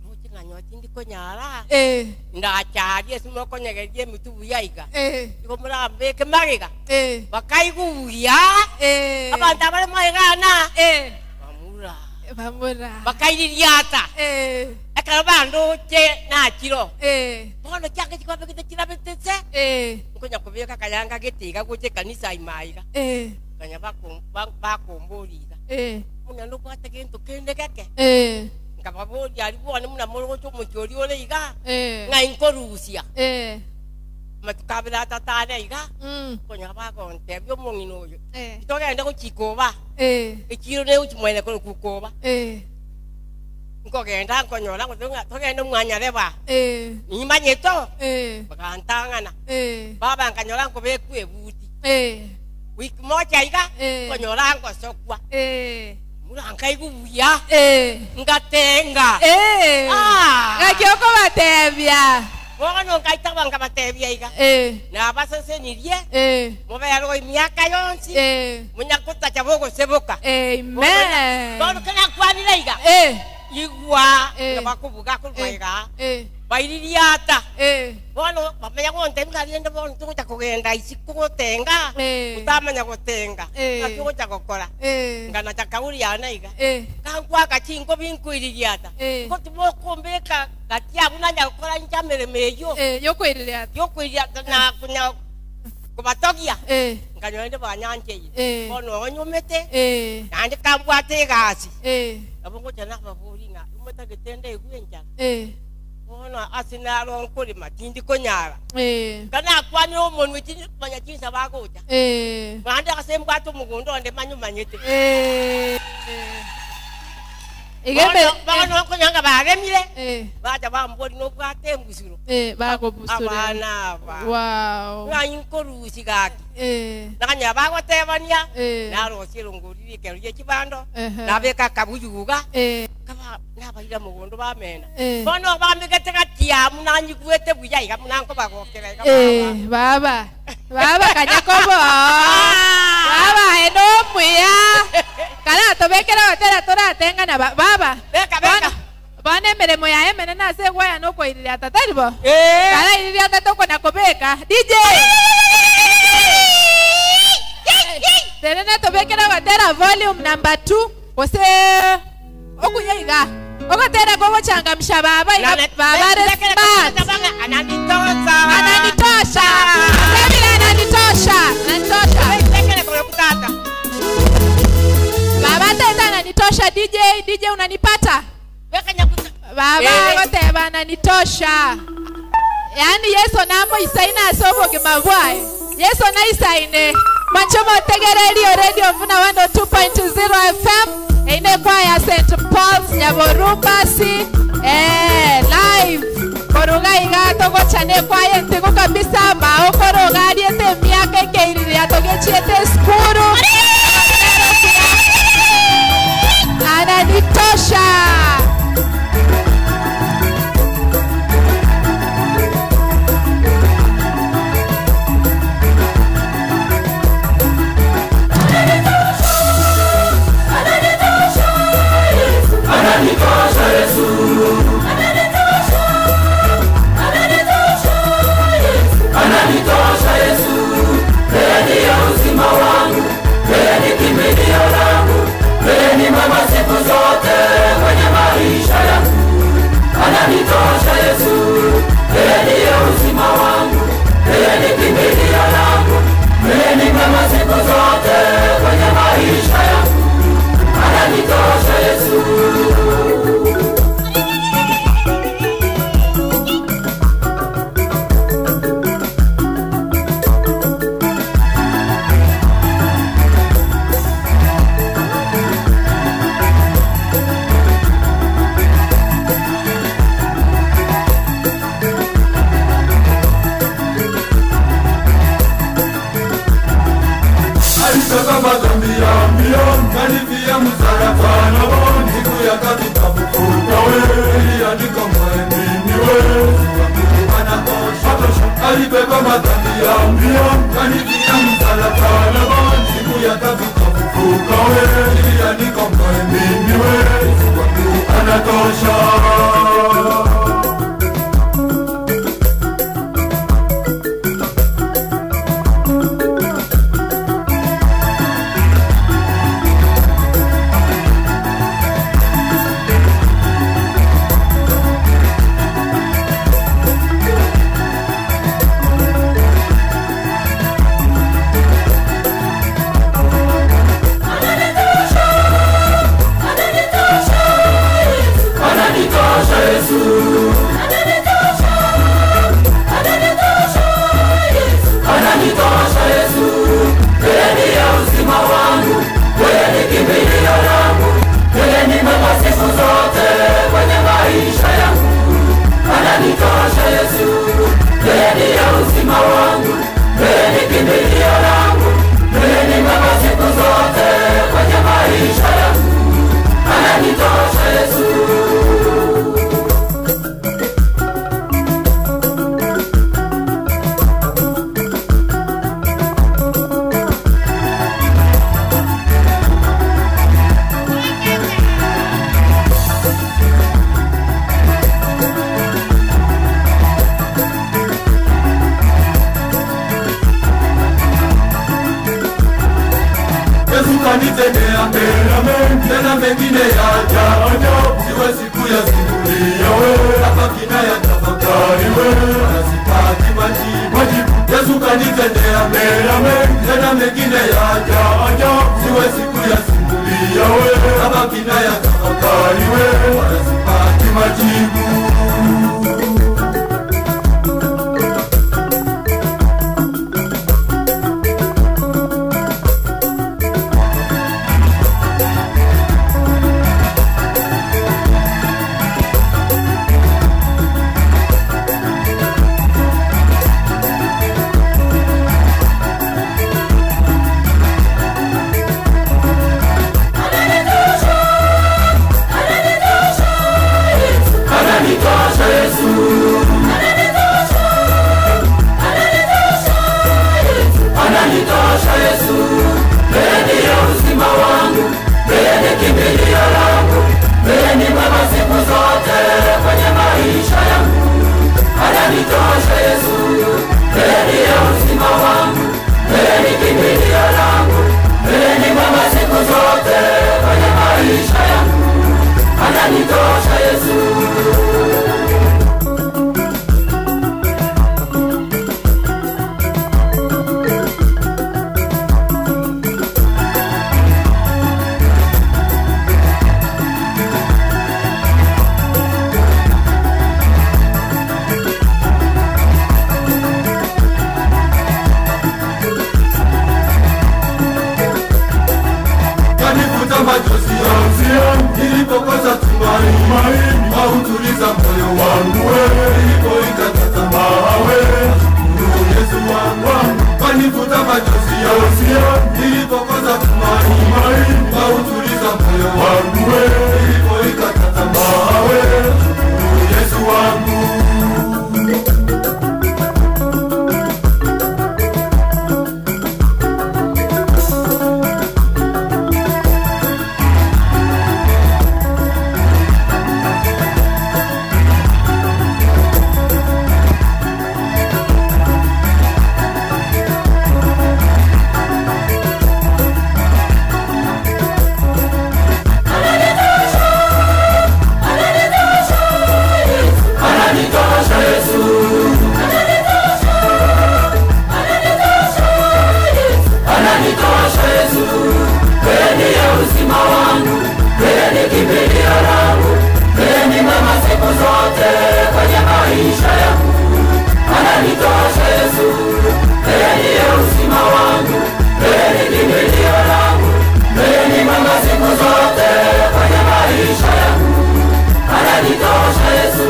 Moche ng'anyoa tindi konyara. Eh. Ndacharia ase mokonyageria emitubu ya iga. Eh. Igo morambeke magega. Eh. Bakaiguya. Eh. Abanto abare maegana. Eh. Bamura. Bamura. Bakaiririata. Eh. Ekero bandoche nachiro. Eh. Bono chiange chikwabekete chirabetese. Eh. Nkonya kobeka kayanga gete iga gocha ekanisa ima iga. Eh. Kanya bakumbori iga. Muna nobwate gento kende geke. Nkababoria ari bwane muna morogocha omochie oria ore iga. Ng'ai nkorusia. Amatuko abere atato are iga. Konya bagontebia omong'ina oyo. Togende gochika oba. Echiro negochi mwene koroku koba. Nkogenda nkonyora ngoteba ng'a togende mwanyareba. Nimanyete oo. Bagantang'ana. Baba nkanyora nkobekwa ebuti. Wiki moja iga nkonyora ngosokwa. Mura nkaigwa buya. Ngatenga. Ng'aki okobatebia. Bono nkaitaba nkabatebia iga. Nabasesenirie. Moberwe emiaka yonsi. Munyakotacha bogoseboka. Amen. Bono kenakwanire iga. Igwa ngabakubuga korwa iga. Baiririata. Bono bamenya gontebia ng'a rende bono togocha kogenda isiko gotenga. Otamanya gotenga. Ng'aki ogocha gokora. Nganacha kauri yane iga. Kankwaka chinkobi nkoiririata. Ngotibokombeka gati abwo nanya gokora inche emeremo eywo. Yokoiririata. Yokoiririata na konya kobatogia. Nkanyora inde banyancheire. Bono onyomete. Naende kambwate egasi. Nabo ngocha nababori ng'a omotagete ndeigwe enchara. Bono ase naro nkorema tindi konyara. Kanakwanire omonwe manya chinsa bagocha. Naende ase mbwate omogondo onde manyomanyete. Igembe Bono nkonyanga baremire. Bacha bambori nobwate embusuro. Bagobusura. Abana aba. Wow. Ng'ai nkorusi gaki. Nakanya bagotebania. Narosie erongori rikero rie chibando. Nabeka akabuyuga. Kaba nabaira mogondo bamena. Bono bamegete gatiamu nanyigwete buya iga muna nkobagokera iga baba. Baba kanyakobo. Baba eno muya. Kana tobekera gotera toratengana baba. Beka beka. Bono emeremo yaye emenene ase egwaya nokoiriria tata ribo. Kara iriria tata okona kobeka. DJ. Tenene tobekera gotera volume number 2 gose okunya iga. Ogotera kogochangamsha baba iga baba re smart. Ananitosha. Ananitosha. Sebile ananitosha. Ananitosha. Baba teta ananitosha. DJ, DJ unanipata? Baba goteba ananitosha. Yaani Yesu namo isaina asobo kimabwae. Yesu na isaine. Manchomo tegererio Radio Mvuna 102.0 FM. Eine kwaya St. Paul's Nyaborumbasi. Live. Koruga iga togochane kwaya ntego kabisa maokoroga ariete miaka ekeiriria togechiete skuru. Ananitosha. Ananitosha Yesu. Ananitosha. Ananitosha Yesu. Ananitosha Yesu. Yeye ndiye uzima wangu. Yeye ni kimbilio langu. Yeye ni mama siku zote kwenye maisha yangu. Ananitosha Yesu. Yeye ndiye uzima wangu. Yeye ni kimbilio langu. Yeye ni mama siku zote kwenye maisha yangu. Ananitosha Yesu. Alisema madhambi ya milioni kanifia msalabani, siku ya tatu kafufuka wewe, ili anikomboe mimi wewe. Anatosha, alibeba madhambi ya milioni kanifia msalabani, siku ya tatu kafufuka wewe, ili anikomboe mimi wewe. Anatosha. Ananitosha. mengine ya ajabu siwezi kuyasimulia we nabaki nayatafakari we wala sipati majibu. Yesu kanitendea mema tena mengine ya ajabu siwezi kuyasimulia we nabaki nayatafakari we wala sipati majibu. Ananitosha Yesu, ananitosha Yesu, yeye ndiye uzima wangu, yeye ni kimbilio langu, yeye ni mwema siku zote kwenye maisha yangu. Ananitosha Yesu, yeye ndiye uzima wangu, yeye ni kimbilio langu, yeye ni mwema siku zote kwenye maisha yangu. Ananitosha Yesu. Kanifuta machozi yangu nilipokosa tumaini, kautuliza moyo wangu nilipoikata tamaa wewe, nashukuru Yesu wangu. Kanifuta machozi yangu nilipokosa tumaini, kautuliza moyo wangu nilipoikata tamaa wewe, nashukuru Yesu wangu. Ananitosha Yesu, ananitosha Yesu, yeye ndiye uzima wangu, yeye ni kimbilio langu, yeye ni mwema siku zote kwenye maisha yangu. Ananitosha Yesu, yeye ndiye uzima wangu, yeye ni kimbilio langu, yeye ni mwema siku zote kwenye maisha yangu. Ananitosha Yesu.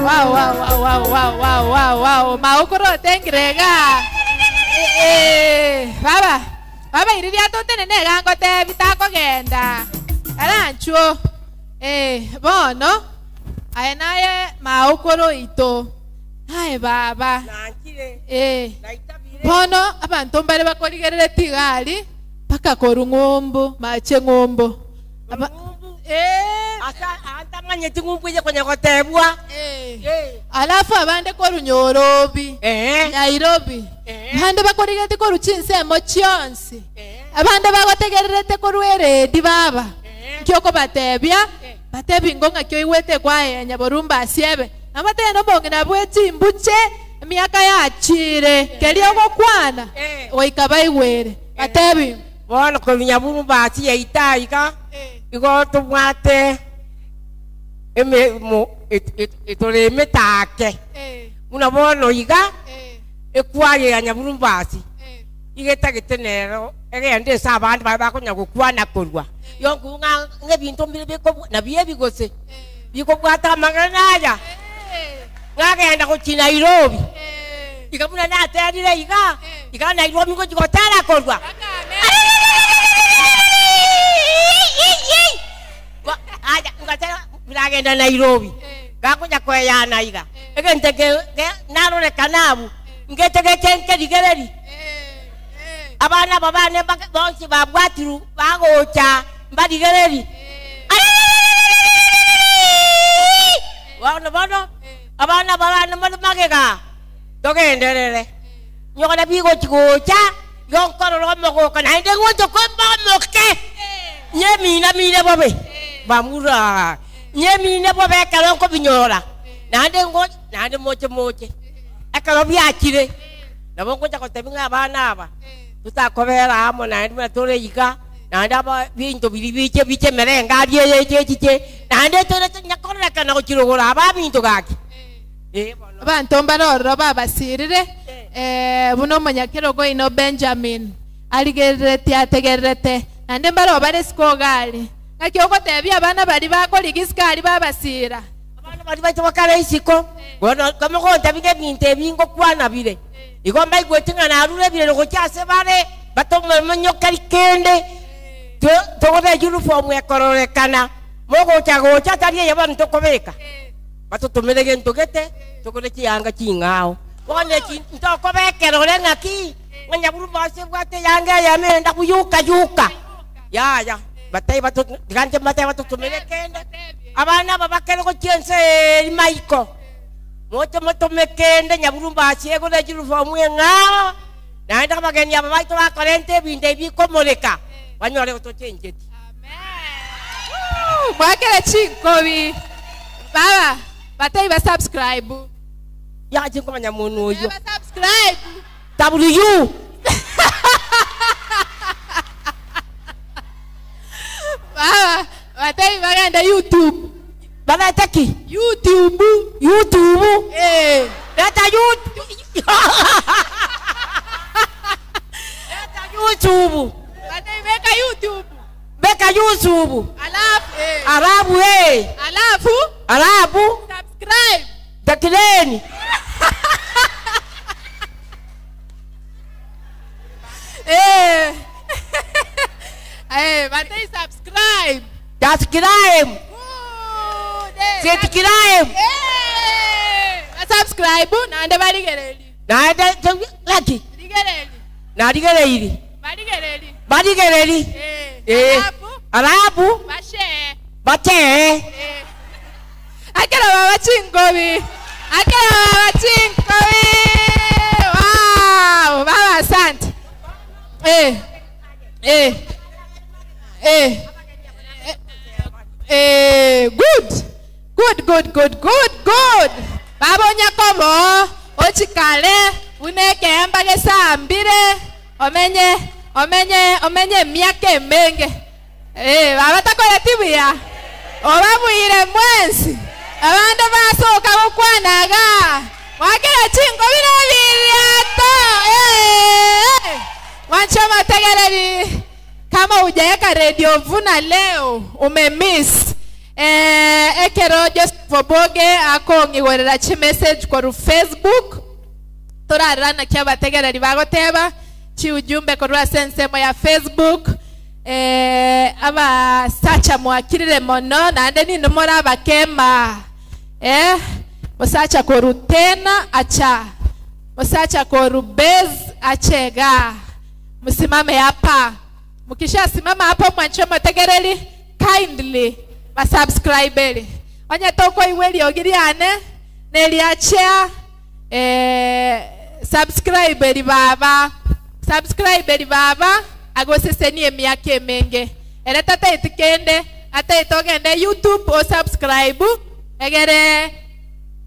Wow, wow, wow, wow, wow, wow, wow, wow. Maukuro tengirega. Eh, baba. Baba iriria totenene gango te bitakogenda. Aranchuo. Bono. Aye naye maukuro ito. Aye baba. Bono abantu mbare bakorigerere tigari paka koru ng'ombo, mache ng'ombo. Asa antamanyeti ng'umbu ije kwenye gotebwa. Alafu abande koru Nyorobi, Nairobi, abande bakorigete koru chinsemo chionsi, abande bagotegererete koru eredi baba, nkio batebia batebi ngo ng'aki oigwete kwaye Nyaborumba asiebe nabatende omong'ina bwe chimbuche emiaka yachire keria ogokwana goika baigwere batebi bono koru Nyaburumba asi yaita iga igo tobwate etore emetake buna bono iga ekwaye ya Nyaburumbasi igetagete nero egende ase abande baria bakonya gokwana korwa yonku ng'a ng'ebinto mbire biko nabio ebigose bikobwata amang'ana aya ng'agenda gochi Nairobi iga buna naterire iga iga Nairobi ngochi gotera korwa aya ngatera biragenda Nairobi gakonya kweyana iga Egento eke ge- narorekana abwo, ngete geche nkerigereri. Abana aba bane mbake bonsi babwatirwe bagocha mbarigereri. Bono bono, abana aba bane more magega, togenderere. Nyora bigochi gocha, igo nkorora omogoka naende ngocha komba omoke. Nyemina mine bobe, bamura. Nyemine bobe ekero nkobinyora, naende ngo naende moche moche. Ekero biachire, nabo ngocha gotebia ng'a abana aba, totakobera amo naende buna tore iga, naende aba binto biria biche biche emerenge aria eye eche echiche, naende tore nyakorerekana gochirogora aba abinto gaki. Eh, bono. Abanto mbare ororo babasirire, eh, buna omonyakerogo oino Benjamin arigereretie ategererete, naende mbare obare isiko iga aria. Naki ogotebia abana baria bakorigia isiko aria babasira? Abana baria baito bakare isiko, bono komogontebia ng'a ebinto ebi ngokwana bire, igo mbaigwete ng'a narure ebirero gochia ase bare, batomomonyokeria kende, to- togore uniform ekororekana, mogocha gocha tari eye bono tokobeka, batotomere gento gete, togore chianga ching'ao. Bono echi ntokobekera ore ng'aki, ng'a nyaburumba ase ebwate eyanga eyemo endabu yuka yuka, yaya, batebi bato tiga inche mbatebi batotomere kende, abana aba bakere gochia ense eri maiko, moche motome kende nyaburumba ase egore uniform eng'ao, naende abageni aba baito bakorenta ebinto ebi bikomoreka, banyore gotochenchetie. Mwakere chinkobi baba batebi ba subscribe. Yache nkomanya monwe oyio. Ba subscribe. W. Baba batebi bagende YouTube. Bagete ki? YouTube. YouTube. Eh. Leta YouTube. Leta YouTube. Batebi beka YouTube. Beka YouTube. Alafu eh. Arabu eh. Alafu Arabu. Subscribe. Dakileni. Eh. Eh, batebi subscribe. Subscribe. Good. Eh. Subscribe. Eh. Ba subscribe naende barigereri. Naende laki. Rigereri. Narigereiri. Barigereri. Barigereri. Eh. Eh. Alafu Arabu. bashare. Bachee. Eh. Akera baba chinkobi. Akera baba chinkobi. Wow, baba asante. Eh. Eh. Eh. Eh, good. Good, good, good, good, good. Baba onyakobo, ochikale, uneke gesambire, omenye, omenye, omenye emiaka emenge. Eh, baba takoreti buya. Obabwire mwensi. Abande basoka gokwanaga. Mwakera chinkobi biriato. Eh. Mwancho mategereri. Kama hujaweka Radio Vuna leo umemiss. Eh, ekero Joseph Oboge akong'igorera chi message koru Facebook torarana kia abategereri bagoteba chiujumbe korwa ase ensemo ya Facebook eh, abasacha mwakirire mono naende nino more abakema eh, musacha koru tena acha musacha koru bez achega msimame hapa mukishasimama hapo mwancho mategereri kindly basubscriberi onye tokoigwa eriogi riane neriachea eh, subscriberi baba subscriberi baba agosesenie emiaka emenge ere tataeti kende ataete ogende youtube osubscribe egere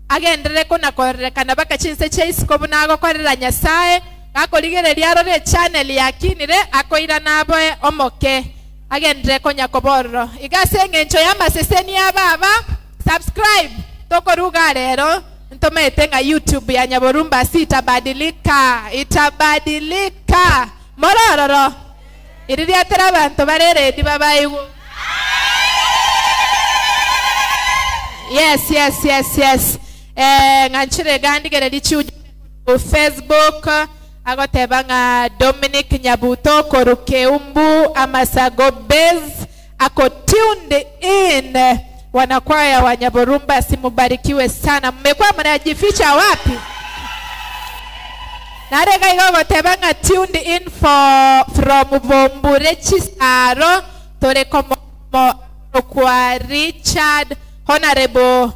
agenderere konakorerekana baka chinse chia isiko buna agokorera nyasaye gakorigereria arore echannel yakinire akoirana aboe omoke agenderere konya kobororo iga ase eng'encho ya amaseseni ya baba subscribe tokoruga rero ntomete ng'a youtube ya nyaborumba si itabadilika itabadilika morororo iri riatera abanto bare redi babaigu yes yes yes yes eh, ng'anchire gandigereri chiuju ku facebook agoteba ng'a Dominic Nyabuto koru Keumbu Amasago Base ako tuned in. Wanakwaya wa Nyaborumba, simubarikiwe sana. Mmekuwa mnajificha wapi? Narega igo goteba ng'a tuned in for from Bombure Chisaro tore komo kwa Richard Honorable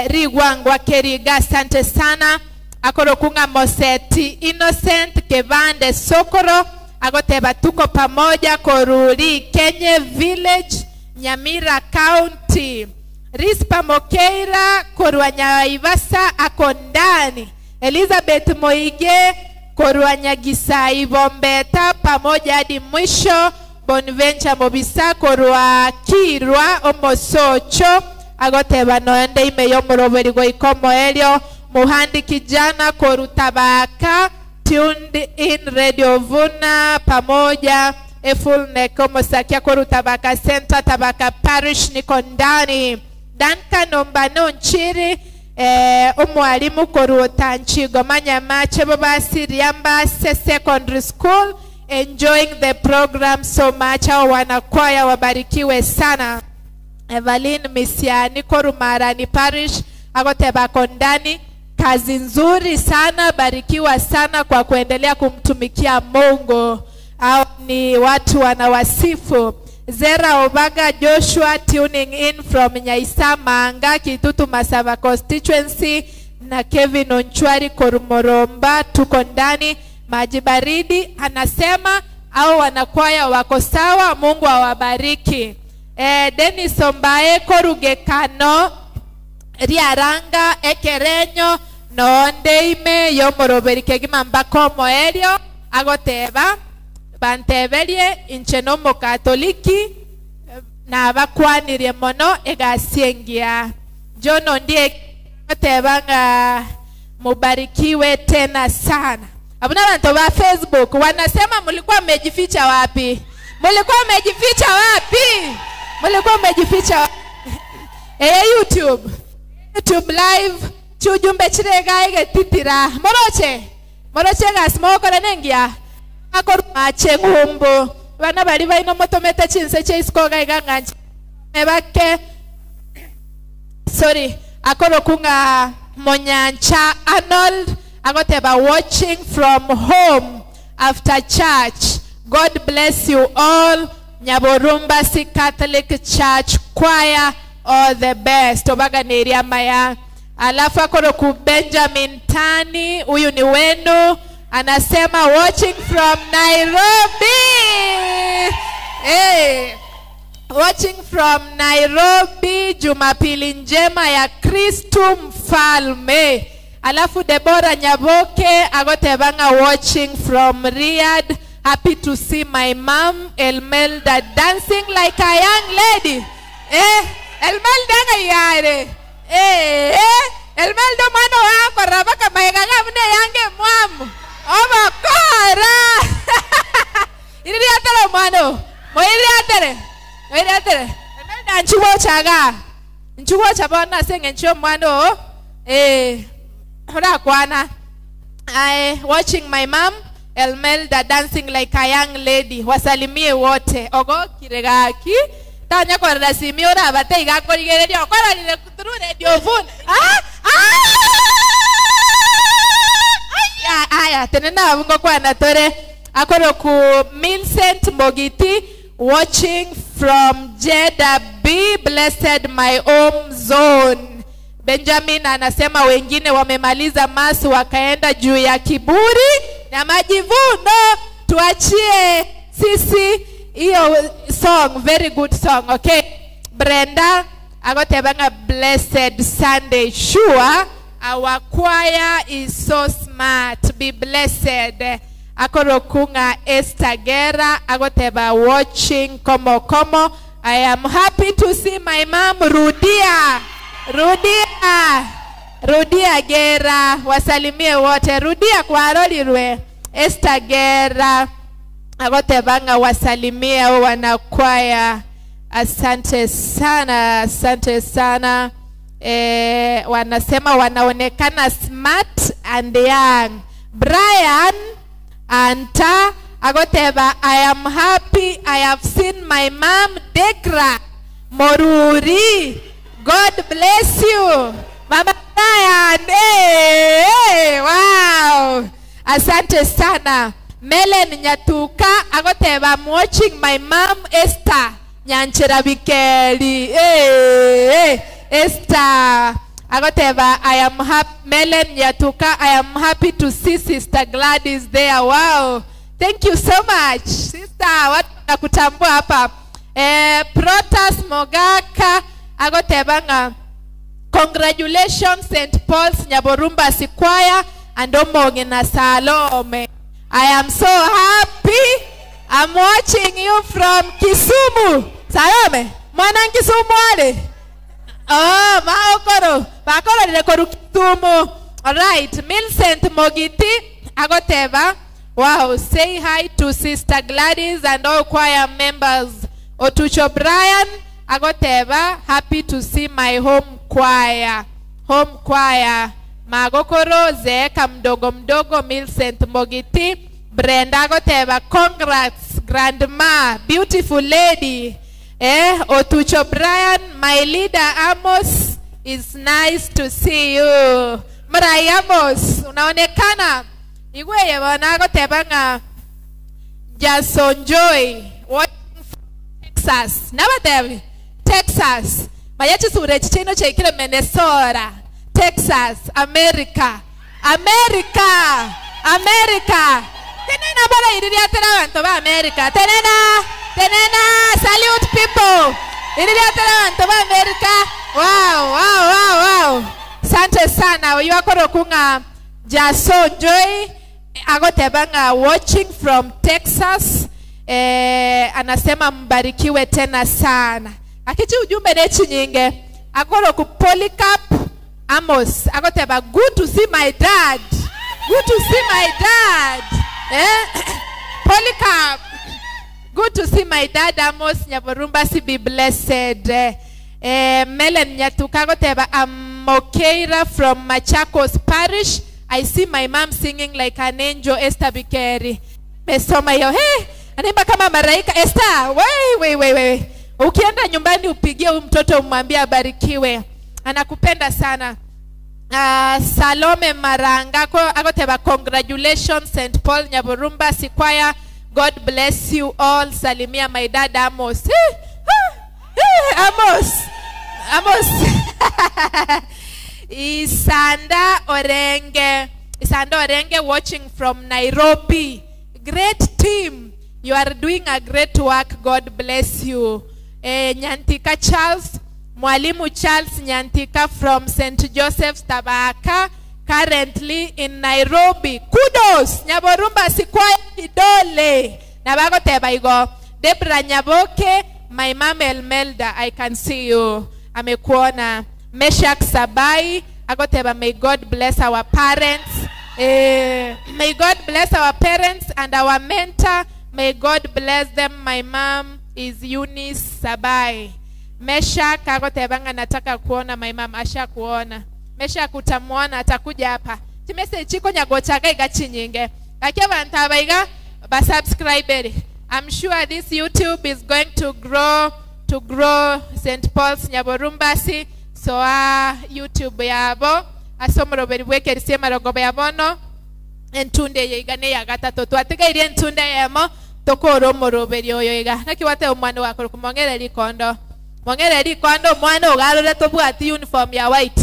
Rigwangwa Keriga, asante sana. Akorokunga Moseti Innocent Kevande Sokoro agoteba tuko pamoja Koruri Kenye Village Nyamira County. Rispa Mokeira korwa Nyaivasa akondani. Elizabeth Moige korwa Nyagisai Bombeta pamoja hadi mwisho. Bonventure Mobisa korwa Kirwa Omosocho agoteba noende ime yomoroberi goikomo elio. Muhandi kijana korutabaka tuned in Radio Vuna pamoja Efulnek Omosakia korutabaka Center Tabaka Parish niko ndani. Duncan Ombano Nchiri omwalimu koruota Nchigo Manyamache Bobasi Riambase Secondary School enjoying the program so much. Hao wanakwaya wabarikiwe sana. Evelyn Misiani Korumarani Parish agoteba kondani, kazi nzuri sana, barikiwa sana kwa kuendelea kumtumikia Mungu. Hao ni watu wanawasifu. Zera Obaga Joshua tuning in from Nyaisa Manga Kitutu Masava constituency na Kevin Onchwari Korumoromba tuko ndani. Maji baridi anasema au wanakwaya wako sawa, Mungu awabariki. Dennis Ombae Korugekano Riaranga Ekerenyo nondeime yomoroberi kegima mbako moerio agoteba banteberie inche nomokatoliki na bakwanirie mono egasiengia. John Ondie agoteba nga mubarikiwe tena sana. Abuna bantu ba Facebook wanasema mlikuwa mmejificha wapi? Mlikuwa mmejificha wapi? Mlikuwa mmejificha wapi? YouTube. YouTube live chujumbe chirega egetitira. Moroche. Moroche gasmokora nengia. Akorumache ngumbu. Bana bali baino motomete chinse cheisiko gaiga nganje. Mebake. Sorry. Akorokunga Monyancha Arnold agoteba watching from home after church. God bless you all. Nyaborumbasi Catholic Church Choir, all the best. Obaganiria maya. Alafu akoroku Benjamin Tani, huyu ni wenu, anasema watching from Nairobi. Hey. Watching from Nairobi, Jumapili njema ya Kristu Mfalme. Alafu Deborah Nyaboke agotebanga watching from Riyadh. Happy to see my mom Elmelda dancing like a young lady. Elmelda ngayare. Elmelda mwana wako rabaka maega mne yange mwamu. Obakora. Iriri atere mwana. Moiri atere. Moiri atere. Elmelda nchuwo chaga. Nchuwo chabona senge nchuo mwana. Ora kwana. I watching my mom Elmelda dancing like a young lady. Wasalimie wote. Ogo kiregaki. Tanya korera simi ora bate igakorigereria okorarire through radio phone. Aya tenena abungo kwana tore akoroku Millicent Mogiti watching from Jeddah. Be blessed my home zone. Benjamin anasema wengine wamemaliza mass wakaenda juu ya kiburi na majivuno. Tuachie sisi hiyo song, very good song. Okay. Brenda agotebanga blessed Sunday. Sure, our choir is so smart. Be blessed. Akorokunga Esther Gera agoteba watching komo komo. I am happy to see my mom Rudia. Rudia. Rudia Gera, wasalimie wote. Rudia kwa rolirwe. Esther Gera agotebanga wasalimie au wanakwaya. Asante sana, asante sana. Wanasema wanaonekana smart and young. Brian Anta agoteba I am happy I have seen my mom Degra Moruri. God bless you. Mama Brian. Hey, hey, wow. Asante sana. Melen Nyatuka agoteba I'm watching my mom Esther Nyanchera Bikeri. Hey, hey, Esther agoteba I am happy Melen Nyatuka I am happy to see Sister Gladys there. Wow. Thank you so much. Sister, watu nakutambua hapa. Eh, Protas Mogaka agoteba nga Congratulations St. Paul's Nyaborumba Sikwaya and Omongina Salome. I am so happy. I'm watching you from Kisumu. Salome, mwana Kisumu ale. Oh, maokoro. Bakoro lile koru Kisumu. All right, Millicent Mogiti agoteba. Wow, say hi to Sister Gladys and all choir members. Otucho Brian agoteba, happy to see my home choir. Home choir. Magokoro zeeka mdogo mdogo Millicent Mogiti. Brenda agoteba, congrats grandma, beautiful lady. Eh, Otucho Brian, my leader Amos, it's nice to see you. Mrai Amos, unaonekana. Igweye bona agoteba nga Jason Joy, watching from Texas. Nabatebi, Texas. Mayachi sure chichino chekile Minnesota, Texas, America. America, America. Tenena bora iriria tena bantu ba America. Tenena, tenena, salute people. Iriria tena bantu ba America. Wow, wow, wow, wow. Asante sana. Oyu akoro kunga Jason Joy agotebanga watching from Texas. Eh, anasema mbarikiwe tena sana. Akichi ujumbe nechi nyinge. Akoro ku Polycarp Amos agoteba good to see my dad. Good to see my dad. Eh? Polycarp. Good to see my dad Amos Nyaborumbasi be blessed. Eh, Melen Nyatuka agoteba I'm Mokeira from Machakos Parish. I see my mom singing like an angel Esther Bikeri. Mesoma hiyo. Hey, anaimba kama malaika Esther. Wei wei wei wei. Ukienda nyumbani upigie huyu mtoto umwambie abarikiwe. Anakupenda sana. Salome Maranga agoteba congratulations St. Paul Nyaborumba Sikwaya. God bless you all. Salimia my dad Amos. Eh, eh, Amos. Amos. Isanda Orenge. Isanda Orenge watching from Nairobi. Great team. You are doing a great work. God bless you. Eh, Nyantika Charles. Mwalimu Charles Nyantika from St. Joseph's Tabaka, currently in Nairobi. Kudos! Nyaborumba Sikwaya kidole. Nabagoteba igo. Debra Nyaboke, my mom Elmelda, I can see you. Amekuona. Meshak Sabai, agoteba, may God bless our parents. Eh, may God bless our parents and our mentor. May God bless them. My mom is Eunice Sabai. Meshak agotebanga nataka kuona my mom, asha kuona. Meshak utamuona atakuja hapa. Chimese chiko nyagochaka iga chinyinge. Lakini abantu abaiga ba subscribe. I'm sure this YouTube is going to grow St. Paul's Nyaborumbasi. So YouTube yabo asomoroberi bwekerisia marogoba yabono entunde yeiga ne ya gatatu twatigaire entunde yemo tokora omoroberi oyo iga naki wate omwana wakoro kumongere rikondo mongere rikondo omwana ogarore tobwati uniform ya white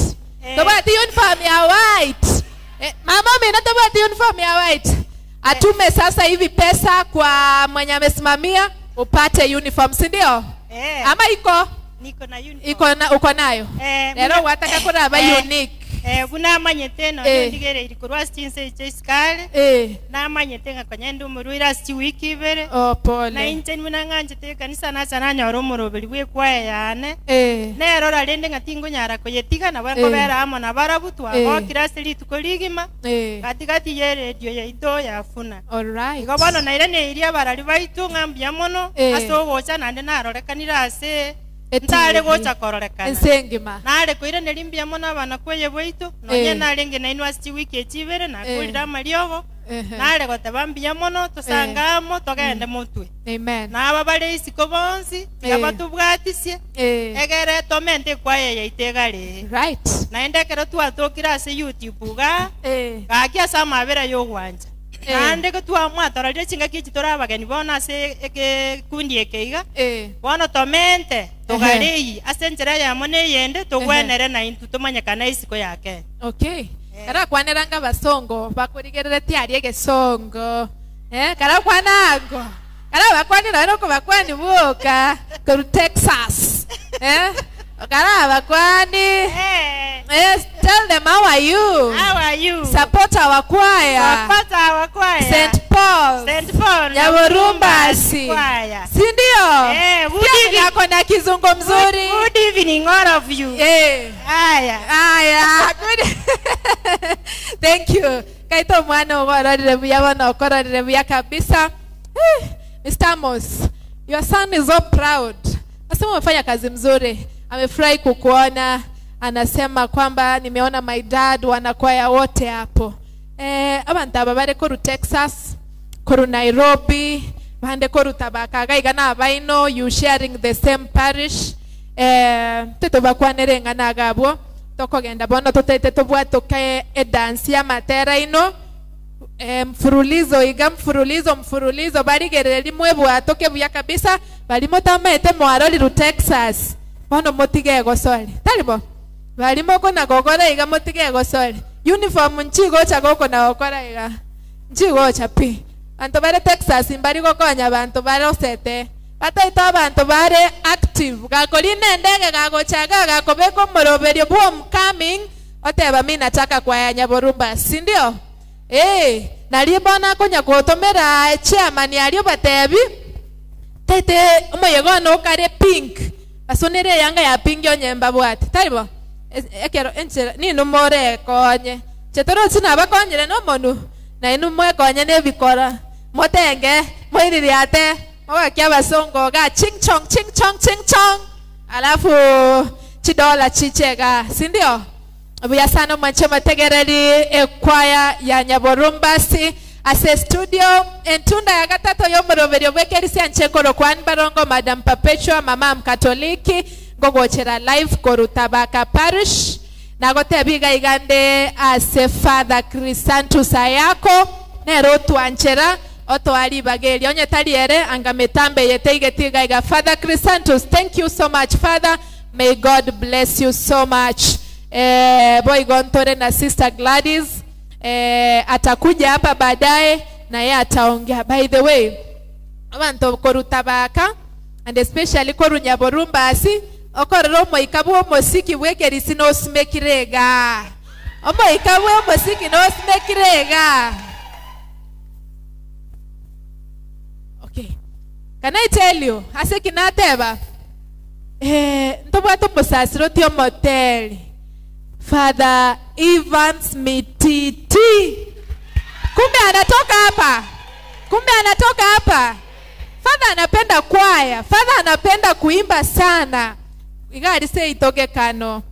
tobwati uniform ya white eh, mama mimi tobwati uniform ya white atume sasa hivi pesa kwa mwenye amesimamia upate uniform si ndio eh. Ama iko niko na uniform iko na uko nayo eh, lero wataka kuraba unique eh bunamanyete no ndigere irikorwa sinse chisikale eh namanyete ngakonyenda omurwira ase chiwiki ibere oh pole na inche munang'anchete ekanisa nacha nanyora omoroberi bwa ekwaya yane eh nerora rende ng'a tingonyara koyetiga nabo nkobera amo nabarabu twagokire ase rituko rigima eh katikati ya eredio yaito yafuna alright igo bono naire neiria abarari baitu ng'a mbuya mono ase ogocha naende narorekanire ase ntare gocha kororekana ensengima nare koiraneri mbuya mono abana kweye bwaitu nonye narenge nainwe ase chiwiki echi ibere nakorire amariogo Ehe. Nare goteba mbuya mono tosange amo togende motwe. Amen. Na aba bare isiko bonsi tiga batobwatisie egere tomente ekwaya yaito egare. Right. Naende ekero twatokire ase YouTube igaa, gaki ase amabera y'ogwancha. Naende gotwamwatororire chingaki echi tore abageni bono ase egekundi eke iga, bono tomente togarei ase enchera eyemo na eyende togwenere naintwe tomanyekane isiko ya Kenya. Okay. Karakwaneranga abasongo bakorigereretie aria egesongo. Eh, karakwana ango. Karabakwane nonya nokobakwani bwoka korwa Texas. Eh, karabakwani. Eh, tell them how are you? How are you? Support our choir. Support our choir. St. Paul. St. Paul. Nyaborumbasi. Choir. Si ndio? Eh, good Pia evening. ako na kizungu mzuri. Good evening all of you. Eh. Haya. Haya. Good. Thank you. Kaito mwana okororire buya bono okororire buya kabisa. Eh, Mr. Amos, your son is so proud. Anasema umefanya kazi mzuri. Amefurahi kukuona. Anasema kwamba nimeona my dad wanakwaya wote hapo. Eh, abantu aba bare koru Texas, koru Nairobi, bande koru Tabaka gaiga na abaino you sharing the same parish. Eh, tetobakwanere ng'ana gabwo tokogenda bono totete tobwatoke edansi y'amatera ino eh, mfurulizo iga mfurulizo mfurulizo barigereri mwebwatoke buya kabisa barimo tamaete mwaroriru Texas bono motige egosori taribo barimo kona gokora iga motige egosori uniform nchigocha gokona gokora iga nchigocha pi banto bare Texas mbari gokonya banto barosete bataito abanto bare active gakorina endege gagochaga gakobeka omoroberio bwa omcoming oteba mi nataka kwaya Nyaborumba si ndio? Eh, nari bono akonya gotomera chairman ario batebi tete omoyega one okare pink basonere eyanga ya pink onyemba bwate taribo ekero enchera nino morekonye chetorochi nabakonyire nomonu nainu mwekonye nebikora motenge moiririate mogakia abasongo ga ching chong ching chong ching chong alafu chidola chichega si ndio? Buya sana mwanche mategereri ekwaya ya Nyaborumbasi ase studio entunda ya gatato yomoroberio bwekerisia nchekoro kwan barongo Madam Perpetua mama mkatoliki ngogochera live korutabaka parish nagotebiga igande ase Father Chrysanthus Ayako nero otwanchera otwaribageria onye tari ere anga mitambe yete igetiga iga. Father Chrysanthus, thank you so much Father, may God bless you so much. Boy Gontore na Sister Gladys atakuja hapa baadaye na yeye ataongea. By the way, abantu korutabaka and especially koru Nyaborumbasi okorera omoika bwa omosiki bwekerisi nosimekirega omoika bwa omosiki nosimekirega. Okay, can I tell you ase kinateba ntobwate omosasiro ti omoteri Father Evans Mititi. Kumbe anatoka hapa. Kumbe anatoka hapa. Father anapenda kwaya. Father anapenda kuimba sana. Igari se itoke kano.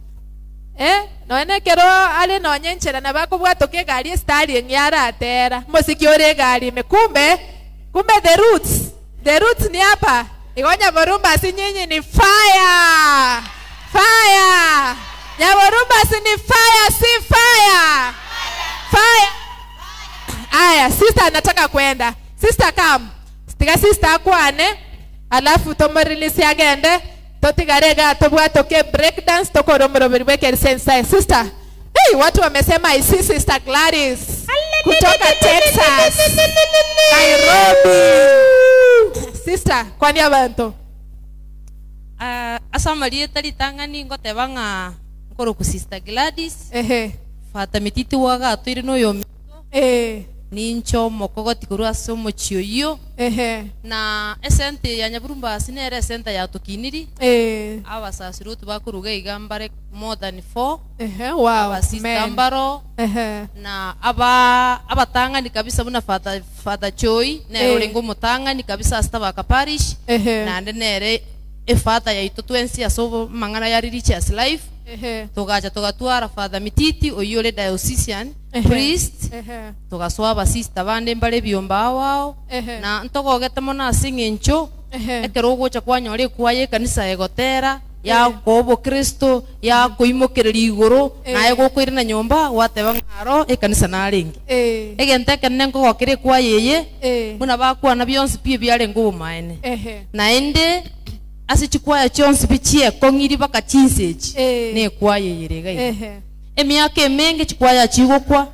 Noene kero ale nonyenchera na bakobwatoke gari estari eng'ara atera. Mosiki ore gari me kumbe kumbe the roots. The roots ni hapa. Igonya Nyaborumbasi nyinyi ni fire. Fire. Nyaborumbasi ni fire, si fire. Fire. Aya, sister anataka kwenda. Sister come. Tiga sister akwane, alafu tomorelisi agende, totigarega tobwatoke break dance tokoromoroberi bweke sense. Sister. Hey, watu wamesema I see Sister Gladys kutoka Texas. Nairobi. Sister, kwani abantu? Asamarie talitangani ngoteba nga nkoro ku Sister Gladys. Ehe. Fata mititi waga twire no yo. Nincho mokogoti korwa ase omochie oyio. Ehe. Na esente ya Nyaborumbasi nere esente ya tokiniri. Abasasirotu bakoruga iga mbare more than 4. Ehe, wow. Abasista mbaro. Ehe. Na abatangani kabisa buna Father Choi nere orengo omotangani kabisa ase Tabaka Parish. Ehe. Naende nere efata yaito twensi ase mang'ana ya Religious Life. Tugacha tugatwara Father Mititi oyo ore diocesan priest. Tugasoa abasista bande mbare ebiomba ao ao. Na ntogogete mono ase eng'encho ekero ogocha kwanyora ekwaya ekanisa egotera ya obokristo yakoimokereria igoro naye gokoire na nyomba gwateba ng'aro ekanisa narenge. Egento ekenene nkogokera ekwaya eye buna bakwana bionsi pi ebiarenge obomaene. Naende ase chikwaya chionsi pi chiekong'iri baka chinsa echi na ekwaya eye ere iga iga. Emiaka emenge chikwaya chigokwa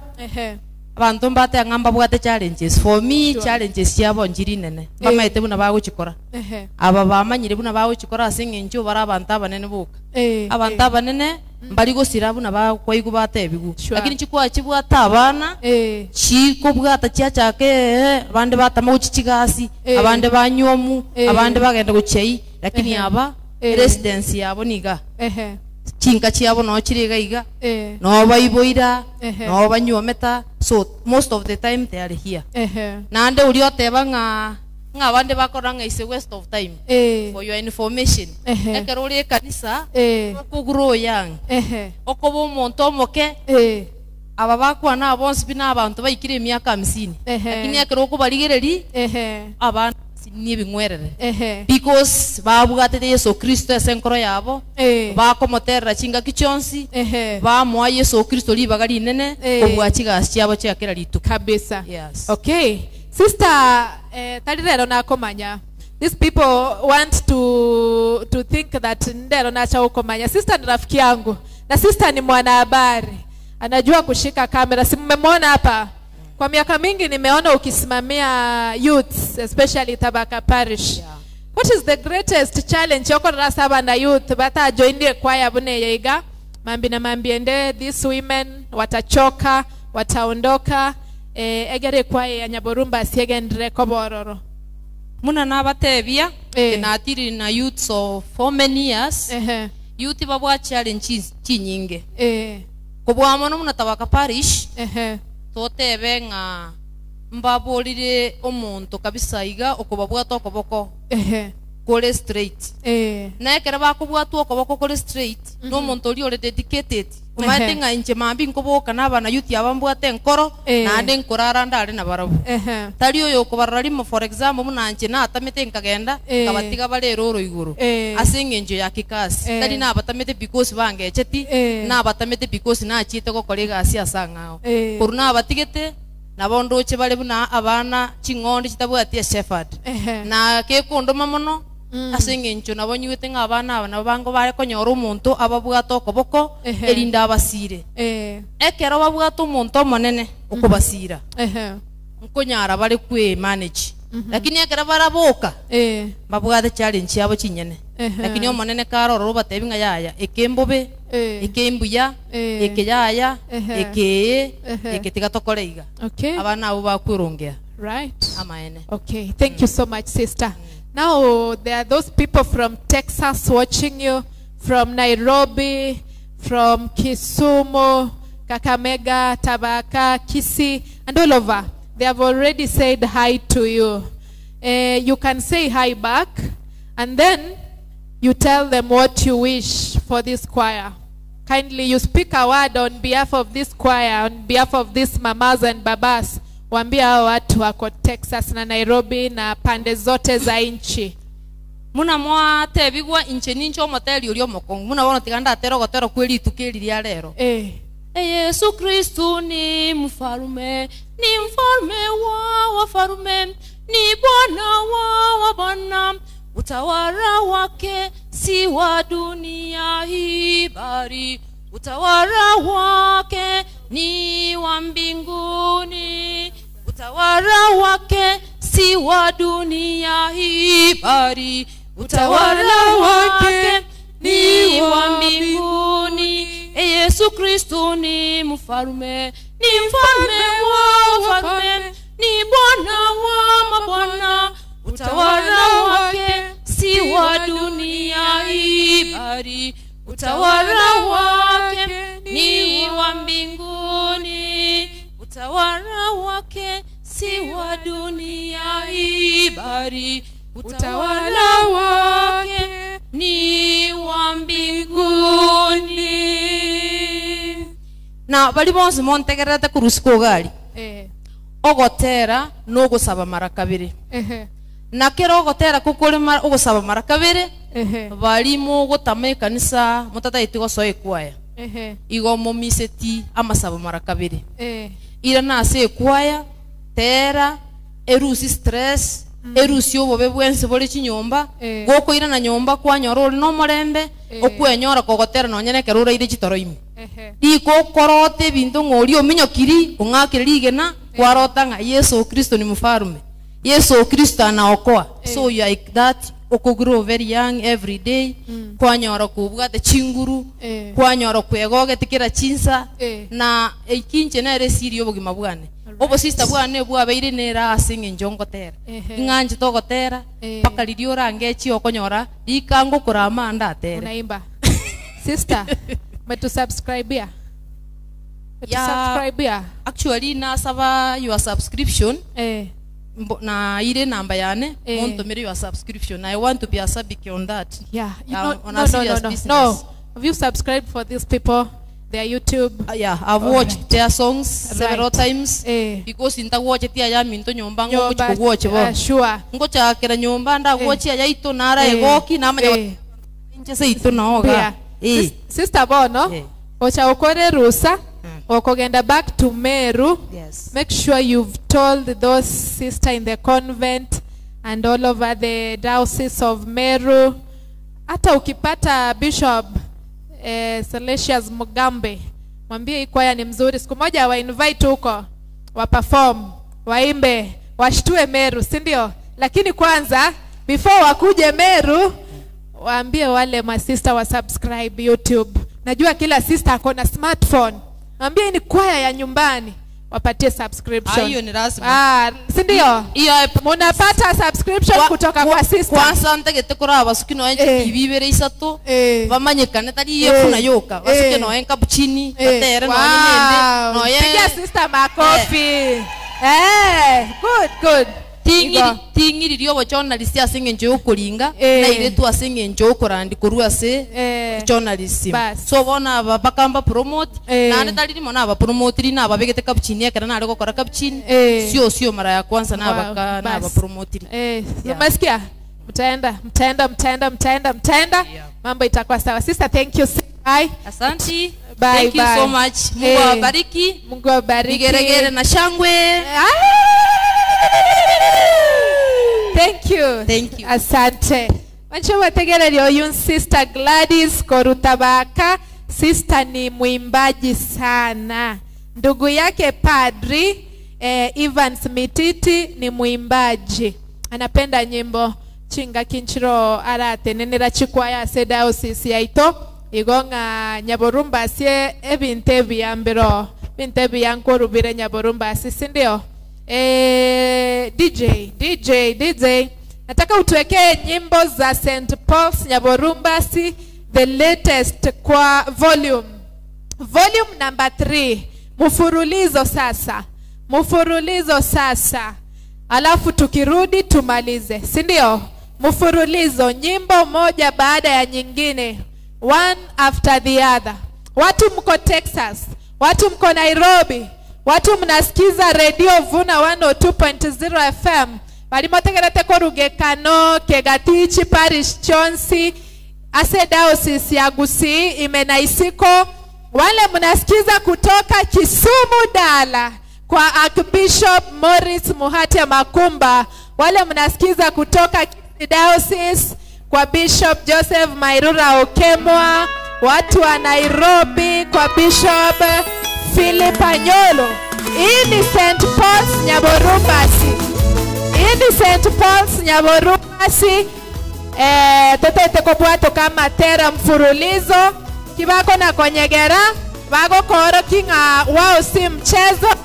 abanto mbate ng'a mbabwate challenges. For me challenges chiabo nchiri nene mbamaete buna bagochikora. Aba bamanyire buna bagochikora ase eng'encho bare abanto abanene boka. Abanto abanene mbari gosira buna bakwaigwa batebigu. Lakini chikwaya chibwate abana chikobwata chiachaka abande batama gochi chigasi abande banywomu abande bagenda gochia lakini aba residence yabo niga chinka chiabo no chiri iga iga no baiboira no banywometa, so most of the time they are here. Naende uri oteba ng'a ng'a abande bakora ng'a is a waste of time. For your information, ekero ori ekanisa okogrow young okoba omonto omoke aba bakwana bonsi pi na abanto baikire emiaka 50. Lakini ekero okobarigereri abana ni ebing'werere because babwatete Yesu Kristo ase enkoro yabo bakomoterera chingaki chionsi bamoa Yesu Kristo ribaga rinene kobua chigasi chiabo chiakera rituko. Kabisa. Yes. Okay. Sister, tari rero nakomanya. These people want to think that ndero nacha ukomanya. Sister ni rafiki yangu na sister ni mwanahabari. Anajua kushika kamera. Si mmemwona hapa? Kwa miaka mingi nimeona ukisimamia youths, especially Tabaka Parish. What is the greatest challenge yokorora saba na youth bata joinie kwaya bune yeiga mambi na mambi ende these women watachoka wataondoka egere kwaya ya Nyaburumba siegendre kobororo. Muna nabatebia natiri na youth so for many years. Youth babwa challenge chinyinge. Kobwa mono muna Tabaka Parish. Totebe ng'a mbaborire omonto kabisa iga okobabwata okoboko kore straight. Na ekero bakobwatwa okoboko kore straight n'omonto oria ore dedicated. Omaete ng'a inche mambi nkoboka n'abana youth aba mbwate enkoro naende nkorara ndare nabarabwo. Tari oyo okobarora rimo, for example muna nche natamete nkagenda nkabatiga bare oro igoro ase eng'encho ya kikasi. Tari nabatamete because bangecheti nabatamete because nachiete gokora egasi ase ang'ao. Koru nabatigete nabo ndoche bare buna abana ching'ondi chitabwati eshepherd. Na kekondoma mono ase eng'encho nabo nywete ng'a abana aba nabo bango bare konyora omonto ababwate okoboko erinda abasire. Ekero babwate omonto omonene okobasira nkonyara bare kwe manage. Lakini ekero baraboka babwate challenge yabo chinyene. Lakini omonene karororo batebi ng'a yaya ekembobe ekembuya ekeyaya ekeye eketiga tokore iga. Abana abo bakwerongea. Right. Amaene. Okay, thank you so much, sister. Now, there are those people from Texas watching you, from Nairobi, from Kisumu, Kakamega, Tabaka, Kisii, and all over. They have already said hi to you. You can say hi back, and then you tell them what you wish for this choir. Kindly, you speak a word on behalf of this choir, on behalf of these mamas and babas. Waambie hao watu wako Texas na Nairobi na pande zote za nchi. Muna mwatebigwa inche nincho omoteri oria omokongu. Muna bono tiga ndatera ogotera kwe rituko eri ria rero. Yesu Kristu ni mfalme, ni mfalme wa wafalme, ni Bwana wa wabwana. Utawala wake si wa dunia hii, bali utawala wake ni wa mbinguni. Utawala wake si wa dunia hii, bali utawala wake ni wa mbinguni. Yesu Kristu ni mfalme, ni mfalme wa wafalme, ni Bwana wa mabwana. Utawala wake si wa dunia hii, bali utawala wake ni wa mbinguni. Utawala wake si wa dunia hii, bali utawala wake ni wa mbinguni. Na bari bonsi montegererete korwa ogari. Ogotera nogosaba mara kabere. Na kero ogotera kokore ogosaba mara kabere bari mogotama ekanisa motataeti gosoa ekwaya. Igo momiseti amasabo mara kabere. Ira nase ekwaya tera erusi stress erusi obobe bwensi bore chinyomba gokoira na nyomba kwanyora ori nomorembe okwenyora kogotera nonye nekero oraire chitoro ime. Riko okorote ebinto ng'ori ominyokiri ong'akire rigena kwarota ng'a Yesu Kristo ni mfarume. Yesu Kristo anaokoa. So you like that okogrow very young every day. Kwanyora kubwate chinguru kwanyora kwegogete kera chinsa na ekinche nere siri obogima bwane. Obo sister bwane bwabeire nera ase eng'encho ngotera. Ing'anche togotera mpaka riria orangechi okonyora rikango korama ndatere. Unaimba. Sister, umetusubscribe ya? Umetusubscribe ya? Actually nasaba your subscription. Na ile namba yane montomere your subscription. I want to be a subject on that. Yeah, you know, on no, a no, serious no, no. business. No. Have you subscribed for these people? Their YouTube? Yeah, I've watched their songs several times. Because intagwochetie aya minto nyomba Nyomba, ngochikogwoche bo. Sure. Ngochakera nyomba ndagwochia yaito nara egoki namanya inche seito naoga. Yeah. Sister Bono, ocha okore rusa okogenda back to Meru. Yes. Make sure you've told those sister in the convent and all over the diocese of Meru. Hata ukipata Bishop Salesius Mugambe, mwambie hii kwaya ni mzuri. Siku moja wa invite huko wa perform, waimbe, washtue Meru, si ndio? Lakini kwanza before wakuje Meru, waambie wale masista wa subscribe YouTube. Najua kila sister ako na smartphone. Mwambie ni kwaya ya nyumbani, wapatie subscription. Hiyo ni lazima. Si ndio? Munapata subscription kutoka kwa sister. Kwanza ntegete kuraba basuki noe TV ibere isato bamanyekane tari iyo kuna yoka basuke noe cappuccini batere noe nende noe Pigia sister makofi. Good good. Ting'iririe obojournalist ase eng'encho yokoringa nairetwe ase eng'encho yokorandi korwa ase journalism. So bono aba bakamba promote naende tari rimo nabapromotiri nababegete cappuccini ekero nare gokora cappuccini sio sio mara ya kwanza nabaka nabapromotiri. Umesikia? Mtaenda mtaenda mtaenda mtaenda mtaenda, mambo itakuwa sawa. Sister, thank you. Bye. Asante. Bye, Thank you bye. so much. Mungu awabariki. Mungu awabariki. Vigeregere na shangwe. Thank you. Thank you. Asante. Wancho wategereria oyu Sister Gladys Korutabaka. Sister ni mwimbaji sana. Ndugu yake padri Evans Mititi ni mwimbaji. Anapenda nyimbo chinga kinchiro aratenenera chikwaya ase diocese yaito igo ng'a Nyaborumba asie ebinto ebiyambiro binto ebiyankorubire Nyaborumba ase, si ndio? DJ, nataka utuwekee nyimbo za St. Paul's Nyaborumbasi, the latest kwa volume number 3, mfurulizo sasa, mfurulizo sasa, alafu tukirudi tumalize, si ndio? Mfurulizo, nyimbo moja baada ya nyingine, one after the other. Watu mko Texas, watu mko Nairobi, watu mnasikiza Radio Vuna 102.0 FM, balimotegerete korugekano Kegatichi Parish Chonsi ase diocese ya Gusii imenaisiko. Wale mnasikiza kutoka Kisumu Dala kwa Archbishop Morris Muhate Makumba, wale mnasikiza kutoka Kisii Diocese kwa Bishop Joseph Mairura Okemwa, watu wa Nairobi kwa Bishop Philip Anyolo. Hii ni St. Paul's Nyaborumbasi. Hii ni St. Paul's Nyaborumbasi. Totete kobwato kama tera mfurulizo kibako na konyegera bako koro kinga wao si mchezo.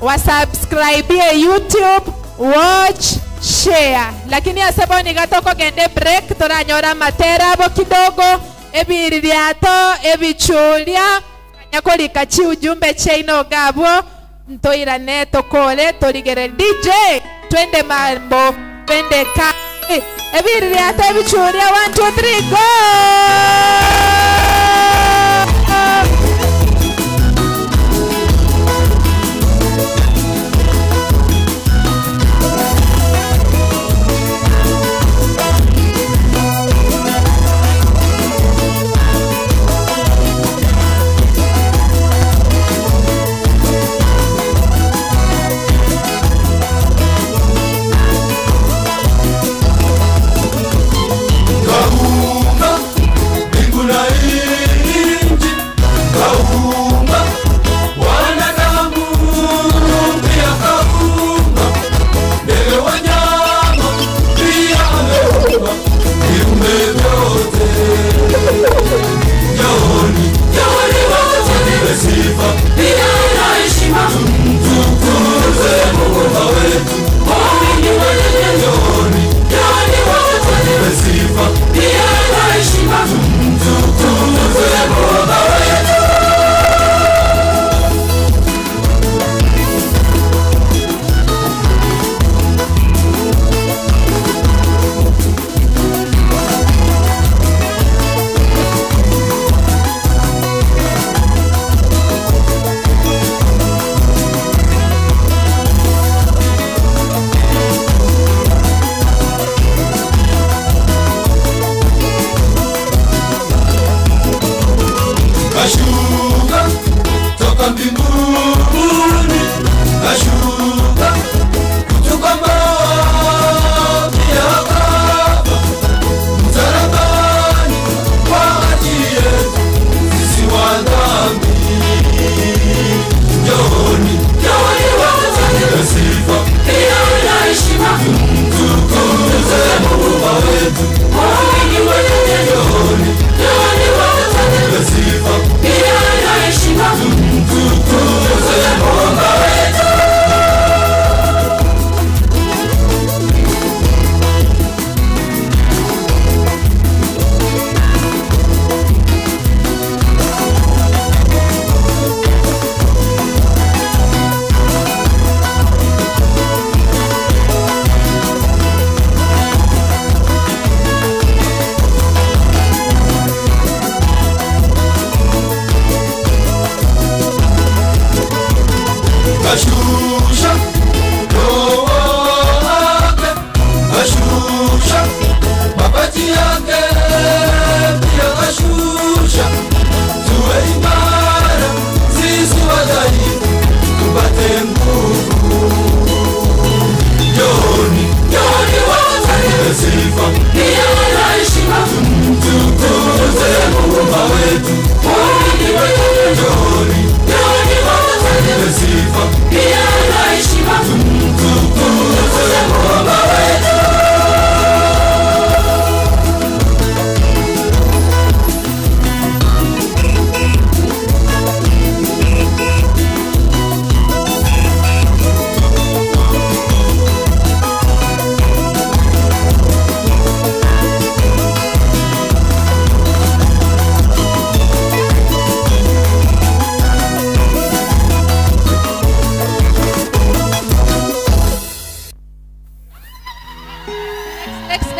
Wasubscribe YouTube, watch, share. Lakini asebo nigatoko gende break toranyora matera abo kidogo ebiririato ebichulia nyakolika chi ujumbe cheino gabwo ntoirane tokole torigere DJ twende mambo twende ka ebiririato ebichulia 1 2 3 go.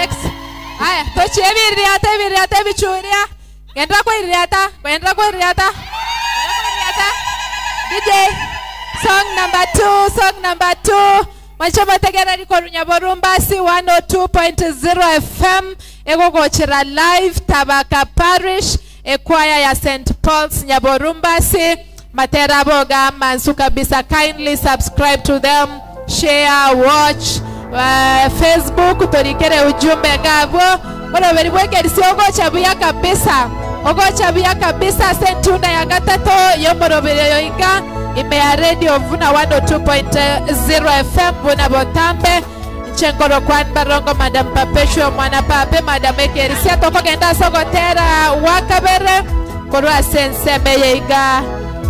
Next. Aya, tochie ebiririata ebiririata ebichuria. Gendera kweririata, gendera kweririata. Gendera kweririata. DJ, song number 2, song number 2. Mwancho motegereri korwa Nyaborumbasi 102.0 FM egogochera live Tabaka Parish ekwaya ya St Paul's Nyaborumbasi matera boga mansu kabisa. Kindly subscribe to them, share, watch Facebook torikere ujumbe gabo moroberi bwekerisi ogocha buya kabisa, ogocha buya kabisa. Sentunda ya gatato yomoroberi yoiga ime ya Radio Vuna 102.0 FM buna botambe nchenkoro kwan barongo madam Papesho mwana pape madam ekerisia tokogenda sogotera wakabere korwa senseme yeiga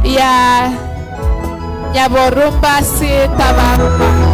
ya Nyaborumbasi Tabaka.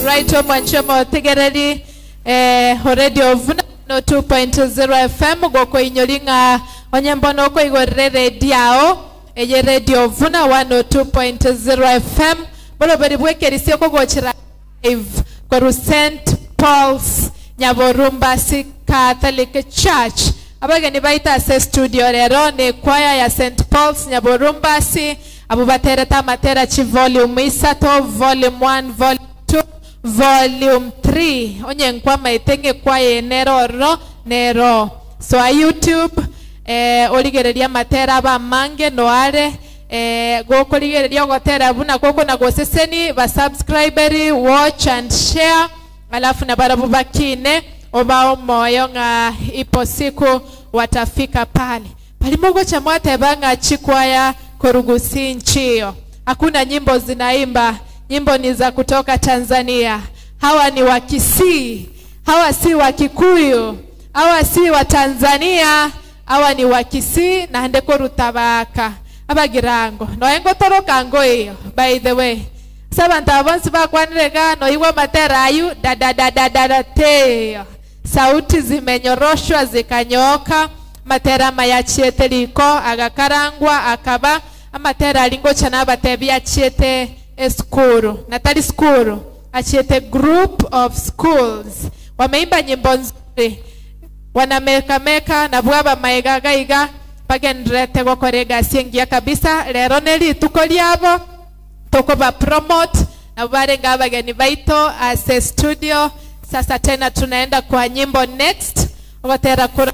Alright, omwanchomo tegereri Radio Vuna no 2.0 FM goko inyoringa onyembono okoigorere redio yao eye Radio Vuna 102.0 FM boloberi bwekerisia okogochera live koru St Paul's Nyaborumbasi Catholic Church. Abageni baita ase studio rero ne kwaya ya St Paul's Nyaborumbasi abo batereta amatera chi volume isato, volume 1, volume 2, volume 3. Onye nkwama etenge kwaya nero nero. So a YouTube origereria matera abamange noare gokorigereria ogotera buna koko na goseseni ba subscriberi watch and share alafu na barabu bakine oba omoyo nga ipo siku watafika pale. Palimugo cha mwatebanga chikwaya korugusi nchiyo. Hakuna nyimbo zinaimba, nyimbo ni za kutoka Tanzania. Hawa ni wa Kisii, hawa si wa Kikuyu, hawa si wa Tanzania, hawa ni wa Kisii na ndeko rutabaka. Abagirango noengo toroka ngo iyo by the way. Sabantu abonsi bakwanirega noiwa matera ayu da da da da da da te. Sauti zimenyoroshwa zikanyooka, matera mayachiete liko agakarangwa akaba amatera alingo chana batebi achiete eskuru natali skuru achiete group of schools. Wameimba nyimbo nzuri, wanameka meka na bwaba maegagaiga bagendrete gokorega siengia kabisa. Lero neli tuko liabo toko ba promote na barenga abageni baito as studio. Sasa tena tunaenda kwa nyimbo next ogotera kura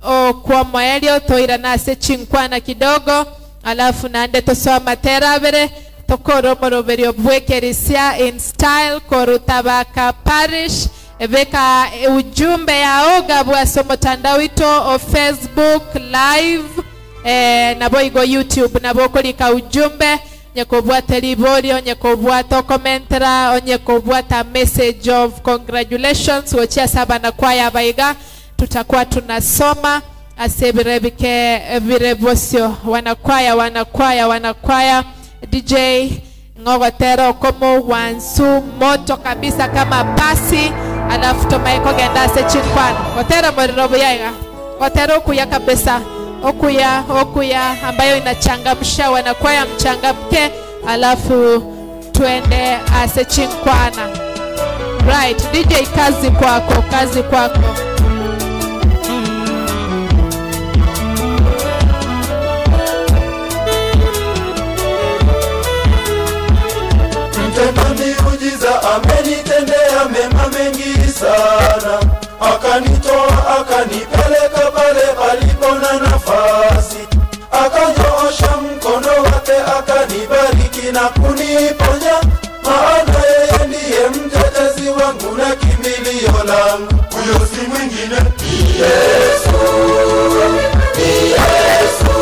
o kwa moelio toira nase chinkwana kidogo alafu naende tosoa matera abere tokoro moroberio bwekerisia in style korutabaka parish ebeka ujumbe ya oga bwaso mutandao ito o Facebook live nabo igo YouTube nabo kolika ujumbe nyekobwata liborio nyekobwata komentera onyekobwata message of congratulations wochia saba na kwaya baiga tutakuwa tunasoma asebirebike birebosio wanakwaya wanakwaya wanakwaya. DJ ngogotero komo wansu moto kabisa kama pasi alafu tomaiko genda se chinkwana gotera morirobo yaiga gotera okuya kabisa okuya okuya ambayo inachangamsha wanakwaya mchangamke alafu tuende ase chinkwana. Right, DJ kazi kwako, kazi kwako. Mtenda miujiza amenitendea mema mengi sana, akanitoa akanipeleka pale palipo na nafasi, akanyoosha mkono wake akanibariki na kuniponya, maana yeye ndiye mtetezi wangu na kimbilio langu. Huyo si mwingine ni Yesu, ni Yesu,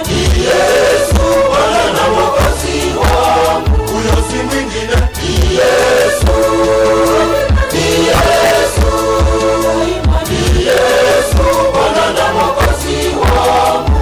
ni Yesu, Bwana na Mwokozi wangu. Huyo si mwingine ni Yesu, ni Yesu, ni Yesu, Bwana na Mwokozi wangu.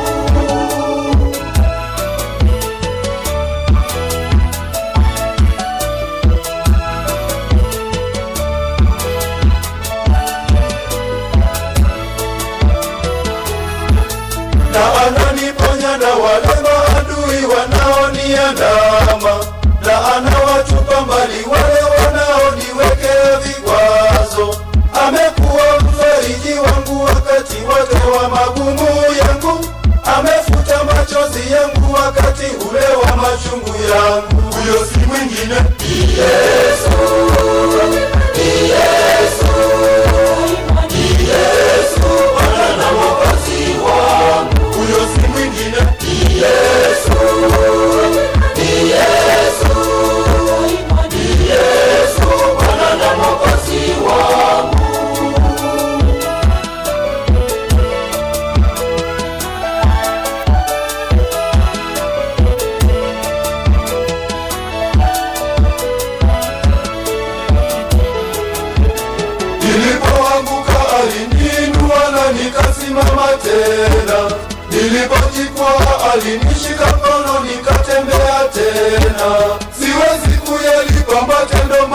Na ananiponya na wale maadui wanaoniandama, na anawatupa mbali wale wanaoniwekea vikwazo. Amekuwa mfariji wangu wakati wote wa magumu yangu, amefuta machozi yangu wakati ule wa machungu yangu. Huyo si mwingine ni Yesu, ni Yesu, ni Yesu, Bwana na Mwokozi wangu. Huyo si mwingine ni Yesu, ni Yesu, ni Yesu, Bwana na Mwokozi wangu. Nilipoanguka aliniinua na nikasimama tena, nilipojikwaa alinishika mkono nikatembea tena. Siwezi kuyalipa matendo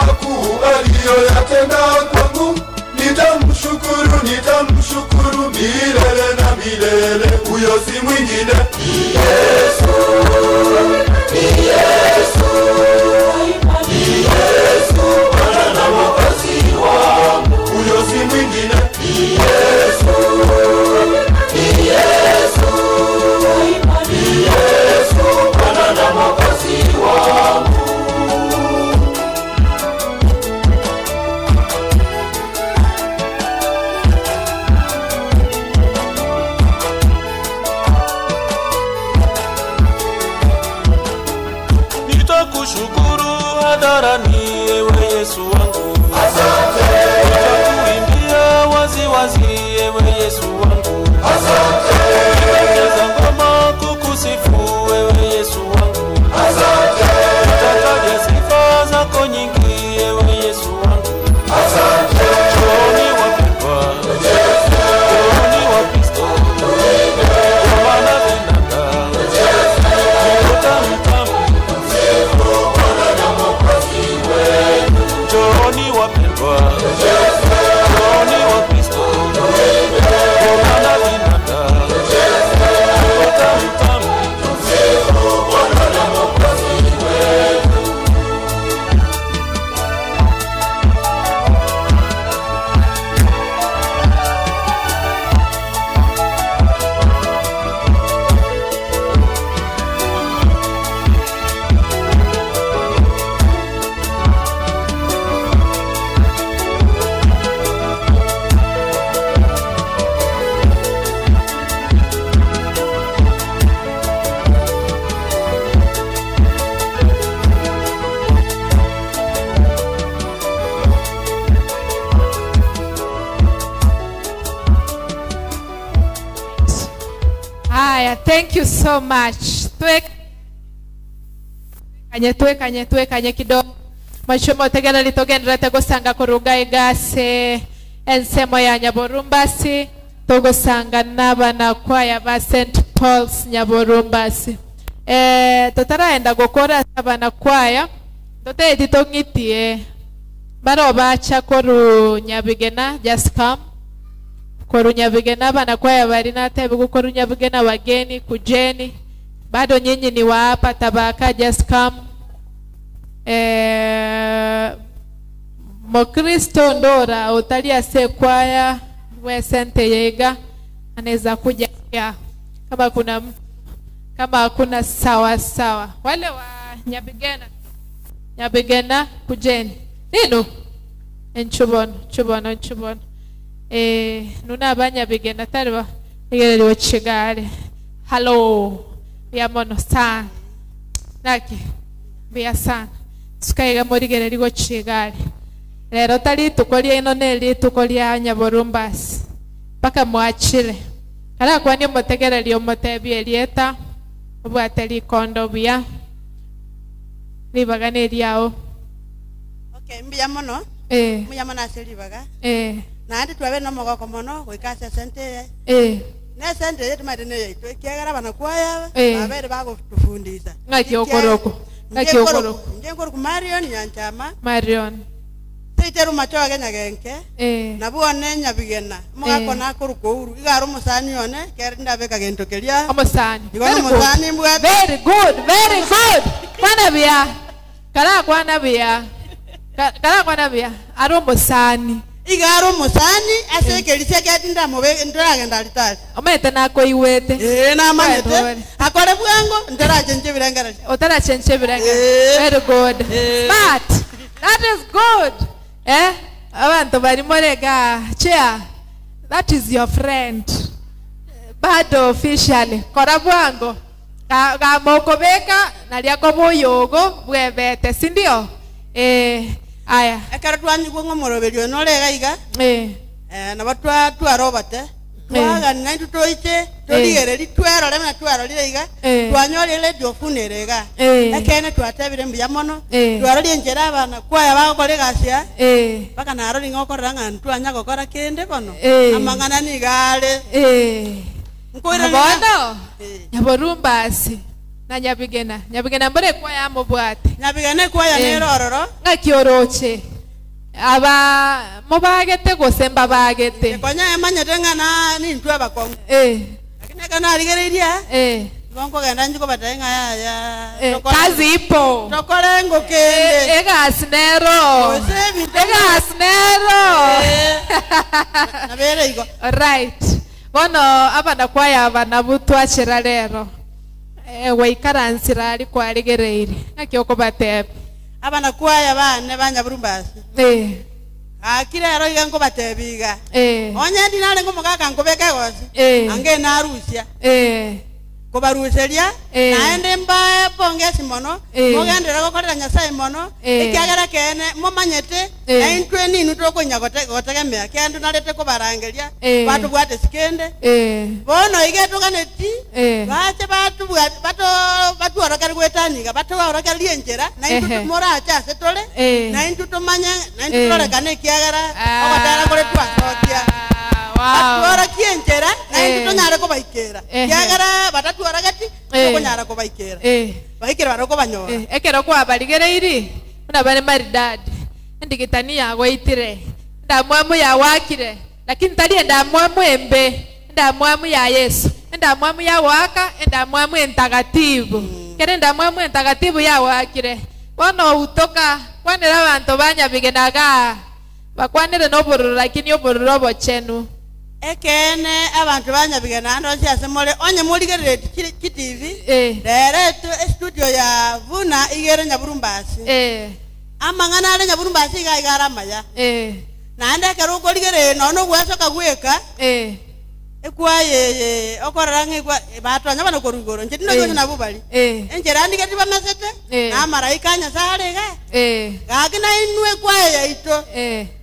hadharani, ewe Yesu wangu. Asante. Nitakuimbia wazi wazi, ewe Yesu wangu. Asante. Nitacheza ngoma kukusifu, ewe Yesu wangu. Asante. Nitataja sifa zako nyingi, ewe Yesu wangu. Asante. Njooni wapendwa, njooni Wakristo, kwa maana vinanda ni tamu tamu. Njooni wapendwa, njooni Wakristo, kwa maana vinanda ni tamu tamu. Haya, thank you so much. Twekanye twekanye twekanye kidogo. Machomo tegereri togenderete gusanga kuruga igase ensemo ya Nyaborumbasi tugusanga n'abana kwaya ba St Paul's Nyaborumbasi. Totaraenda gukora abana kwaya toteti tong'itie baro bacha koru Nyabigena just come korunyabigena bana kwaya bari natebi korunyabigena wageni kujeni bado nyinyi ni wa hapa Tabaka just come. Mokristo ndora utalia se kwaya we sente yega anaweza kuja ya. Kama kuna kama hakuna sawa sawa wale wa Nyabigena Nyabigena kujeni nino enchubono chubono chubono nuna abanyabigena tariba igereriwe chigare halo ya mono sana naki bia sana tukaiga morigereriwe chigare lero tari tuko ino neli tuko lia Nyaborumbasi paka mwachile kala kwani mutegererio mutebi elieta obwate likondo bia libaga neliao. Okay, mbiya mono. Mbiya mono ase libaga. Naende twabe nomogoko mono goika ase esente eye. Na esente eye tumanyete niyo yaito ekiagera abana kwaya babere bagotufundisa. Ng'aki okoroko? Ng'aki okoroko? Inche nkoroku Marion Nyanchama. Marion. Teiteru machoge nyagenke. Nabo one Nyabigena. Omogako nakoruka ouru. Iga are omosani one kere ndabeka gento keria. Omosani. Igo nomosani mbwate. Very good, very good. Kwana bia. Kara kwana bia. Kara kwana bia. Ari omosani. Iga ari omosani ase ekerisia kiati ndamobe ndaragenda alitari. Omanyete nakoiwete. Namanyete. Akore bwango ndarachenche ebirengererio. Otarachenche ebirengererio. Very good. Smart. That is good. Abantu bari morega chair. That is your friend. Bado officially. Kora bwango. Gamokobeka naliako boyogo bwebete, si ndio? Aya. Ekero twanyigwa ng'omoroberio norega iga. Nabo twarobate. Twagani naintwe toiche torigereri twerore na twerorire iga. Twanyorire radio funere iga. Ekene twatebire mbuya mono. Twarorie enchera abana kwaya bagokora egasi ya. Mpaka narori ng'okorora ng'a ntwanya gokora kende bono. Amang'ana niga are. Nkoirana Bono. Nyaborumbasi na Nyabigena. Nyabigena mbore kwaya mobwate. Nyabigena kwaya nerororo. Ng'aki oroche. Aba mobagete gose mbabagete. Konya emanyete ng'a na nintwe abakong'u. Lakini ekero narigereirie. Igo nkogenda nchi kobatebia ng'a yaya. Kazi ipo. Tokore ngokende. Egasi nero. Gose ebinto. Egasi nero. Nabere igo. Right. Bono abana kwaya abana butwachera rero. Waikaransira ari kwarigereire. Ng'aki okobatebia? Abana kwaya bane ba Nyaborumbasi. Gaki rero iga nkobatebia iga. Onye ndi narenge omogaka nkobeka egosi. Ange narusia. Kobaruseria Eh. naende mbae pongesi mono Eh. mogenderera gokorera nyasaye mono Eh. ekiagera kene momanyete Eh. naintwe ninu tokonya gotegemea kende narete kobarangeria Eh. batubwate sikende Eh. bono iga tuganeti Eh. bache batworokeri gwetaniga batworokeri enchera naintwe Ehe. morache ase tore Eh. naintwe tumanye naintwe Eh. torekane ekiagera ogotera kore twasokia batworokie enchera naintwe Eh. tonyare kobaikera Ehe. kiagera batatworogeti Eh. tokonyara kobaikera Eh. baikere bare kobanyora Eh, ekero kwabarigereiri buna bare maridadi endigitani yagwaitire endamwamu yawakire lakini tari endamwamu embe endamwamu ya yesu endamwamu yawaka endamwamu entagatibu kere endamwamu entagatibu yawakire bono utoka kwanera abanto banyabigenaga bakwanire nobororo lakini obororo obochenu ekene abantu banyabigena ndosi ase more onye morigerere chitv rero estudio ya vuna igere nyaburumbasi amang'ana are nyaburumbasi iga iga are amaya naende ekero okorigerere nono ogwesoka gweka ekwayeye okorora ng'ekwa batonya bano korwa igoro inche tinochonya Eh. nabo bari enchera ndigeti bamesete namaraika a nyasaye are iga gaki nainwe ekwaya yaito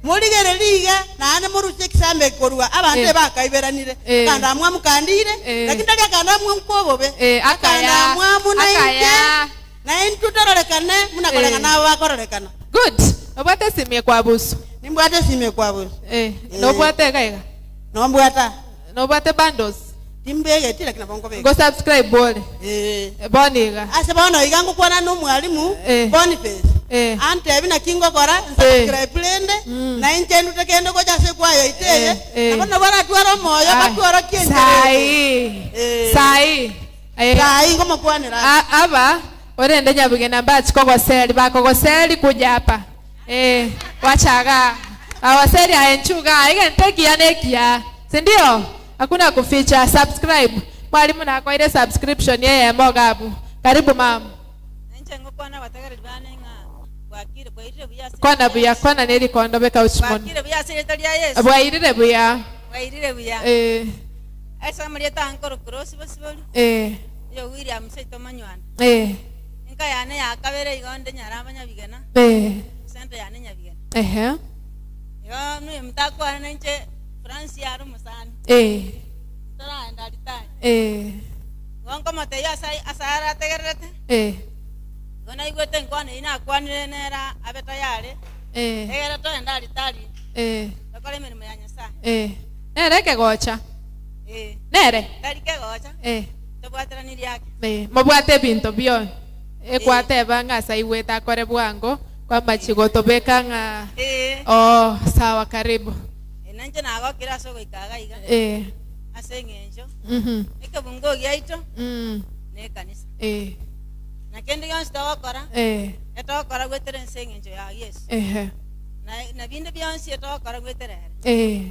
morigereri iga naende morusie ekisambe korwa abanto Eh. ebakaiberanire Eh. akanda mwamu kandire Eh. lakini tari akanda mwamu kwobobe Eh, akaya, akanda mwamu nainche akaya. naintwe tororekane munakorekana Eh. abo bakororekana good obwate esimie kwa busu nimbwate esimie kwa busu eh nobwate iga iga nombwata nobwate bundles timbegeti lakini nabo nkobeka ngo subscribe bole eh bono iga ase bono iga ngokwana na omwalimu Boniface antebi naki ngokora nsubscribe rende nainche ndute kende gocha ase kwaya iteye nabo nabo baratwara omoyo batworokie sai sai Sai ngomokwanera aba orende nyabugena mbachikogoseri bakogoseri kuja hapa eh wachaga awaseri aenchuga igentekia nekia sindio hakuna kuficha subscribe mwalimu nakoire subscription yeye mogabu karibu mama Inche ngokwana bategereri bane ng'a bwakire bwairire buya ase kona buya kona nerikondo beka uchimoni bwakire buya ase rita ria Yesu bwairire buya bwairire buya eh ase amarieta ankoro kurosi bosibori eh yo William seito manywana eh enka yane yakabere igo nde nyaramba nyabigena eh sente yane nyabigena ehe igo nuye mutakwana nainche France yari omusani eh toraenda aritari eh igo nkomotebia ase arategererete eh igo naigwete nkwana eywo nakwanire nera abe tayari eh egere toenda aritari eh tokore emirimo ya nyasaye eh nere kegocha eh nere tari kegocha eh tobwateranirie ake Eh, mobwate ebinto byone ekwateba ng'a aiwete akore bwango kwamachigo tobeka ng'a Eh. oh sawa karibu nanche nagokire ase ogoikaga iga eh ase eng'encho mhm ekebungo giaito mm na ekanisa eh na kende gionsi togokora eh etogokora gwetere nse eng'encho ya yesu ehe na na binde bionsi etogokora gwetere ere eh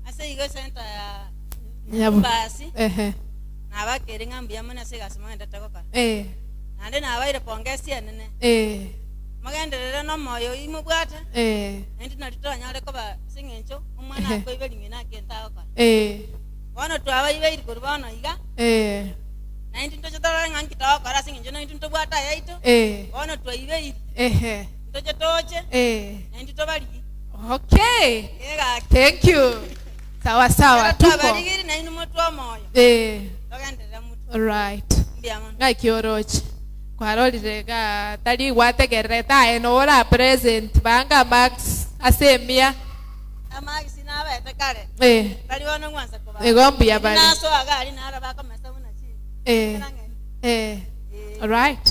ase igo esenta ya Nyabu. basi ehe nabakere ng'a mbuya mono ase egasi mogendete gokora eh naende nabaire pongesi enene eh mogenderere na omoyo imobwate eh naende nari tonyare koba ase eng'encho omwana Ehe. akoiberi ng'ina akente agokora eh bono twabaibeiri korwa bono iga eh naende ntoche torore ng'a nki togokora ase eng'encho naintwe ntobwate ayaito Eh. bono twaibeiri ehe ntoche toche eh naintwe tobarigi okay egaki thank you sawa sawa tuko twabarigiri nainwe motwe omoyo eh togenderera motwe alright mbuya mono ng'aki oroche kwarorire ga tari gwategererete aye nora present banga max ase emia amagisi nabete kare Eh. tari bono ng'wansa koba Igo mbuya bare. nasoaga ari nara bakomesa buna chi eh eh alright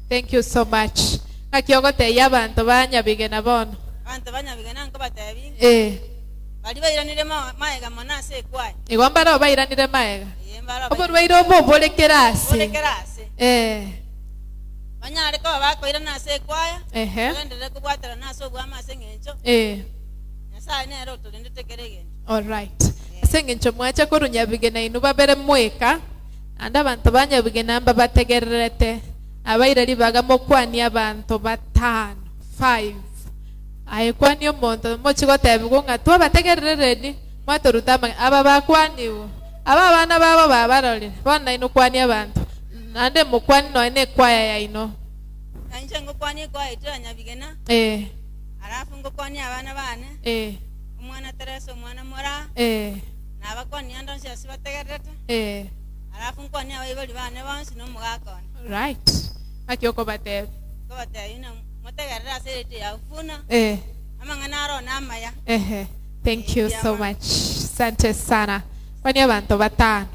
thank you so much ng'aki ogoteia abanto banyabigena bono abanto banyabigena nkobatebi eh bari bairanire maega mono ase ekwaya igo mbaro bairanire maega Eh, mbaro oborwaire obo oborekere ase borekere ase eh banyare koba bakoirana ase ekwaya Ehe. bagenderere kobwaterana ase obwama ase eng'encho eh nyasaye nere otorendete kere egento alright ase eng'encho mwacha korwa nyabigena inwe babere mweka ande abanto ba nyabigena mbabategererete abaire ribaga mokwania abanto batano five aye kwania omonto mochigotebigwa ng'a twabategererereni mwatoruta ama aba bakwaniwe aba abana babo babarorire bono nainwe kwania abanto Nande mokwani noe ne kwaya yaino. Nainche ngokwani ekwaya yaito ya Nyabigena. Eh. Alafu ngokwani abana bane. Eh. Omwana Teresa, omwana Mora. Eh. Nabakwani ande onsi ase bategererete. Eh. Alafu nkwani abaibori bane bonsi na omogaka one. Right. Ng'aki okobatebia? Nkobatebia buna motegerere ase eredio ya Ufuna. Eh. Amang'ana aro na amaya. Ehe. Thank you so much. Asante sana. Kwani abantu batano.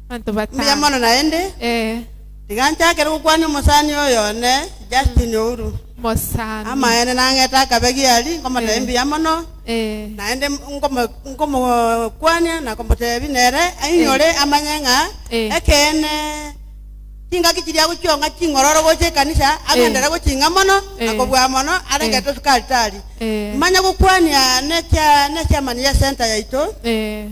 Abantu Mbuya batano. mono naende. Eh. Tiga nchakere gokwania omosani oyo one Justin Ouru. Mosani. Amaene nang'ete akabe giari nkomotebia Eh. mbuya mono. Eh. Naende nkomokwania na komotebia nere ainyore Eh. amanye ng'a Eh. ekeene chingaki chiria gochionga ching'ororo gocha ekanisa agendere Eh. gochinga mono Eh. na kobua mono arengete Eh. sukari tari. Eh. Manya gokwania necha nechairman ya center yaito. Eh.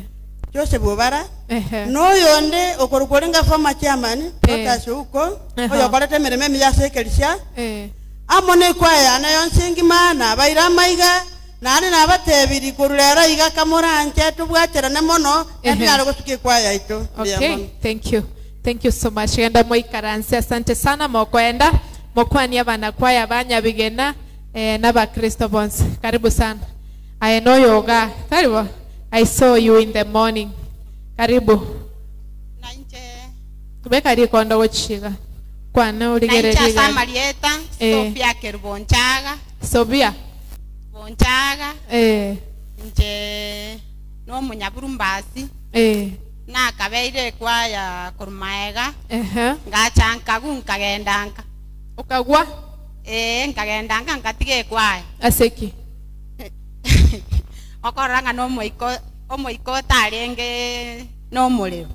Joseph Obara. Ehe. Noyonde okorokwa orenga former chairman Eh. Protas Ouko Aha. oyo okorete emeremo emiya ase ekerisia Eh. amo na ekwaya yane yonsi engima nabaire amaiga naende nabatebiri korwa rero iga kamoranche tobwaterane mono Ehe. netinyare gosuka ekwaya yaito. Mbuya Okay, mono. thank you. Thank you so much. Genda moikaranse. Asante sana mokwenda. Mokwani abana kwaya banyabigena eh, n'abakristo bonse. Karibu sana. I know yoga. Karibu. I saw you in the morning. Karibu. Tubeka rikondo gochiga. Kwana Nainche origereria. ase amarieta Eh. Sophia Kerubonchaga Sobia. Bonchaga Eh. inche nomonyaburumbasi Eh. nakabeire ekwaya korwa maega Ehe. ngacha nkagu nkagenda nka Ukagwa ee nkagenda nka nkatiga ekwaya aseki. okorora ng'a nomoiko omoiko otarenge nomorero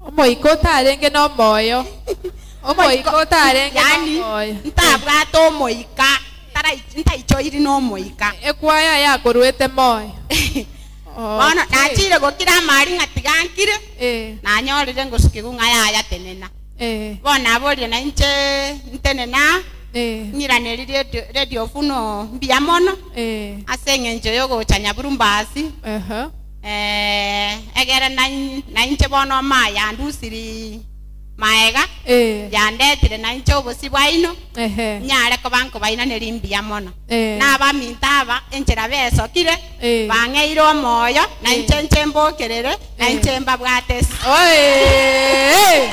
Omoiko otarenge nomoyo. Omoiko otarenge Yani, nomoyo. ntabwate omoika ntaichoiri nomoika Ekwaya yakoruete moyo. bono nachire gokira amari ng'a tiga nkire Eh. nanyorire ngosukigu ng'a yaya tenena Eh. bono naborire nainche ntenena Eh. ng'iraneri radio funo mbuya mono Eh. ase eng'encho yogocha nyaburumbasi Aha. eh, egere nainche bono mayandusiri maega Eh. yandetire nainche obosi bwaino Ehe. nyare koba nkobainaneri mbuya mono Eh. nabaminto aba enchera besokire Eh. bang'eire omoyo nainche nche mbokerere nainche mbabwate ase Oye!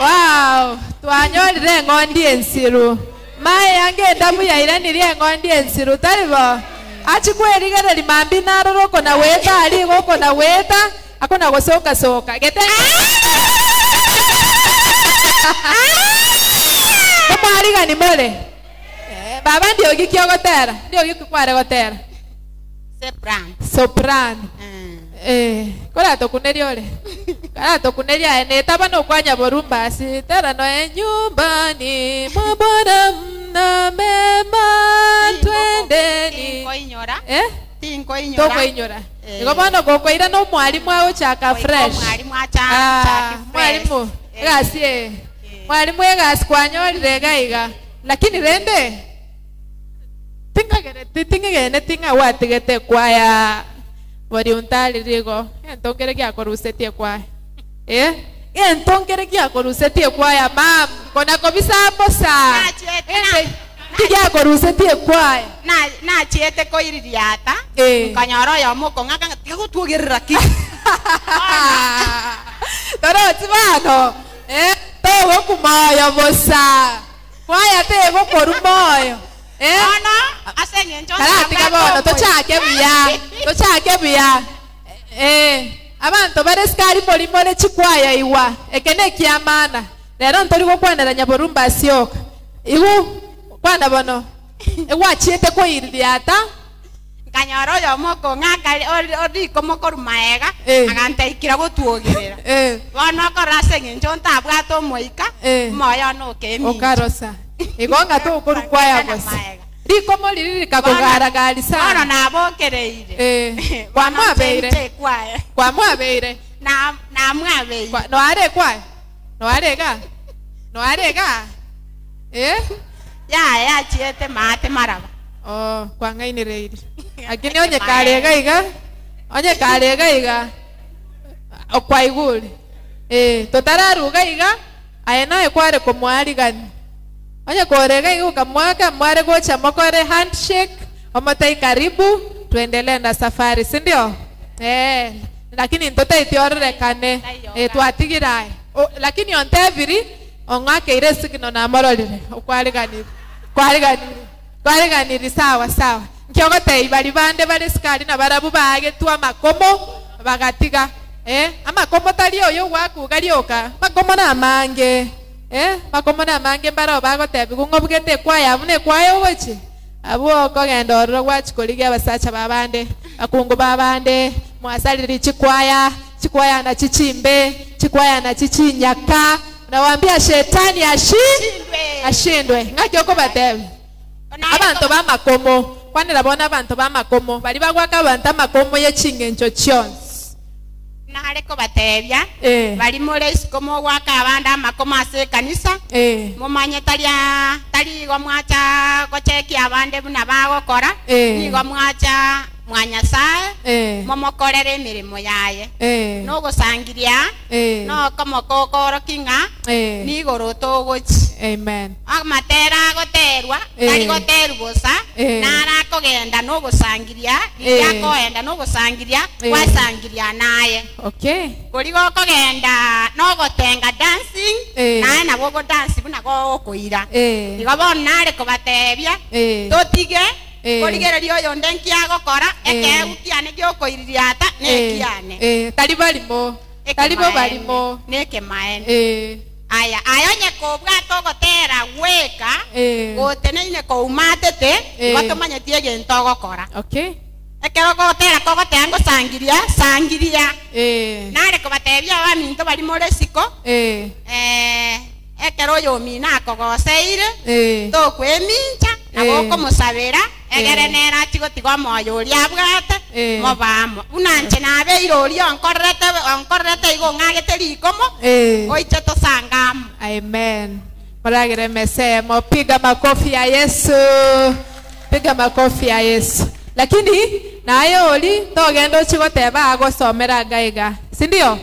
Wow, twanyorire eng'ondi ensiru. Mae yange endamu yairanirie eng'ondi ensiru taribo. Achikwerigereri mambi naroro okona weta ari igo okona weta akona gosoka soka. Gete. Omwarigani more. Eh, Baba ndiogi kiogotera. Ndiogi kware gotera. Soprano. Soprano. Eh, koratokuneria ore. Karatokuneria aye netaba nokwanya borumbasi tera noe nyumbani mwa Bwana mna mema twendeni. Tinkoinyora. Eh? Tinkoinyora. Tokoinyora. Eh. Igo bono gokoira no mwalimu agochaka fresh. Omwalimu acha Ah, achake fresh. mwalimu egasi eye. Mwalimu egasi kwanyorire iga iga. Lakini rende tingagere tingagene tinga watigete kwaya bori untarire igo gento nkere giakorusetie kwaya eh gento nkere giakorusetie kwaya mam kona kobisa bosa ende giakorusetie kwaya Nachiete koiririata Eh. nkanyora oyomo okong'aka ng'a tiga gotwogerera ki toroti bano eh togokumoyo bosa kwaya tegokoru moyo eh Bono ase eng'encho karatiga bono tochake buya tochake buya eh abanto bare sikari mori more chikwaya iwa eke ne kiamana rero ntori gokwanera nyaborumbasi oka igu kwana bono egwachiete koiririata nkanyora oyomo okong'aka oriko mokoru maega Eh. agantaikira gotwogerera Eh. bono okorora ase eng'encho ntabwate omoika Eh. omoyo one okemincha okarosa igo ng'a tokoru kwaya bosa rikomo riri rikakogaragari bono sana nabokereire eh kwamwabeire kwaya kwamwabeire namwabeire noare kwaya noarega noarega eh yaya yachiete maate maraba Oh, kwang'ainireire lakini onye karega iga onye karega iga okwaigure eh totararuga iga Aye naye kware komwarigani. Onye korega iga ukamwaka mware gocha mokore handshake omotai karibu tuendelee na safari, si ndio? Eh, lakini ntotaitiororekane eh, twatigirae. Lakini ontebiri ong'akeire sigino namororire okwariganiri kwariganiri kwariganiri sawa sawa. Nkiogotei bari bande bare sikari na barabu bagetwa makomo bagatiga. Eh, amakomo tari oyo gwakuga rioka makomo na amange. Eh, makomo na amange mbaro bagotebi ng'obugete kwaya bune kwaya ogochi abo okogenda ororo gwachikorigia abasacha babande akungu babande mwasaliri chikwaya chikwaya na chichimbe chikwaya na chichinyaka nawaambia shetani ashindwe ng'aki okobatebe abantu bamakomo kwanira bona abantu bamakomo bari bagwaka abantu amakomo y'echingencho chionsi nare kobatebia bari more isiko mogwaka abande amakomo ase ekanisa mumanye taria tari igo mwacha gochekia abande buna bagokora nigo mwacha mwa Nyasaye momokorere emirimo yaye nogosangiria nokomokokoro king'a nigoro togochi. Amen. Amatera agoterwa tari goteru bosa narakogenda nogosangiria riakoenda nogosangiria gwasangiria naye. Okay. Kori gokogenda nogotenga dancing naye nabo go dance buna gokoira igo bono nare kobatebia totige korigereria oyo nde nkiagokora ekeu kiane giokoiriria ata nekiane tari barimo tari bo barimo nekemaene. Aya ayo nye kobwata ogotera gweka goteneine koumatete igo tomanyetie egento ogokora. Okay. Ekero gotera kogotera ngosangiria sangiria nare kobatebia abaminto bari more isiko ekero oyo omino akogoseire tokwemincha nabo okomosabera egere nera achigotiga omoyo oria abwate mobamo buna nche nabeire oria onkorerete igo ng'agete rikomo oiche tosangamo. Amen. Muragire mesemo piga makofi ya Yesu. Piga makofi ya Yesu. Lakini nayo oli togenda ochigoteba agosomera gaiga. Si ndio?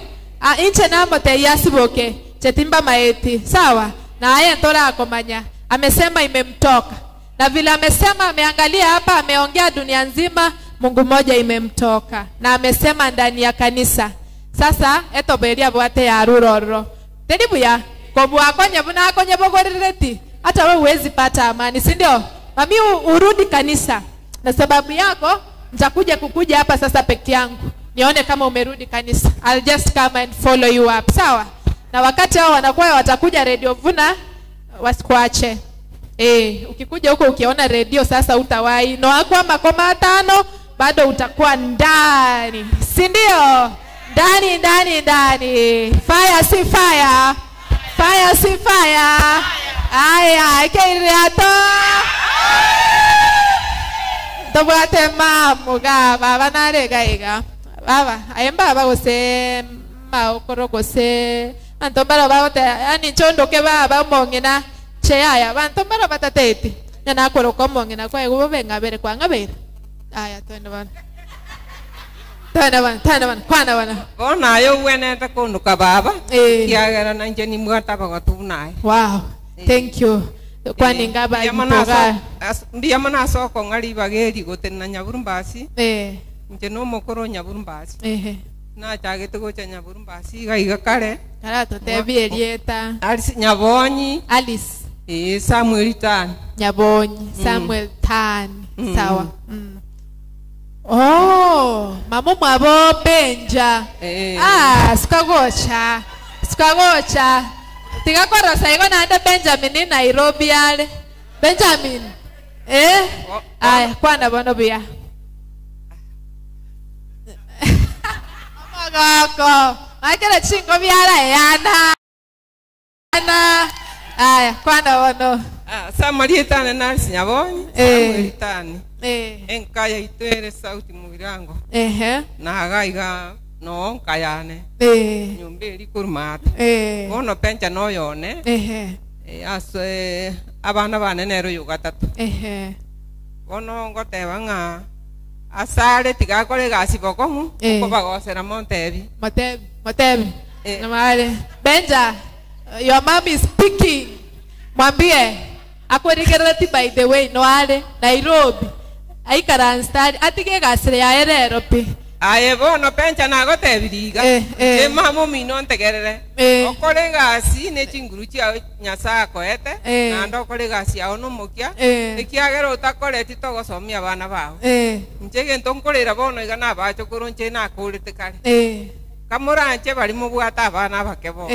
Inche namote yasiboke chetimba maeti. Sawa? Naye ntora akomanya. Amesema imemtoka. Na vile amesema ameangalia hapa ameongea dunia nzima Mungu mmoja imemtoka. Na amesema ndani ya kanisa. Sasa etoberia bwate ya ruroro. Tedibuya kobwa buna akonye bogorereti. Hata wewe huwezi pata amani, si ndio? Mami urudi kanisa. Na sababu yako nitakuja kukuja hapa sasa peke yangu. Nione kama umerudi kanisa. I'll just come and follow you up. Sawa? Na wakati hao wanakuwa watakuja Radio Vuna wasikuache. Ukikuja huko ukiona radio sasa utawai. No akwa makoma 5 bado utakuwa ndani. Si ndio? Ndani ndani ndani. Fire si fire. Fire si fire. Aya, keiriato. Tobwate mamuga baba narega iga. Baba, ayemba baba gose maokoro gose anto mbaro bagote yani nchondoke baba mong'ina cheyaya bantu mbaro batateti. Nyana akoroka omong'ina kwaye gobe ngabere kwa ngabere. Aya twende bana. Twende bana, twende bana, kwana bana. Bona ayo wenete kunduka baba. Kiagera na nje ni mwata bagotu naye. Wow. Thank you. Kwani ngaba mpoga. Mbia mana soko ngari bageri gotena nyaburumbasi. Nje no mokoro nyaburumbasi. Na chagete gocha nyaburumbasi iga iga kare. Kara totebie rieta. Alice Nyabonyi. Alice. Samuel Tan. Nyabonyi, Samuel Tan. Sawa. Oh, mamo mwabo Benja. Ah, sikagocha. Sikagocha. Tigakorosa igo naende Benjamin ni Nairobi ale. Benjamin. Aya, kwana bono buya. Omogoko. Makere chingo biara yana. Ana. Aya, kwana bono. Samuel Tan na Nyabonyi. Samuel Tan. Enkaya itwere sauti mubirango. Na gaiga no nkayane. Nyumba eri kurumata. Bono pencha no yone. Ase abana bane nero yugatatu. Bono ngoteba ng'a asare tigakore gasi bokongu okobagosera montebi. Motebi, motebi. Namare. Benja. Your mom is speaking. Mwambie akwerigerereti by the way noare Nairobi. Aikaranstari atige gasire ya erero pi. Aye bono pencha nagotebiri iga eh. Mama omino ntegerere. Okore egasi ne chinguru chiao Nyasaye akoete naende okore egasi yao nomokia ekiagera otakoreti togosomia abana bao. Inche egento nkorera bono iga nabachokoro nche nakorete kare. Kamoranche bari mobwate abana abake bono.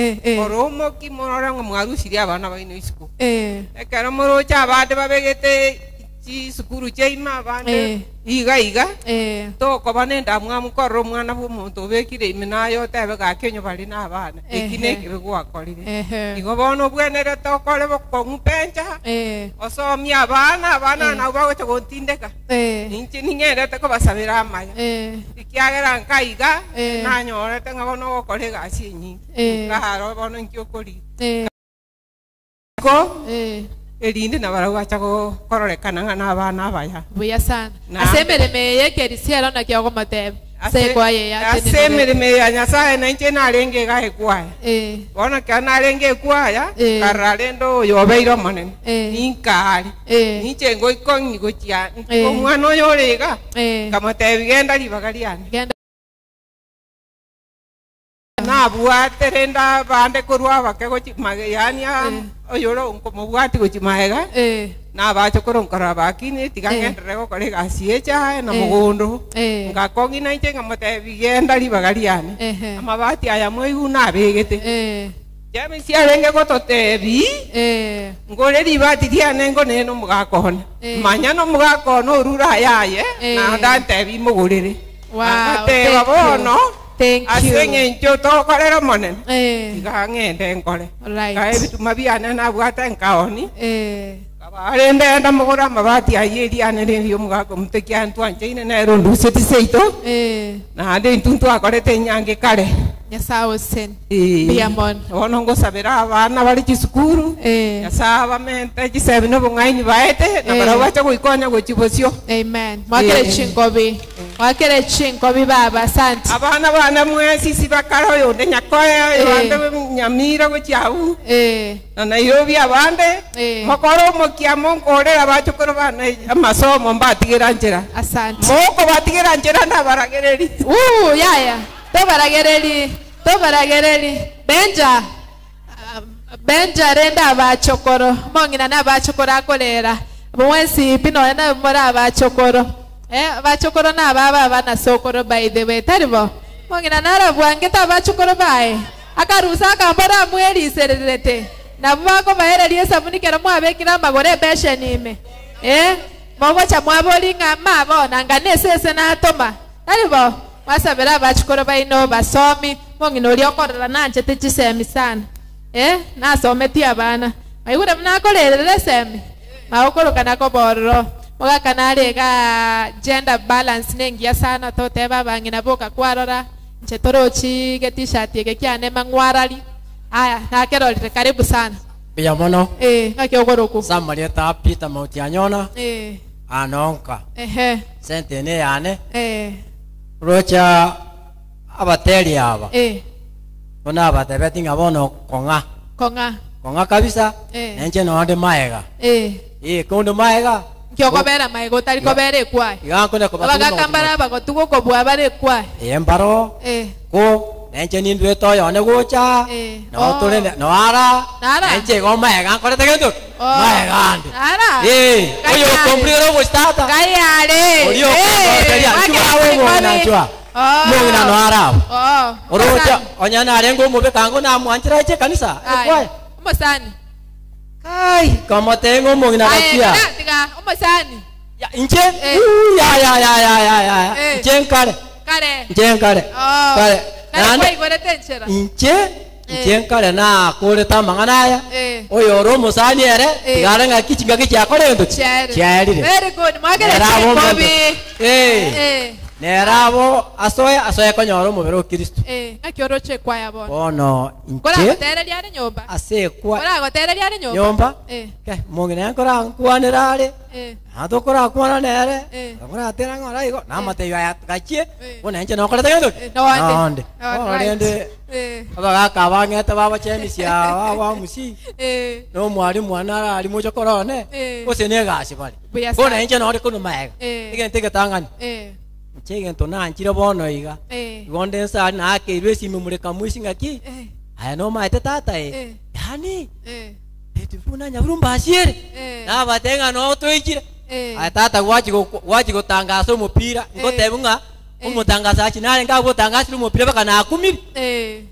Ore omoki morore ng'a mwarusirie abana baino isiko. Ekero moroche abande babegete chisukuru chiaime abande iga iga tokoba nendamwamu korora omwana bwa omonto obekire ime naye otebe gaki onye bari na abana eki nekebe gwakorire. Igo bono obwenerete okore bokong'u pencha osomie abana abana nabo bagocha gontindeka. Inche ning'endete kobasabera amaya. Ekiagera nkaiga nanyorete ng'a bono ogokora egasi enyinge. Nkaro bono inki okorigia. Ko erinde nabarabwo bacha kororekana ng'a na abana abaya. Buya sana. Ase emeremo eye ekerisiero naki ogomoteba. Ase ase emeremo ya Nyasaye na inche narenge iga ekwaya. Bono ekero narenge ekwaya, nkarora rende oyo obeire omonene. Ninkari. Ninche ngoikong'i gochia omwana oyo ore iga. Nkamotebi genda ribaga riane. Nabwate rende abande korwa abake gochi mage yaani oyore nkomobwati gochi maega nabache korora bakini tiga ng'enderere gokora egasi echae na mogondo. Ngakong'i na inche nkamotebi genda ribaga riane. Amabati aya mwaigu nabegete. James arenge gototebi ngore ribati riane ngonene nomogaka one. Manya nomogaka one orure ayaye na ndantebi mogorere. Wow, Agateba thank bono you. Thank ase you. eng'encho tokorera omonene. Tiga ng'ende nkore. Right. Kae ebituma biane nabwate nkaoni. Kabarende enda mogore amabati aywo eriane reri omogaka omonto ekiagera ntwanchaine nere onduseti seito. Naende intwe ntwakorete enyange kare. Nyasaye osen. Mbuya mono. Bono ngosabera abana bari chisukuru. Nyasaye abamente chisebi na obong'aini baete na barabwo bache goikonya gochi bosio. Amen. Mwakere chinkobi. Mwakere chinkobi baba asante. Abana bana mwesisi bakare oyonde Nyakoe oyonde Nyamira gochia abwo. Na Nairobi abande mokore omokia monkorera bachokoro bana amasomo mbatigera nchera. Asante. Moko batigera nchera ndabaragereri. Yaya. Tobaragereri. Tobaragereri. Benja. Benja renda abachokoro. Mong'ina na abachokoro akorera. Mwensi pino na mora abachokoro. Abachokoro na ababa abana sokoro by the way. Taribo. Mong'ina narabwangete abachokoro bae. Akarusa akambora amwerisererete. Nabo bakobaereria esabuni kero mwabekire amagoro ebesheni ime. Mogocha mwabori ng'a mabona nga nesese natoma. Taribo. Mwasabera abachokoro baino basomi. Mong'ina oria okorora nanchete chisemi sana. Nasometi abana. Maigure munakorerera esemi. Magokoroka nakobororo. Mogaka narega gender balance nengiya sana toteba abang'ina boka kwarora. Nche torochi ge t-shirt ege kiane mang'warari. Aya, nakerorire karibu sana. Mbuya mono. Ng'aki ogoroku. Samarieta Peter Mauti Anyona. Anonka. Sente ne yane. Rocha abateri aba. Bona abatebeti ng'a bono kong'a. Kong'a. Kong'a kabisa. Nenche nonde maega. Kondo maega. Nkiokobera maega otari kobera ekwae. Iga nkone kobatuma Abagakambara abagotuga okobua bare ekwae. Mbaro. Ko nenche nindwete oyone gocha. No tore no ara. Nara. Nenche igo maega nkorete gento. Maega ande. Nara. Oyo okombrire ogostata. Gayare. Orio okomboteria. Nchwa obo na nchwa. Mong'ina no ara. Orocha onya narenge omobe kango namwanchera eche kanisa. Ekwae. Omosani. Kai, komotengo omong'ina gakia. Tiga omosani. Ya inche. Ya ya ya ya ya ya. Inche nkare. Kare. Inche nkare. Kare. Nande kwaigorete enchera. Inche inche nkare na korete amang'ana aya. Oyo ore omosani ere tigare ng'aki chingaki chiakore ento Chiarire. chiarire. Very good. Mwakere Era chinkobi. bombe. Nere abo asoe asoe konyora omobere o Kristo. Eh, ng'aki oroche ekwaya bono? Bono inche Koragotereria are nyomba? ase ekwa Koragotereria are nyomba? Nyomba? Eh. Ke, omong'ina nkorankwanera are Eh. na tokorakwana nere Eh. okoratera ng'ora igo namatebio aya gachie Eh. bono inche nokorete gento ki? Eh, nonde. Nonde. All Bono right. rende Eh. abagaka abang'ete babachemisia aba bamusi Eh. na omwalimu one arari mocha korone Eh. gose na egasi bare Buya bono sana. inche nore korwa maega Eh. egento egetang'ani Eh. inche egento nanchire bono iga Eh. igo nde nsari nakeirwe esimi mureka mwisi ng'aki Eh. aya nomaete tata eh. Eh. Yani Eh. etifuna nyaburu mbasiere Eh. nabate ng'a no toichire Eh. aya tata gwachi gwachi gotangasa omopira ngotebi ng'a omotangasachi nare ngagotangasire omopira baka nakumire Eh.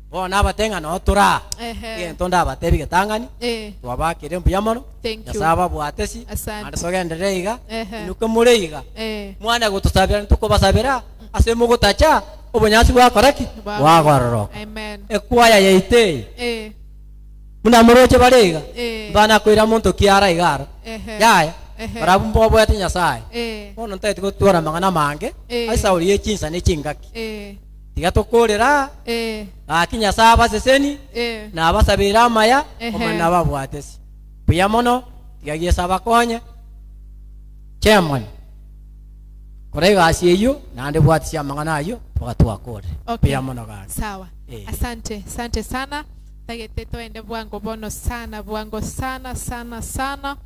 bono nabate ng'a no tora Ehe. egento ndabatebi getang'ani Eh. twabakire mbuya mono Thank you. Nyasaye ababwatesi Asante. naende togenderere iga Ehe. inuke more iga Eh. mwana gotusabira ntukobasabira ase mogotacha obonyasi bwakora ki Bwa- bwagororoka Amen. ekwaya yaite Eh. muna moroche bare iga Eh. mbana kwira monto kiara igaro Ehe. yaya Ehe. barabu mbobwete nyasaye Eh. bono ntaete gotwara mang'ana mange Eh. aisauri ye chinsa ne chingaki Eh. tiga tokorera Eh. gaki nyasaye abaseseni Eh. nabasabira amaya Ehe. omwana nababwatesi buya mono tiga giesa bakonye chairman kora egasi eywo naende bwatisia amang'ana aywo mpaka twakore Okay. buya mono gani Sawa. Eh. Asante, asante sana. Tagete twende bwango bono sana bwango sana sana sana.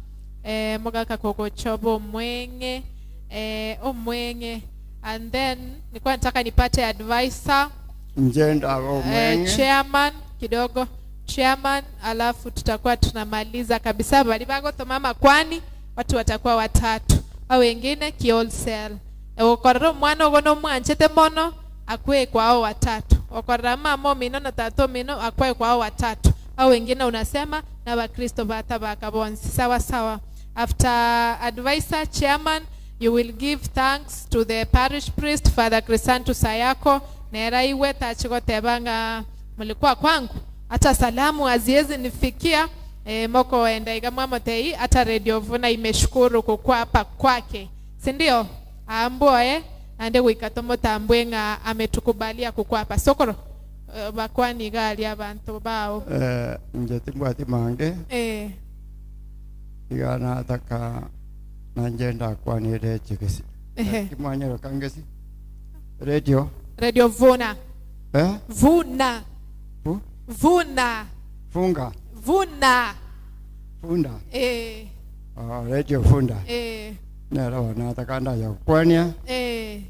Eh, mugaka kogochobo omwenge eh, omwenge and then nilikuwa nataka nipate advisor nje ndaba eh, omwenge chairman kidogo chairman, alafu tutakuwa tunamaliza kabisa. Bali bagotoma kwani watu watakuwa watatu au wengine kiolsel okorera omwana ogo nomwanchete mono akwe kwao watatu okorera mama omino na tata omino akwe kwao watatu au wengine unasema na bakristo batabaka bonsi sawa sawa after advisor chairman you will give thanks to the parish priest father Crisantus Sayako nera iwe tachigoteba nga mulikuwa kwangu hata salamu haziwezi nifikia e, moko enda iga mwamotei hata radio vuna imeshukuru kukua hapa kwake si ndio amboe ande gwikatomo ng'a ametukubalia kukua hapa sokoro eh, bakwani gali abantu bao eh, nje timbwati mange eh, iga nataka nanje ndakwanire chigesi Ehe. kimwanyero kangesi radio radio vuna eh vuna Fu? vuna funga vuna funda eh, oh, radio funda eh, nero nataka ndaya kukwania eh,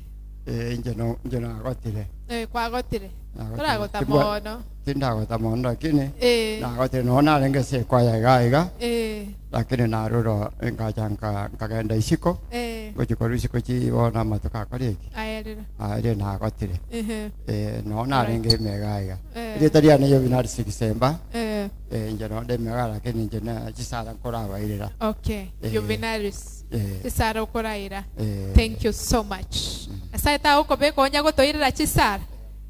eh, inje no inje nagotire eh, kwagotire Nagotire. toragota Timbwa- mono tindagota mono lakini Eh. nagotire no narenge sekwaya iga iga eh, lakini naruro ngacha nka- nkagenda isiko eh, gochikora isiko chibona amatuko akora eki aerire aria nagotire Ehe. eh, no narenge emega iga Eh. erieta riane yobinari sigisemba Eh. eh, inche nonde emega lakini inche na chisara nkorabairera Okay, Eh. Juvenalis. Eh. Chisara okoraira. Eh. Thank you so much. Asaye ta okobeka onya gotoirera chisara.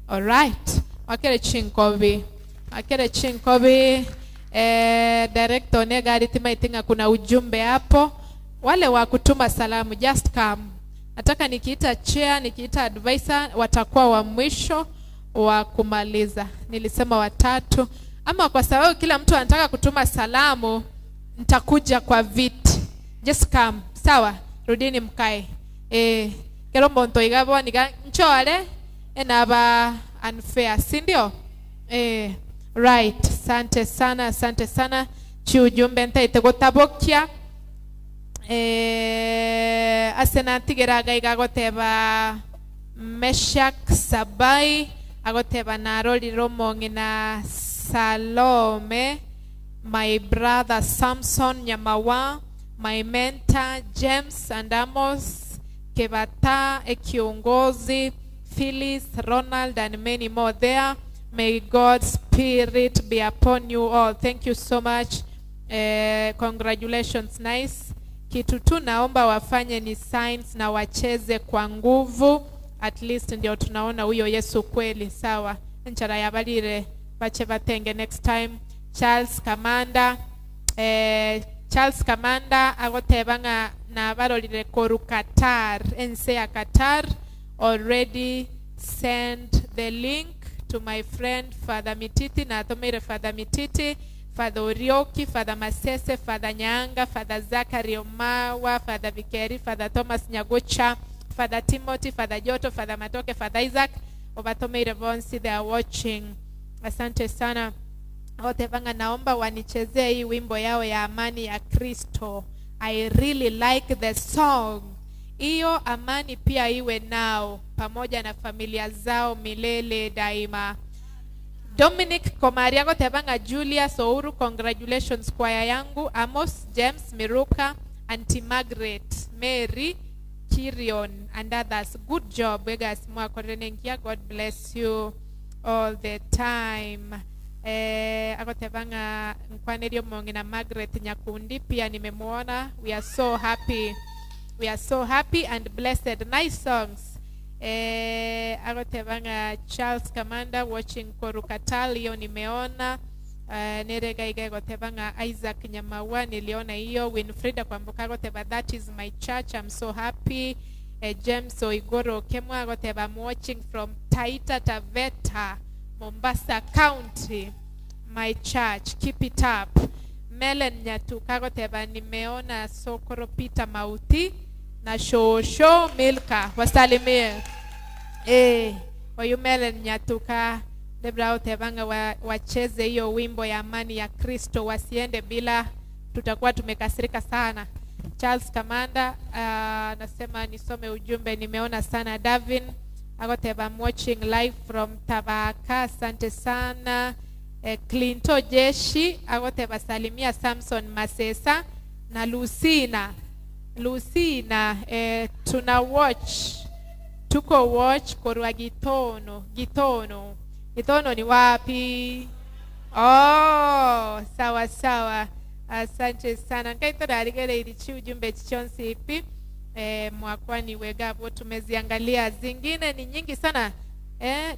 All right. Wakere chinkobi. Wakere chinkobi. Eh, director negari timaitinga kuna ujumbe hapo. Wale wa kutuma salamu just come. Nataka nikiita chair, nikiita advisor watakuwa wa mwisho wa kumaliza. Nilisema watatu ama kwa sababu kila mtu anataka kutuma salamu nitakuja kwa viti just come sawa rudini mkae eh kero mbonto igabo niga nchore enaba unfair si ndio eh right asante sana asante sana chiujumbe ntaite gutabokia eh ase nantigeraga igagoteba meshak sabai agoteba narorire omong'ina salome my brother Samson Nyamawa, my mentor James and Amos Kebata, a kiongozi, Phyllis, Ronald, and many more there. May God's spirit be upon you all. Thank you so much. Eh, congratulations, nice. Kitu tu naomba wafanye ni signs na wacheze kwa nguvu. At least ndio tunaona huyo Yesu kweli. Sawa. Nchara yabalire bache batenge next time. Charles Kamanda eh, Charles Kamanda agoteba ng'a nabarorire koru Qatar ense ya Qatar already sent the link to my friend Father Mititi, natomeire Father Mititi, Father Orioki, Father Masese, Father Nyanga, Father Zachary Omawa, Father Vikeri, Father Thomas Nyagucha, Father Timothy, Father Joto, Father Matoke, Father Isaac, obatomeire bonsi, they are watching. Asante sana. Wote banga, naomba wanichezee hii wimbo yao ya amani ya Kristo. I really like the song. Hiyo amani pia iwe nao pamoja na familia zao milele daima. Dominic Komariago Tebanga Julius Ouru, congratulations kwaya yangu. Amos James Miruka, Auntie Margaret, Mary Kirion and others. Good job. Wegas mwakorenengia. God bless you all the time. Agotebanga nkwanerio mongina Margaret Nyakundi pia nimemwona. We are so happy. We are so happy and blessed. Nice songs. Agotebanga Charles Kamanda watching Korukatal, hiyo nimeona. Nerega igegotebanga Isaac Nyamawa niliona hiyo. Winfrida Kwamboka agoteba that is my church, I'm so happy. James Oigoro Kemwa agoteba I'm watching from Taita Taveta, Mombasa County, my church, keep it up. Melen Nyatuka agoteba nimeona Sokoro Peter Mauti na Shosho Milka, wasalimie. Oyu Melen Nyatuka Debra Otebanga wacheze hiyo wimbo ya amani ya Kristo, wasiende bila, tutakuwa tumekasirika sana. Charles Kamanda anasema nisome ujumbe, nimeona sana. Davin agoteba I'm watching live from Tabaka, asante sana. Clinto Jeshi agoteba salimia Samson Masesa na Lucina. Lucina, tuna watch, tuko watch korwa Gitono. Gitono. Gitono ni wapi? Oh, sawa sawa. Asante sana. Nkaito darigere ilichi ujumbe chichonsi ipi. Mwakwani wegabo tumeziangalia, zingine ni nyingi sana.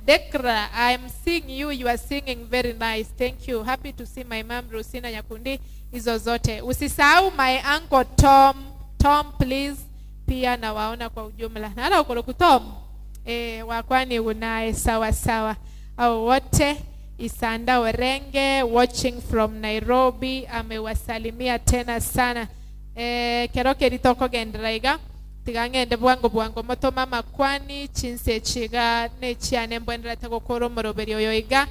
Dekra, I am seeing you, you are singing very nice. Thank you. Happy to see my mom Rosina Nyakundi. Hizo zote. Usisahau my uncle Tom. Tom please, pia nawaona kwa ujumla. Na hata ukoroku Tom. Wakwani unaye sawa sawa. Au wote Isanda Orenge watching from Nairobi amewasalimia tena sana. Keroke ritoko gendraiga tigangende bwango bwango moto mama kwani chinse chiga nechiane mbwendera tagokoro moroberi oyoiga.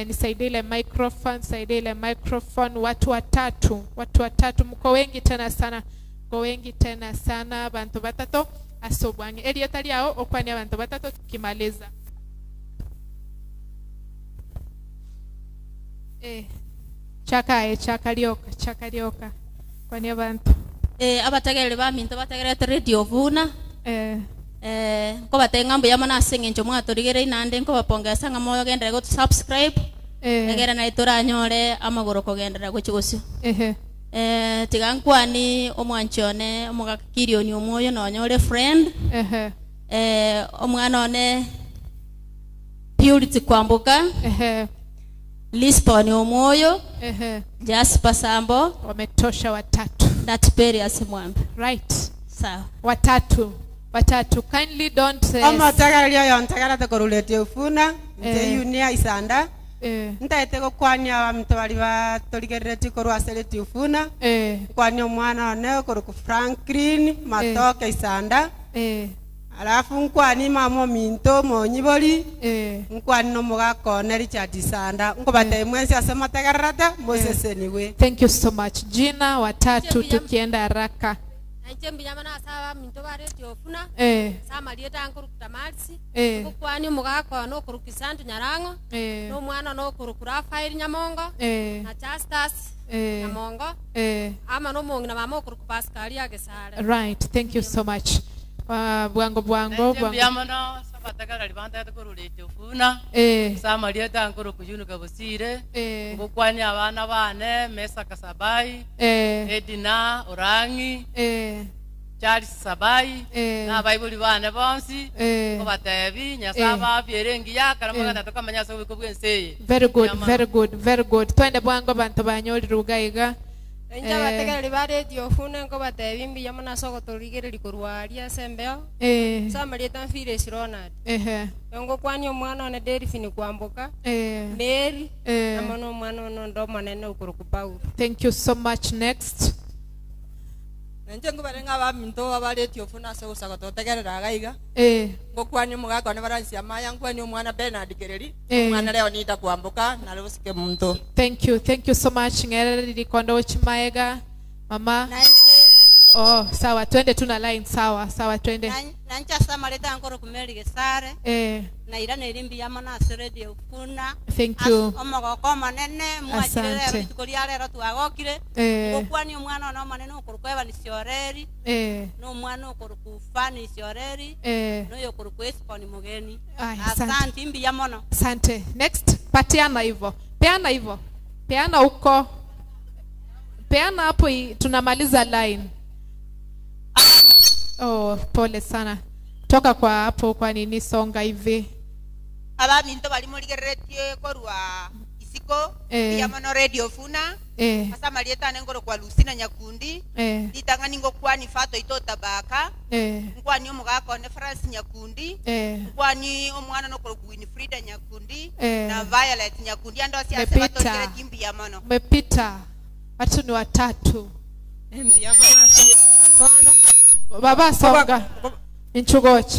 Nisaidie ile microphone, nisaidie ile microphone. Watu watatu, mko wengi tena sana, mko wengi tena sana, bantu batatu asobwange eliotali yao okwani abantu batatu tukimaliza. Chaka chaka lioka kwani abantu abategerere baminto bategerete radio vuna. Nko batenga mbu yamana sing'encho mwatorigere inande nko bapongeza ng'a mogendere go subscribe. Egere na itoranyore amagoro kogendera gochi gosio. Tiga nkwani omwanchone omogakirioni omwoyo nonyore friend. Omwana one Purity Kwamboka. Lisbon omwoyo. Jasper Sambo. Wametosha watatu. Natiperius Mwambe. Right. Sawa. Watatu. Kindly don't Omotegereria oyo ntegerete koruretie ufuna nte yunia isanda. Ntaete gokwania abanto bari batorigereretie korwa ase retie ufuna. Nkwania omwana one okoruku Franklin Matoke isanda. Alafu nkwani mama ominto omonyibori. Nkwani nomogaka one Richard Isanda. Nkobatebia mwensi ase motegererete moseseniwe. Thank you so much. Jina watatu tukienda haraka. Nanje mbinyama na saba minto bare tiofuna. Sama lieta ankorukuta malsi. Kukwani omogaka no korukisantu nyarango. No mwana no korukura Rafael Nyamongo. Na Justus Nyamongo. Ama no mongina mama okoruku Pascal Agesare. Right, thank you so much. Bwango bwango bwango. Mbiamano sabatakara libanta korurete ufuna. Sama lieta ankoruku junuka busire. Ngukwani abana bane Mesa Kasabai. Edina Orangi. Charles Sabai. Na Bible bane bonsi. Kobatebi nyasaba byerengi yakara magana tokamanya so bikubwenseye. Very good, very good, very good. Twende bwango bantu banyoli rugaiga. Inche abategereri ba radio funa nkobatebi mbuya mono ase ogotorigereria korwa aria ase embeo. Eh. Ase amarieta Phyllis Ronald. Ehe. Ngokwania omwana one Delphine Kwamboka. Eh. Mary. Eh. Amo na omwana one onde omonene okorokwa Paulo. Thank you so much. Next. Nenche nkobare ng'a abaminto aba radio funa ase ogosaga totegerera iga iga. Eh. Ngokwania omogaka one Baransi Amaya, nkwanie omwana Bernard Kereri, Eh. omwana Leonida Kwamboka, na Rose Kemunto. Thank you. Thank you so much. Ng'erere lilikondo chimaega. Mama. Oh, sawa twende tuna line sawa. Sawa twende. Nanche ase amareta ankoro Mary Gesare. Eh. Naira neri mbuya mono ase radio funa. Thank you. Ase omogoko omonene mwachire Asante. rero rituko ria rero twagokire. Eh. Ngokwania omwana one omonene okorokwa Evan Sioreri. Eh. Na omwana okorokwa Fanny Sioreri. Eh. Na oyo okorokwa Esiponi Mugeni. Ai, asante. Asante mbuya mono. Asante. Next, patiana hivyo. Peana hivyo. Peana huko. Peana hapo tunamaliza line. Oh, pole sana. Toka kwa hapo kwa nini songa hivi. Abaminto bari morigereretie korwa isiko Eh. mbuya mono radio funa Eh. ase amarieta ane nkorokwa Lucina Nyakundi Eh. ritang'ani ngokwani fato ito tabaka Eh. nkwani omogaka one Francis Nyakundi Eh. nkwani omwana nokorokwa Winfrida Nyakundi Eh. na Violet Nyakundi ando ase ase Mepita. batorigeretie mbuya mono Umepita. Watu ni watatu. Mbuya mono asonda. Baba songa. Inchugoch.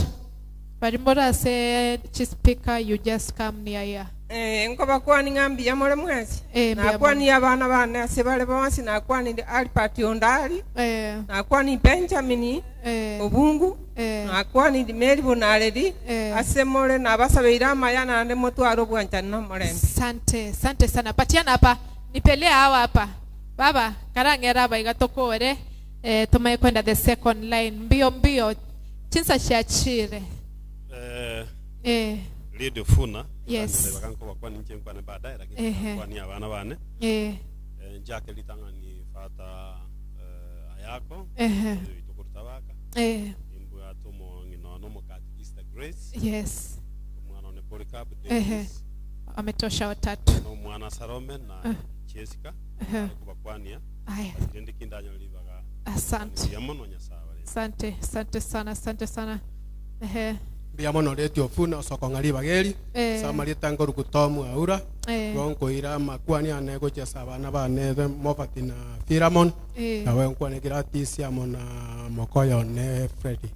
Barimora say speaker you just come near here. Eh, nkobakwani ng'a mbuya more mwesi Eh, mbuya nakwani abana bane ase bare bonsi nakwanire Albert Ondari Eh. nakwani Benjamin Eh. Obungu Eh. nakwani Mary Bunareri Eh. ase more nabasabeire amaya naende motware obwanchani na omorembe. Asante, asante sana. Patiana hapa. Nipelea hawa hapa. Baba, karang'era aba igatokore. Eh, tumaye kwenda the second line. Mbio mbio. Chinsa chiachire. Eh, Eh. Radio Funa Yes. bakanko bakwani nche nkwane baadaye lakini Ehe. kwani abana bane Eh. eh, njake litang'ani fata eh, ayako Ehe. itukuruta baka Eh. imbwa tumo ng'ino mukatikista Grace Yes. omwana one Polycarp Ehe. Davis Ametosha watatu. no mwana Salome na Eh. Jessica Ehe. kubakwania Aya. irindi kindanyo libaga Asante. mbuya mono nyasaye Asante, asante sana, asante sana. Ehe. Mbuya mono radio funa osokong'a ribageri Eh. ase nkoruku Tom Aura Eh. gonkoira amakwani ane gochesa abana bane Mofati na Firamon Eh. nawe nkwane Gladys amo na mokoyo ne Freddy.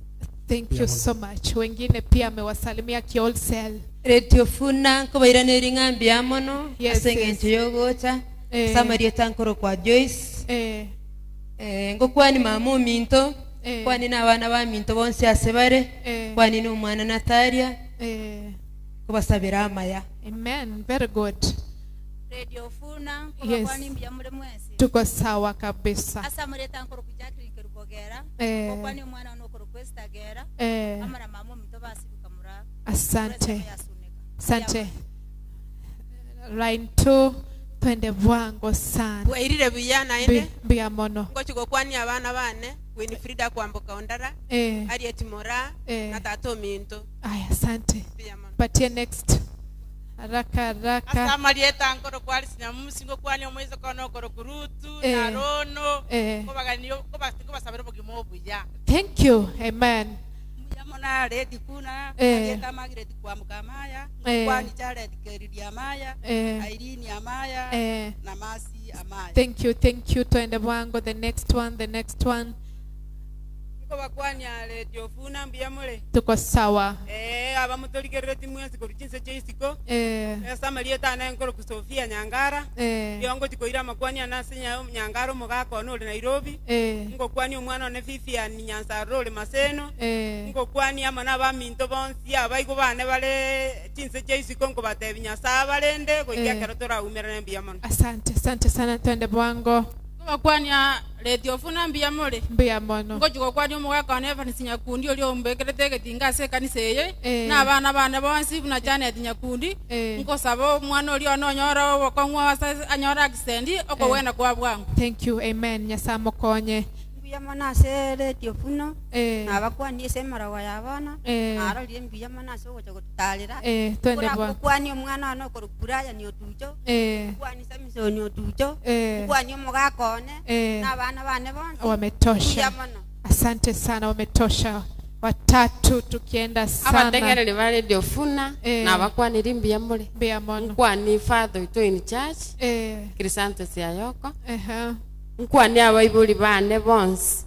Thank you so much. Wengine pia amewasalimia kiolsel. Radio Funa nkobairaneria ng'a mbuya mono Yes, ase yes. eng'encho yogocha Eh. ase amarieta nkoro kwa Joyce eh. Eh, ngokwani mama ominto Eh. kwani na abana ba minto bonsi ase bare Eh. kwani na omwana Natalia Eh. kobasabera amaya. Amen. Very good. Radio Funa Yes. nkobakwani mbuya muri mwesi. Tuko sawa kabisa. Ase amarieta nkorokwa Jacqueline Kerubogera. Eh. Ngokwani omwana one okorokwa Esther Gera. Eh. Amo na mama ominto basibika mura. Asante. Asante. Line 2 twende bwango sana. Bwairire buya naende Mbuya mono. ngochi abana bane Winfrida Kwamboka Ondara Eh. Harriet Mora Eh. na tata ominto. Aya, asante. Patie next. Haraka haraka. Ase amarieta nkorokwa Alice Nyamusi ngokwani omoiso kono okorokwa Rutu Eh. na Rono Eh. nkobaganio nkobasabera obogima obuya. Thank you. Amen. Mbuya mono Radio Funa Eh. marieta Margaret Kwamboka Amaya Eh. kwani Jared Keriri Amaya Eh. Irene Amaya Eh. na Mercy Amaya. Thank you. Thank you. Twende bwango. The next one, the next one. Nkobakwania Radio Funa mbuya more. Tuko sawa. Eh abamutorigerereti mwensi korwa chinse chia isiko. Eh. Ase amarieta ane nkorokwa Sofia Nyangara. Eh. Iyo ngochi koira amakwani ane ase Nyangara omogaka one ore Nairobi. Eh. Ngokwani omwana one Vivian Nyansarro ore Maseno. Eh. Ngokwani amo na abaminto bonsi abaigo bane bare chinse chia isiko nkobatebi Nyasaye abarende goika Eh. ekero toraumerane mbuya mono. Asante, asante sana. Twende bwango. Nkobakwania Radio Funa mbuya more. Mbuya mono. Ngochi gokwani omogaka one Evans Nyakundi oria ombekerete egetinga ase ekanisa eye Eh. na abana bane bonsi buna Janet Nyakundi Eh. nkosaba omwana oria one onyore obokong'u ase anyore accident okogwena kwa bwango. Thank you. Amen. Nyasaye mokonye. Mbuya mono ase radio funo nabakwanie ase emorogo ya bono narorire mbuya mono ase ogocha gotutarera twende bwango. Nkokwani omwana one okorokwa Brian Otucho nkwani Samson Otucho nkwani omogaka one na abana bane bonsi. Wametosha. Mbuya mono. Asante sana, wametosha watatu tukienda sana. Abategereri ba radio funa nabakwaniri mbuya more. Mbuya mono. Nkwani father oito in church Crisantus Ayoko. Nkwani abaibori bane bonsi.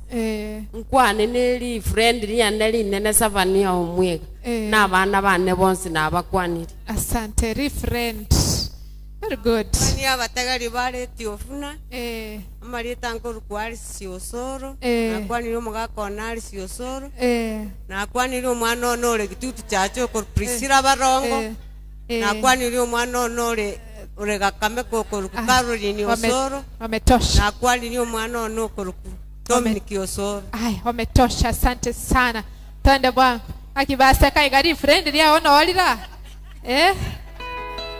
Nkwani neri friend riane rinene Savania Omwega. Na abana bane bonsi nabakwaniri. Asante refriend. Very good. Nkwani abategeri ba radio funa. Amarieta nkorokwa Alice Osoro. Nakwanire omogaka one Alice Osoro. Nakwanire omwana one ore gitutu chache okorokwa Priscilla Barongo. Nakwanire omwana one ore ore gakame kokorokwa Caroline Osoro. Wametosha. Nakwanire omwana one okorokwa Dominic Osoro. Ai, wametosha, asante sana. Twende bwangu. Akibasa kai gari friend ria ono olira.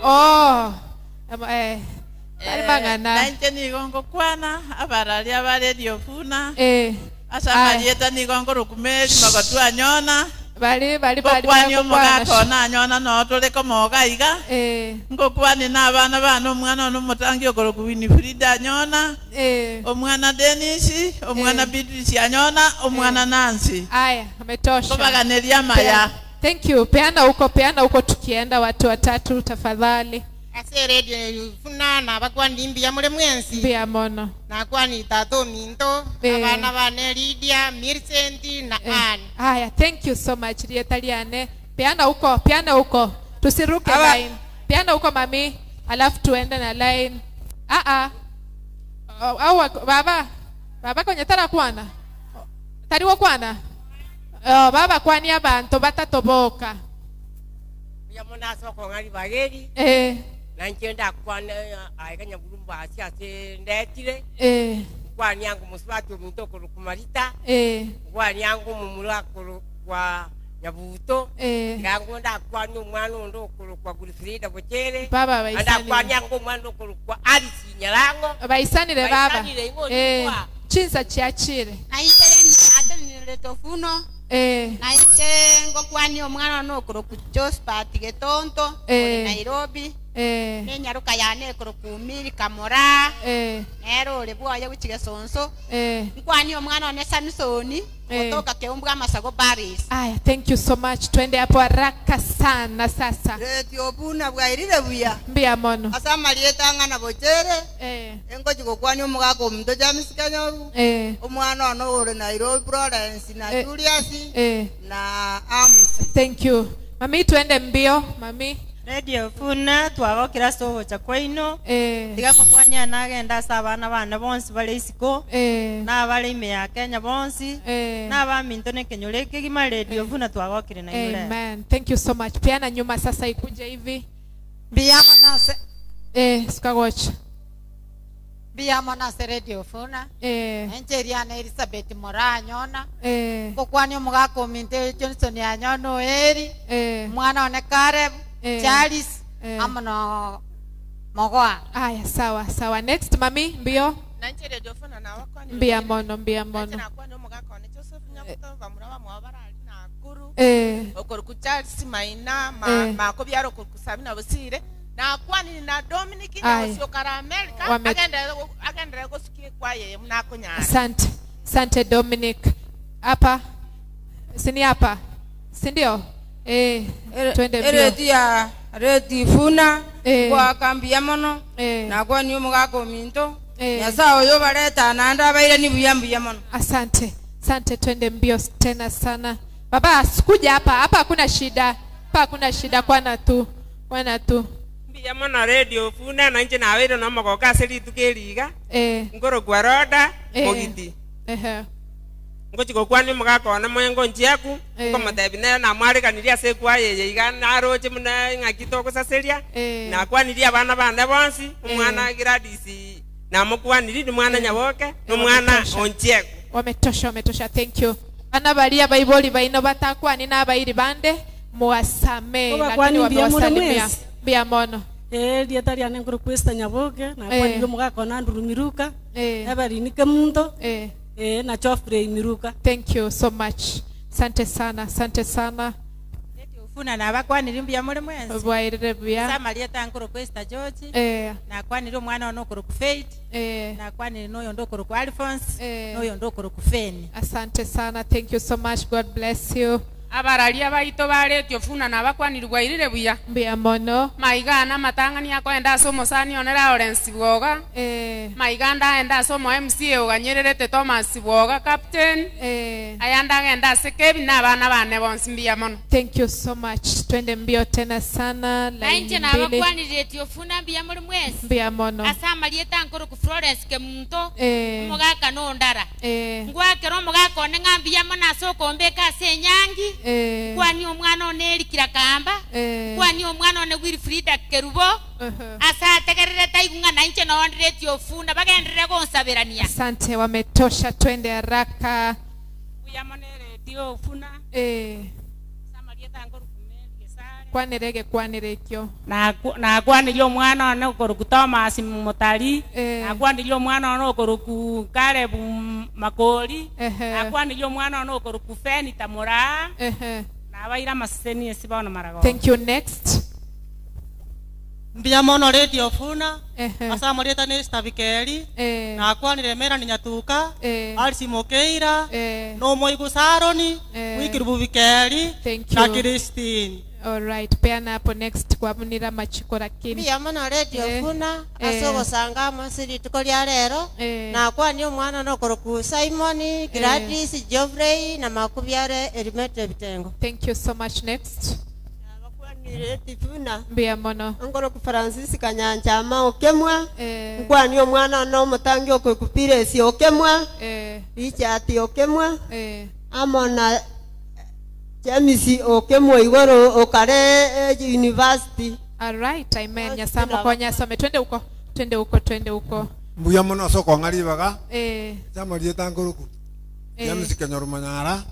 Oh. Bari bangana. Nainche nigo ngokwana abararia ba radio funa. Asa marieta nigo ngorokumeri magotu anyona. Bari bari bari Ngokwani omogaka one anyona no tore komoga iga. Ngokwani na abana bane omwana one omotangi okorokwa Winifrida anyona. Omwana Dennis, omwana Beatrice anyona, omwana Nancy. Aya, ametosha. Ngobaganeria amaya. Thank you. Peana huko, peana huko tukienda watu watatu tafadhali. Ase radio funa nabakwani mbuya more mwensi. Mbuya mono. Nakwani tato minto, abana bane Lydia, Millicent na Ann. Haya, thank you so much Rieta Liane. Peana huko, peana huko. Tusiruke line. Peana huko mami, alafu tuende na line. Au baba, baba kwenye tara kwana. Tariwo kwana. Baba kwani abantu batatoboka. Mbuya mono ase okong'ari bageri. Nanche ndakwana aiga nyaburumba ase ase ndetire. Nkwani yangu musubati omuntu okorokwa Marita. Nkwani yangu omomura akorokwa Nyabuto. Ngango ndakwani omwana onde okorokwa Wilfrida Bochere. Baba baisanire. Ndakwani yangu omwana okorokwa Alice Nyarango. Baisanire baba. Baisanire ing'o nikwa. Chinsa chiachire. Nainche atenire tofuno. Nainche ngokwani omwana one okorokwa Josephat Getonto ore Nairobi. Nenyaruka yane ekorokwa Umiri Kamora. Nero ore bwoye gochia Gesonso. Nkwani omwana one Samsoni kutoka Keumbu Masago Paris. Aya, thank you so much. Twende hapo haraka sana sasa. Radio buna bwairire buya. Mbuya mono. Asa marieta ng'ana bochere. Engochi gokwani omogaka omonto James Kanyoru. Omwana one ore Nairobi Florence na Julius na Amos. Thank you. Mami, twende mbio, mami. Radio funa twagokera sogocha kwaino. Tiga mokwanya nagenda ase abana bane bonsi bare isiko. Na abare ime ya Kenya bonsi. Na abaminto nekenyore ekegima radio funa twagokire na inure. Amen. Thank you so much. Peana nyuma sasa ikuje hivi. Biyamo nase. Sikagocha. Biyamo nase radio funa. Encheria na Elizabeth Moranyona. Ngokwani omogaka ominte Johnson anyona oeri. Mwana one Caleb. Charles amono mogoa. Aya, sawa sawa. Next mami, mbio. Nanche radio funa na wakwani. Mbia mono, mbia mono. Nanche nakwani omogaka one Joseph Nyabuto bamura bamwa barali Nakuru. Okoruku Charles Maina makobyaro okoruku Sabina Bosire. Nakwani na Dominic Nyaosi America. Agendere gosukie kwa yeye mnakonyara. Asante. Asante Dominic. Hapa. Sini hapa. Si ndio? Twende mbio. Ereti ya reti funa gwakambia mono nakwani omogaka ominto Nyasaye oyo bareta nanda abaire ni buya mbuya mono. Asante. Asante, twende mbio tena sana. Baba, sikuja hapa. Hapa hakuna shida. Hapa hakuna shida, kwana tu. Kwana tu. Mbuya mono radio funa na nche naweire no mogoka ase rituko eriga. Nkorokwa Roda Mogiti. Ngochi gokwani omogaka one moengo nchiaku nkomotebi nere namwarekanirie ase ekwaya iga naroche muna ng'aki togosaseria nakwanirie abana bande bonsi omwana Gladys namokwaniri ni mwana Nyaboke nomwana Onchiaku. Wametosha, wametosha. Thank you. Bana baria baiboli baino batakwani na abairi bande muwasame, lakini wamewasalimia. Mbia mono. Rieta riane nkorokwa Esther Nyaboke nakwanirie omogaka one Andrew Miruka Evelyn Kemunto. Na Geoffrey Miruka. Thank you so much. Asante sana, asante sana. Funa nabakwanire mbuya muri mwensi. Bwairire buya. Samarieta nkuru Esther George. Nakwanire omwana ono okuru ku Faith. Nakwanire n'oyo ndokuru ku Alphonse. N'oyo ndokuru ku Feni. Asante sana. Thank you so much. God bless you. Abararia baito baretio funa nabakwanire bwairire buya. Mbuya mono. Maigana matang'ani akoenda ase omosani one Lawrence Bwoga. Maiganda aenda ase omo MCA oganyererete Thomas Bwoga captain. Ayanda agenda ase Kevin na abana bane bonsi mbuya mono. Thank you so much. Twende mbio tena sana. Nainche nabakwanire funa mbuya muri mwesi. Mbuya mono. Ase amarieta nkoro ku Florence Kemunto. Omogaka nondara. Ngwakera omogaka one ng'a mbuya mono ase okombeka ase enyangi. Kwani omwana one erikira kamba. Kwani omwana one Wilfrida Kerubo. Asa ategerere taigunga na inche naondireti ofuna bagenderere gonsaberania. Asante, wametosha, twende haraka. Mbuya mono eretio ofuna. Kwanirege kwanirekio. Nakwanirie omwana one okoruku Thomas Mutari. Nakwanirie omwana one okoruku Caleb Makori. Nakwanirie omwana one okoruku Feni Tamura. Nabaira amaseseni esi bono marago. Thank you. Next. Mbuya mono radio funa. Asa marieta ni Stabikeri. Nakwanire Merani Nyatuka. Alisi Mokeira. No Moigu Saroni. Wikirubu Bikeri. Thank you. Na Christine. All right, peana hapo next kwa munira machiko lakini. Mbuya mono radio funa. Asogo sanga masiri tuko lya lero. Nakwani omwana nokoroku Simon, Gladys, Geoffrey na makubyare Elimete Bitengo. Thank you so much. Next. Tifuna. Mbuya mono. Ngoro ku Francis Kanyanja ama okemwa. Nkwani omwana no mutangi okukupira esi okemwa. Richard okemwa. Amona James okemwa igoro okare university. All right, amen. Nyasamo konya some twende huko. Twende huko, twende huko. Mbuya mono soko ngari baga. Samarieta ngoro ku. James Kenyoru Manyara.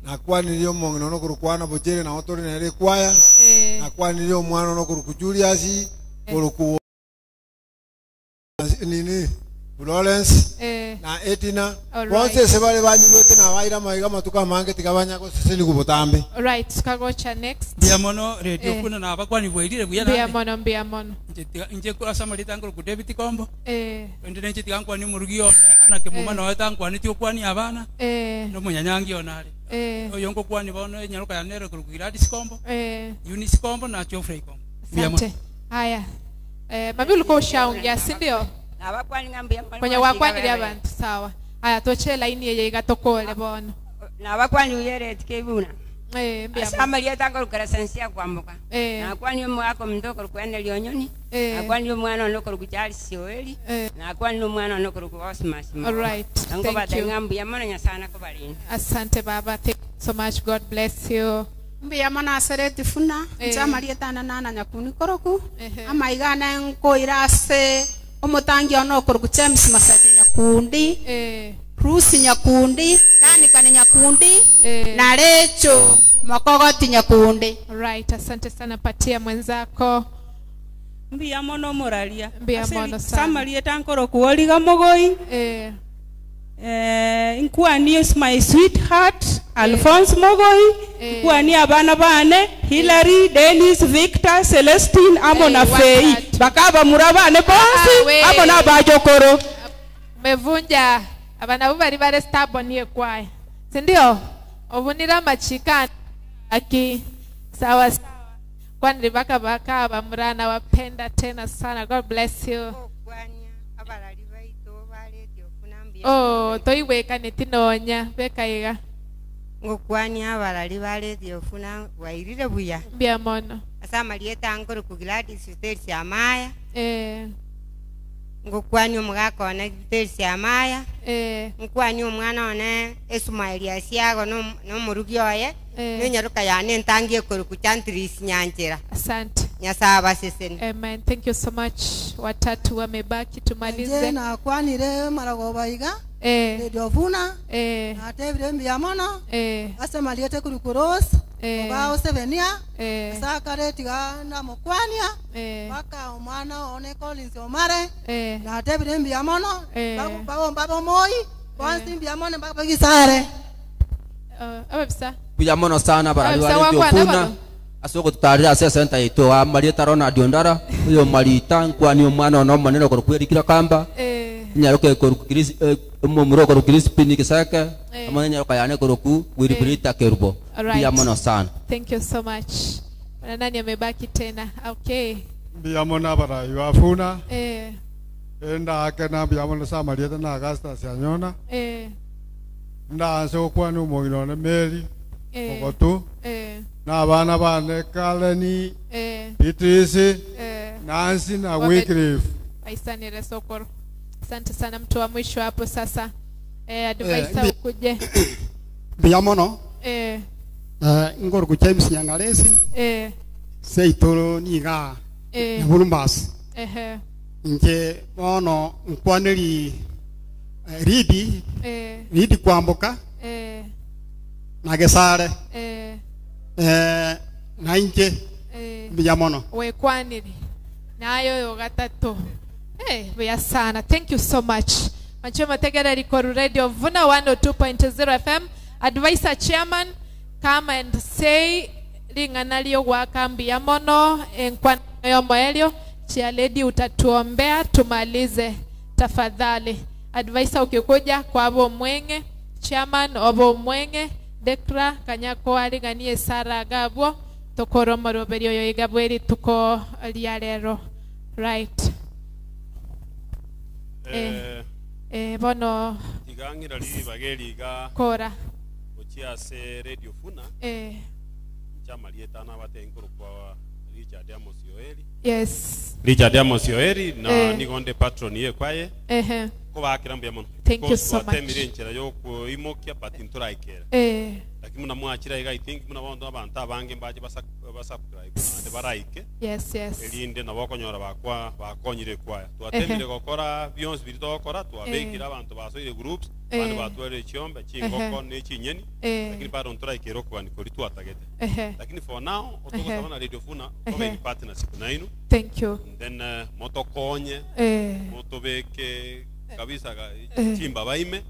Nakwanirie omong'ina nokorokwana bochere nao tore nere ekwaya. Nakwanirie omwana nokoroku Julius, koroku nini Lawrence na Edina. Bonse ase bare banyigwete na baira maiga matuko amange tiga banyagoseseni kobotambe. All right, kagocha next. Mbuya mono radio funa nabakwani bwairire buya. Mbuya mono, mbuya mono. Inche asamarita nkoroku David Kombo. Ende nenche tiga nkwani omorugi one anake muma noe tankwani tiokwani abana. Nomonyanyangi one are. Oyo nkokwani bono enyaroka yanere koroku Gladys Kombo. Eunice Kombo na Geoffrey Kombo. Asante. Haya. Mami ulikuwa ushaongea, si ndio? Kwenye wakwanire abantu sawa. Haya toche line yeye igatokole bono. Nabakwani uyere tikebuna. Mbuya. Asamarieta ngorukara sensia kwamboka. Nakwani omwako mndoko rukwenda lyonyoni. Nakwani omwana onokoro Charles Oeli. Nakwani omwana onokoro Osmas. All right. Thank you. Mbuya mono nyasana kobalinda. Asante baba. Thank you so much. God bless you. Mbuya mono asereti funa. Nsamarieta nana nyakuni koroku. Amaigana nkoira ase omutangi onokoro James Masati Nyakundi. Rusi Nyakundi, Danikani Nyakundi, na Recho Mokogoti Nyakundi. Right, asante sana, patia mwenzako. Mbuya mono moraria. Mbuya mono sana. Samarieta nkoroku Oliga Mogoi. Nkwani is my sweetheart Alphonse Mogoi. Nkwani abana bane Hilary, Dennis, Victor, Celestine, amo na Fei. Bakaba murabane bonsi amo na bajokoro. Mevunja abana bo bari bare stubborn ye kwaya. Si ndio? Obunira machika aki sawa sawa. Kwani baka baka bamurana wapenda tena sana. God bless you. Oh, toiweka netinonya bekaiga. Ngokwani abarari baretio funa wairire buya. Mbuya mono. Asamarieta nkoro ku Gladys Teresi Amaya. Ngokwani omogaka one Teresi Amaya. Nkwani omwana one Ismaili Asiago nomorugi oye. Nenyaruka yane ntangie koroku Chantris Nyanchera. Asante. Nyasaba seseni. Amen. Thank you so much. Watatu wamebaki tumalize. Nakwanire maragoba iga. Radio funa. Natebire mbuya mono. Asemariete kurukuros. Obao sevenia. Sakare tiga namokwania. Baka omwana one Collins Omare. Natebire mbuya mono. Bagomba bomoi. Bonsi mbuya mono mpaka bagisare. Ababisa. Mbuya mono sana barari Ababisa bare gwakwana Funa bono. ase ogotutarira ase esenta yaito amarieta Ronald Ondara oyo marita nkwani omwana ono omonene okorokwa Erikira Kamba nyaroke korokwa Chris omomura okorokwa Crispin Kiseke amo nenyaroka yane koroku Wilbrita Kerubo. Alright. Mbuya mono sana. Thank you so much. Na nani amebaki tena? Okay. Mbuya mono abarai ba Funa. Endake na mbuya mono ase amarieta na Augustus Anyona. Ndanse gokwana omong'ina one Mary Ogotu. Na abana bane Karen, Beatrice, Nancy na Wycliffe. Waisanire sokoro. Asante sana mtu wa mwisho hapo sasa. Advisor ukuje. Mbuya mono. Ngoruku James Nyangaresi. Seitoro niga Nyaburumbasi. Nche bono nkwaneri Ridi. Ridi kwamboka. Na Gesare. Na inche mbuya mono. Wekwaniri. Nayo yo gatatu. Buya sana. Thank you so much. Manche mategera rikoru Radio Vuna 102.0 FM. Advisor chairman, come and say ring'ana lio gwakambi mono enkwano yo moelio chia lady utatuombea tumalize tafadhali. Advisor ukikuja kwa abo mwenge, chairman obo mwenge, dekra kanyako ariganie Sara gabwo tokoro moroberio yo igabweri tuko lia lero. Right. Bono tigangira ribageriga kora gochia ase Radio Funa. Ncha marieta na batenkuru kwa Richard Amos Yoeli. Yes. Richard Amos Yoeli na nigonde patron ye kwaye. Ko bakira mbuya mono. Thank you so much. Temire nchera yo kuimokia but nturaikera. Lakini muna mwachira iga I think muna bondo abantu abange mbaje basubscribe nande baraike. Yes, yes. Elinde nabo konyora bakwa bakonyire kwaya. Twatemire gokora bionsi biri tokora twabekira abantu basoire groups bandi batwere chiombe chingoko ne chinyeni. Lakini bado nturaikera okubani kori twatagete. Lakini for now otogosaba na Radio Funa tobe ni partnership na inu. Thank you. And then motokonye motobeke kabisa chimba baime.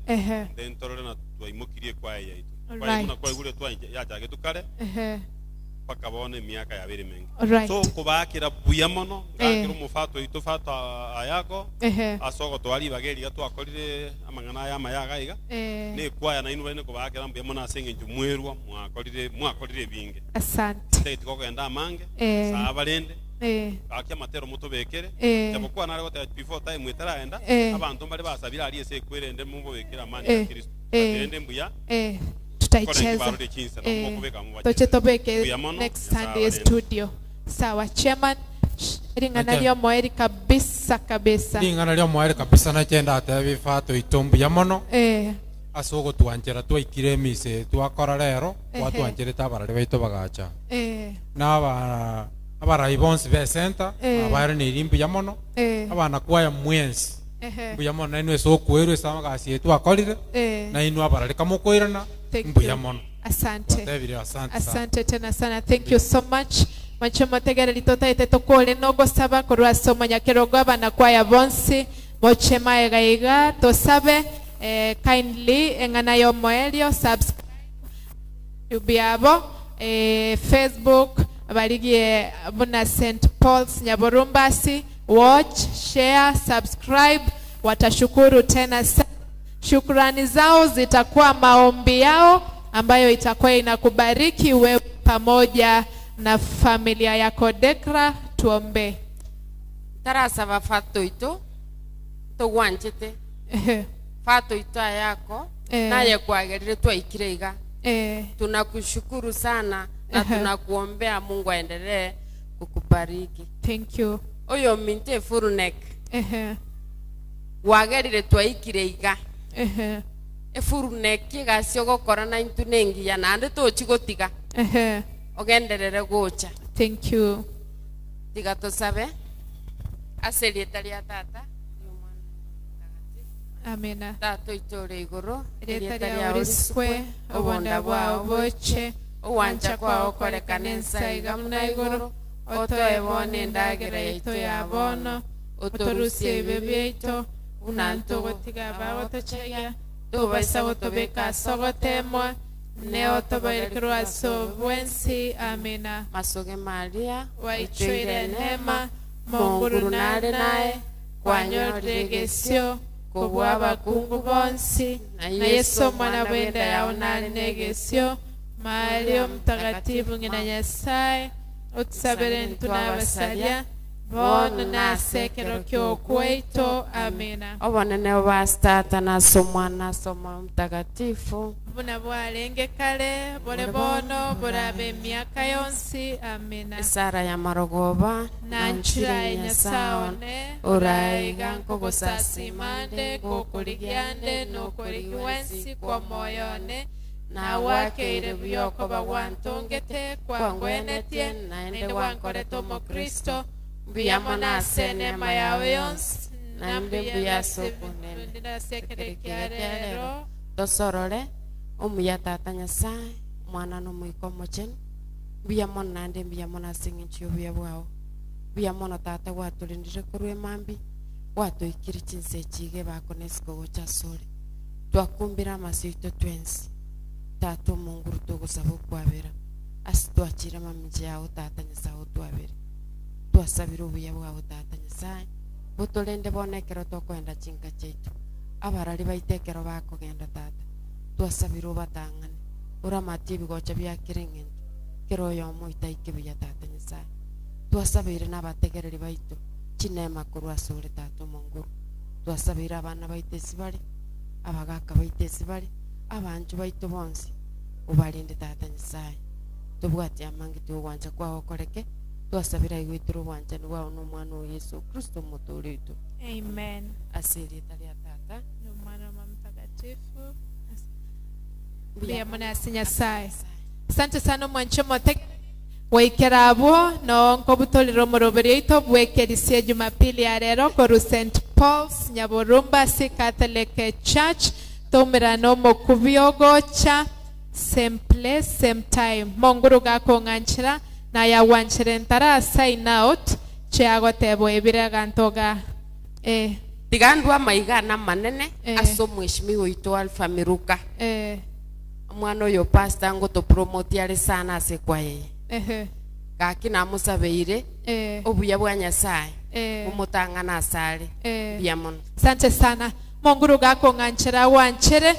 Then torore na twaimukirie kwaya yaitu. Alright. Kwa kwa gure twa yachage tukare. Paka bone miaka ya bere mengi. So kubakira buya mono ngakira umufato itu fata ayako. Asoko twari bageri twakorire amangana ya mayaga iga. Ne kwaya na inu bene kubakira mbuya mono asenge njumwerwa mwakorire binge. Asante. Ndeti kogenda amange. Sabarende. Akia matero mutobekere. Japokuwa nare gote before time mwitaraenda abantu mbali basabira ari ese kwerende mumbo bekera amani ya Kristo. Ende mbuya. Tutaicheza. Toche tobeke next Sunday studio. Sawa chairman, ringana lyo moeri kabisa kabisa. Ringana lyo moeri kabisa na chenda atebi fato itombu ya mono. Asogo tuanchera twaikire mise twakora lero twatwancherete abarari baito bagacha. Na aba abarai bonsi be center abare ni rimbu ya mono. Abana kwaya mwensi. Mbuya mono na inwe sokwerwe samagasi twakorire. Na inwe abarari kamokoirana. Mbuya mono. Asante. Asante. Asante tena sana. Thank you so much. Mancho mategere litota ete tokole nogo saba korwa soma nyakerogo abana kwaya bonsi moche maega iga tosabe kindly engana yo moelio subscribe ubiabo Facebook abaligie buna St Paul's Nyaborumbasi, watch, share, subscribe, watashukuru tena sana. Shukrani zao zitakuwa maombi yao ambayo itakuwa inakubariki wewe pamoja na familia yako. Dekra, tuombe. Tarasa ba fato ito togwanchete. Fato ito yako naye kwagerire twaikire iga. Tunakushukuru sana na tunakuombea Mungu aendelee kukubariki. Thank you. Oyo minte furunek. Wagerire twaikire iga. Efurunek kigasio gokora na intu nengiya nande tochigotiga. Ogenderere gocha. Thank you. Tiga tosabe. Aserieta ria tata. Amina. Tato itore igoro. Rieta ria oriskwe obonda bwao boche. Owancha kwao korekane ensaiga muna igoro. Otoe bone endagera yaito ya bono. Otorusie ebibe biaito. Buna ntogotiga abagotochegia. Tobasa gotobeka ase ogotemwa neo toboerekerwa ase obwensi. Amina. Masoge Maria waichwire neema monguru nare naye kwanyorire egesio kobua abakungu bonsi na Yesu omwana bw'enda yao nare negesio. Maria mtakatifu ng'ina Nyasaye otusabire intwe n'abasaria bono nase ekero ky'okwaito. Amina. Obonene bwa nase omwana nase omwoyo mtakatifu. Buna bwarenge kare bore bono borabe emiaka yonsi. Amina. Esara ya marogoba nanchira Nyasaye one oraiga nkogosasima nde gokorigia nokorigiwa ensi kwa moyo one nawakeire buya okoba gwantongete kwangwenetie naende gwankorete omokristo mbuya mono ase enema yawe yonsi na mbuya ase okonene ase ekero kia rero tosorore omuya tata Nyasaye omwana na omoika omochenu mbuya mono naende mbuya mono ase eng'encho ya obuya bwao mbuya mono tata gwatorendire korwa emambi gwatoikire chinsa echi iga ebako na esiko gocha ase ore twakumbire amaso aito twensi tata omonguru togosaba okwabera ase twachire amamincha yao tata Nyasaye otwabere twasabire obuya bwao tata Nyasaye botorende bono ekero tokoenda chinka chiaito abarari baito ekero bakogenda tata twasabire obatang'ane oramatie ebigocha biakere eng'encho kero oyomo oitaike buya tata Nyasaye twasabire n'abategereri baito chinema korwa ase ore tata omonguru twasabire abana baito ase bare abagaka baito ase bare abanchu baito bonsi obarinde tata Nyasaye tobwati amange togwancha kwao okoreke twasabire aigwetire obwanchani bwao na omwana o Yesu Kristo omotore oito. Amen. Ase erieta ria tata n'Omwana wa Mtakatifu. Mbuya mono ase Nyasaye. Asante sana omwanche omote waikera abwo no nkobutorera omoroberi oito bwekerisia Jumapili ya rero koru St. Paul's Nyaburumba ase Catholic Church toumerana omokubi ogocha same place same time monguru gakong'anchera na yagwanchera ntara sign out chiagotebwa ebire gantoga tiga ndwa maiga na manene ase omweshimiwa oito Alpha Miruka. Omwana oyo pastor ngotopromote are sana ase kwayeye gaki namosabeire obuya bwa Nyasaye omotang'ana ase are mbuya mono. Asante sana monguru gakong'anchera wanchere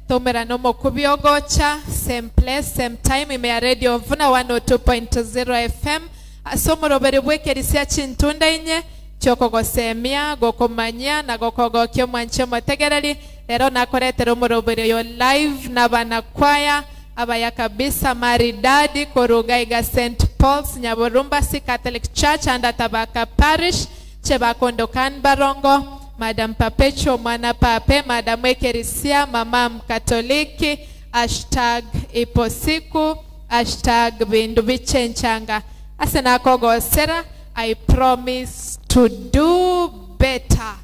toumerana omokubi ogocha same place same time ime ya Radio Vuna 102.0 FM ase omoroberi bwekerisia chintunda inye chokogosemia gokomanya na gokogokia omwanche omotegereri rero nakoretera omoroberi oyo live n'abanakwaya abaya kabisa maridadi koruga iga St. Paul's Nyaburumba si Catholic Church and Tabaka Parish chebakondokan barongo Madam Papecho mwana pape Madam Ekerisia mama mkatoliki hashtag ipo siku hashtag bindu bichenchanga ase nakogosera I promise to do better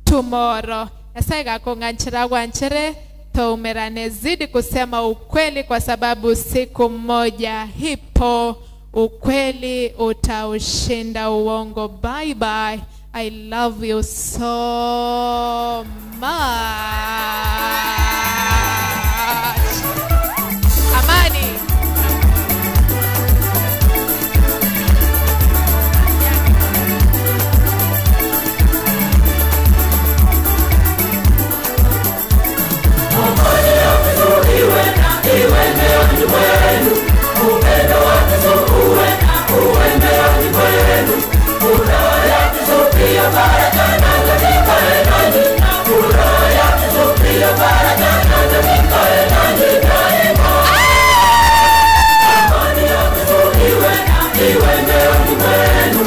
tomorrow. Nyasaye gakong'anchera gwanchere toumerane zidi kusema ukweli kwa sababu siku moja hipo ukweli utaushinda uongo. Bye bye. I love you so much. Amani. Amani ya Kristo iwe na iwe mioyoni mwenu, upendo wa Kristo uwe na uwe mioyoni mwenu, furaha ya Kristo pia baraka na ikae nanyi, furaha ya Kristo pia baraka na ikae nanyi daima. Amani ya Kristo iwe na iwe mioyoni mwenu,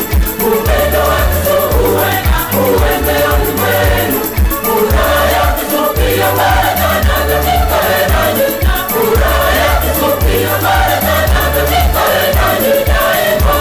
upendo wa Kristo uwe na uwe mioyoni mwenu, furaha ya Kristo pia baraka na ikae nanyi, furaha ya Kristo pia baraka na ikae nanyi daima.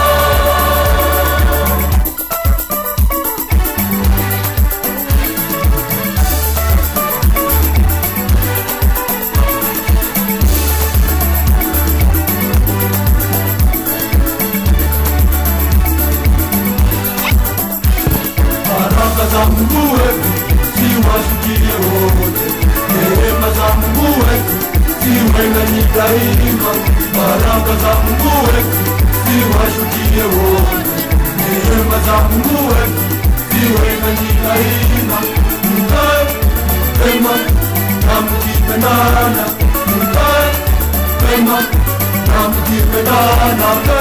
Ono.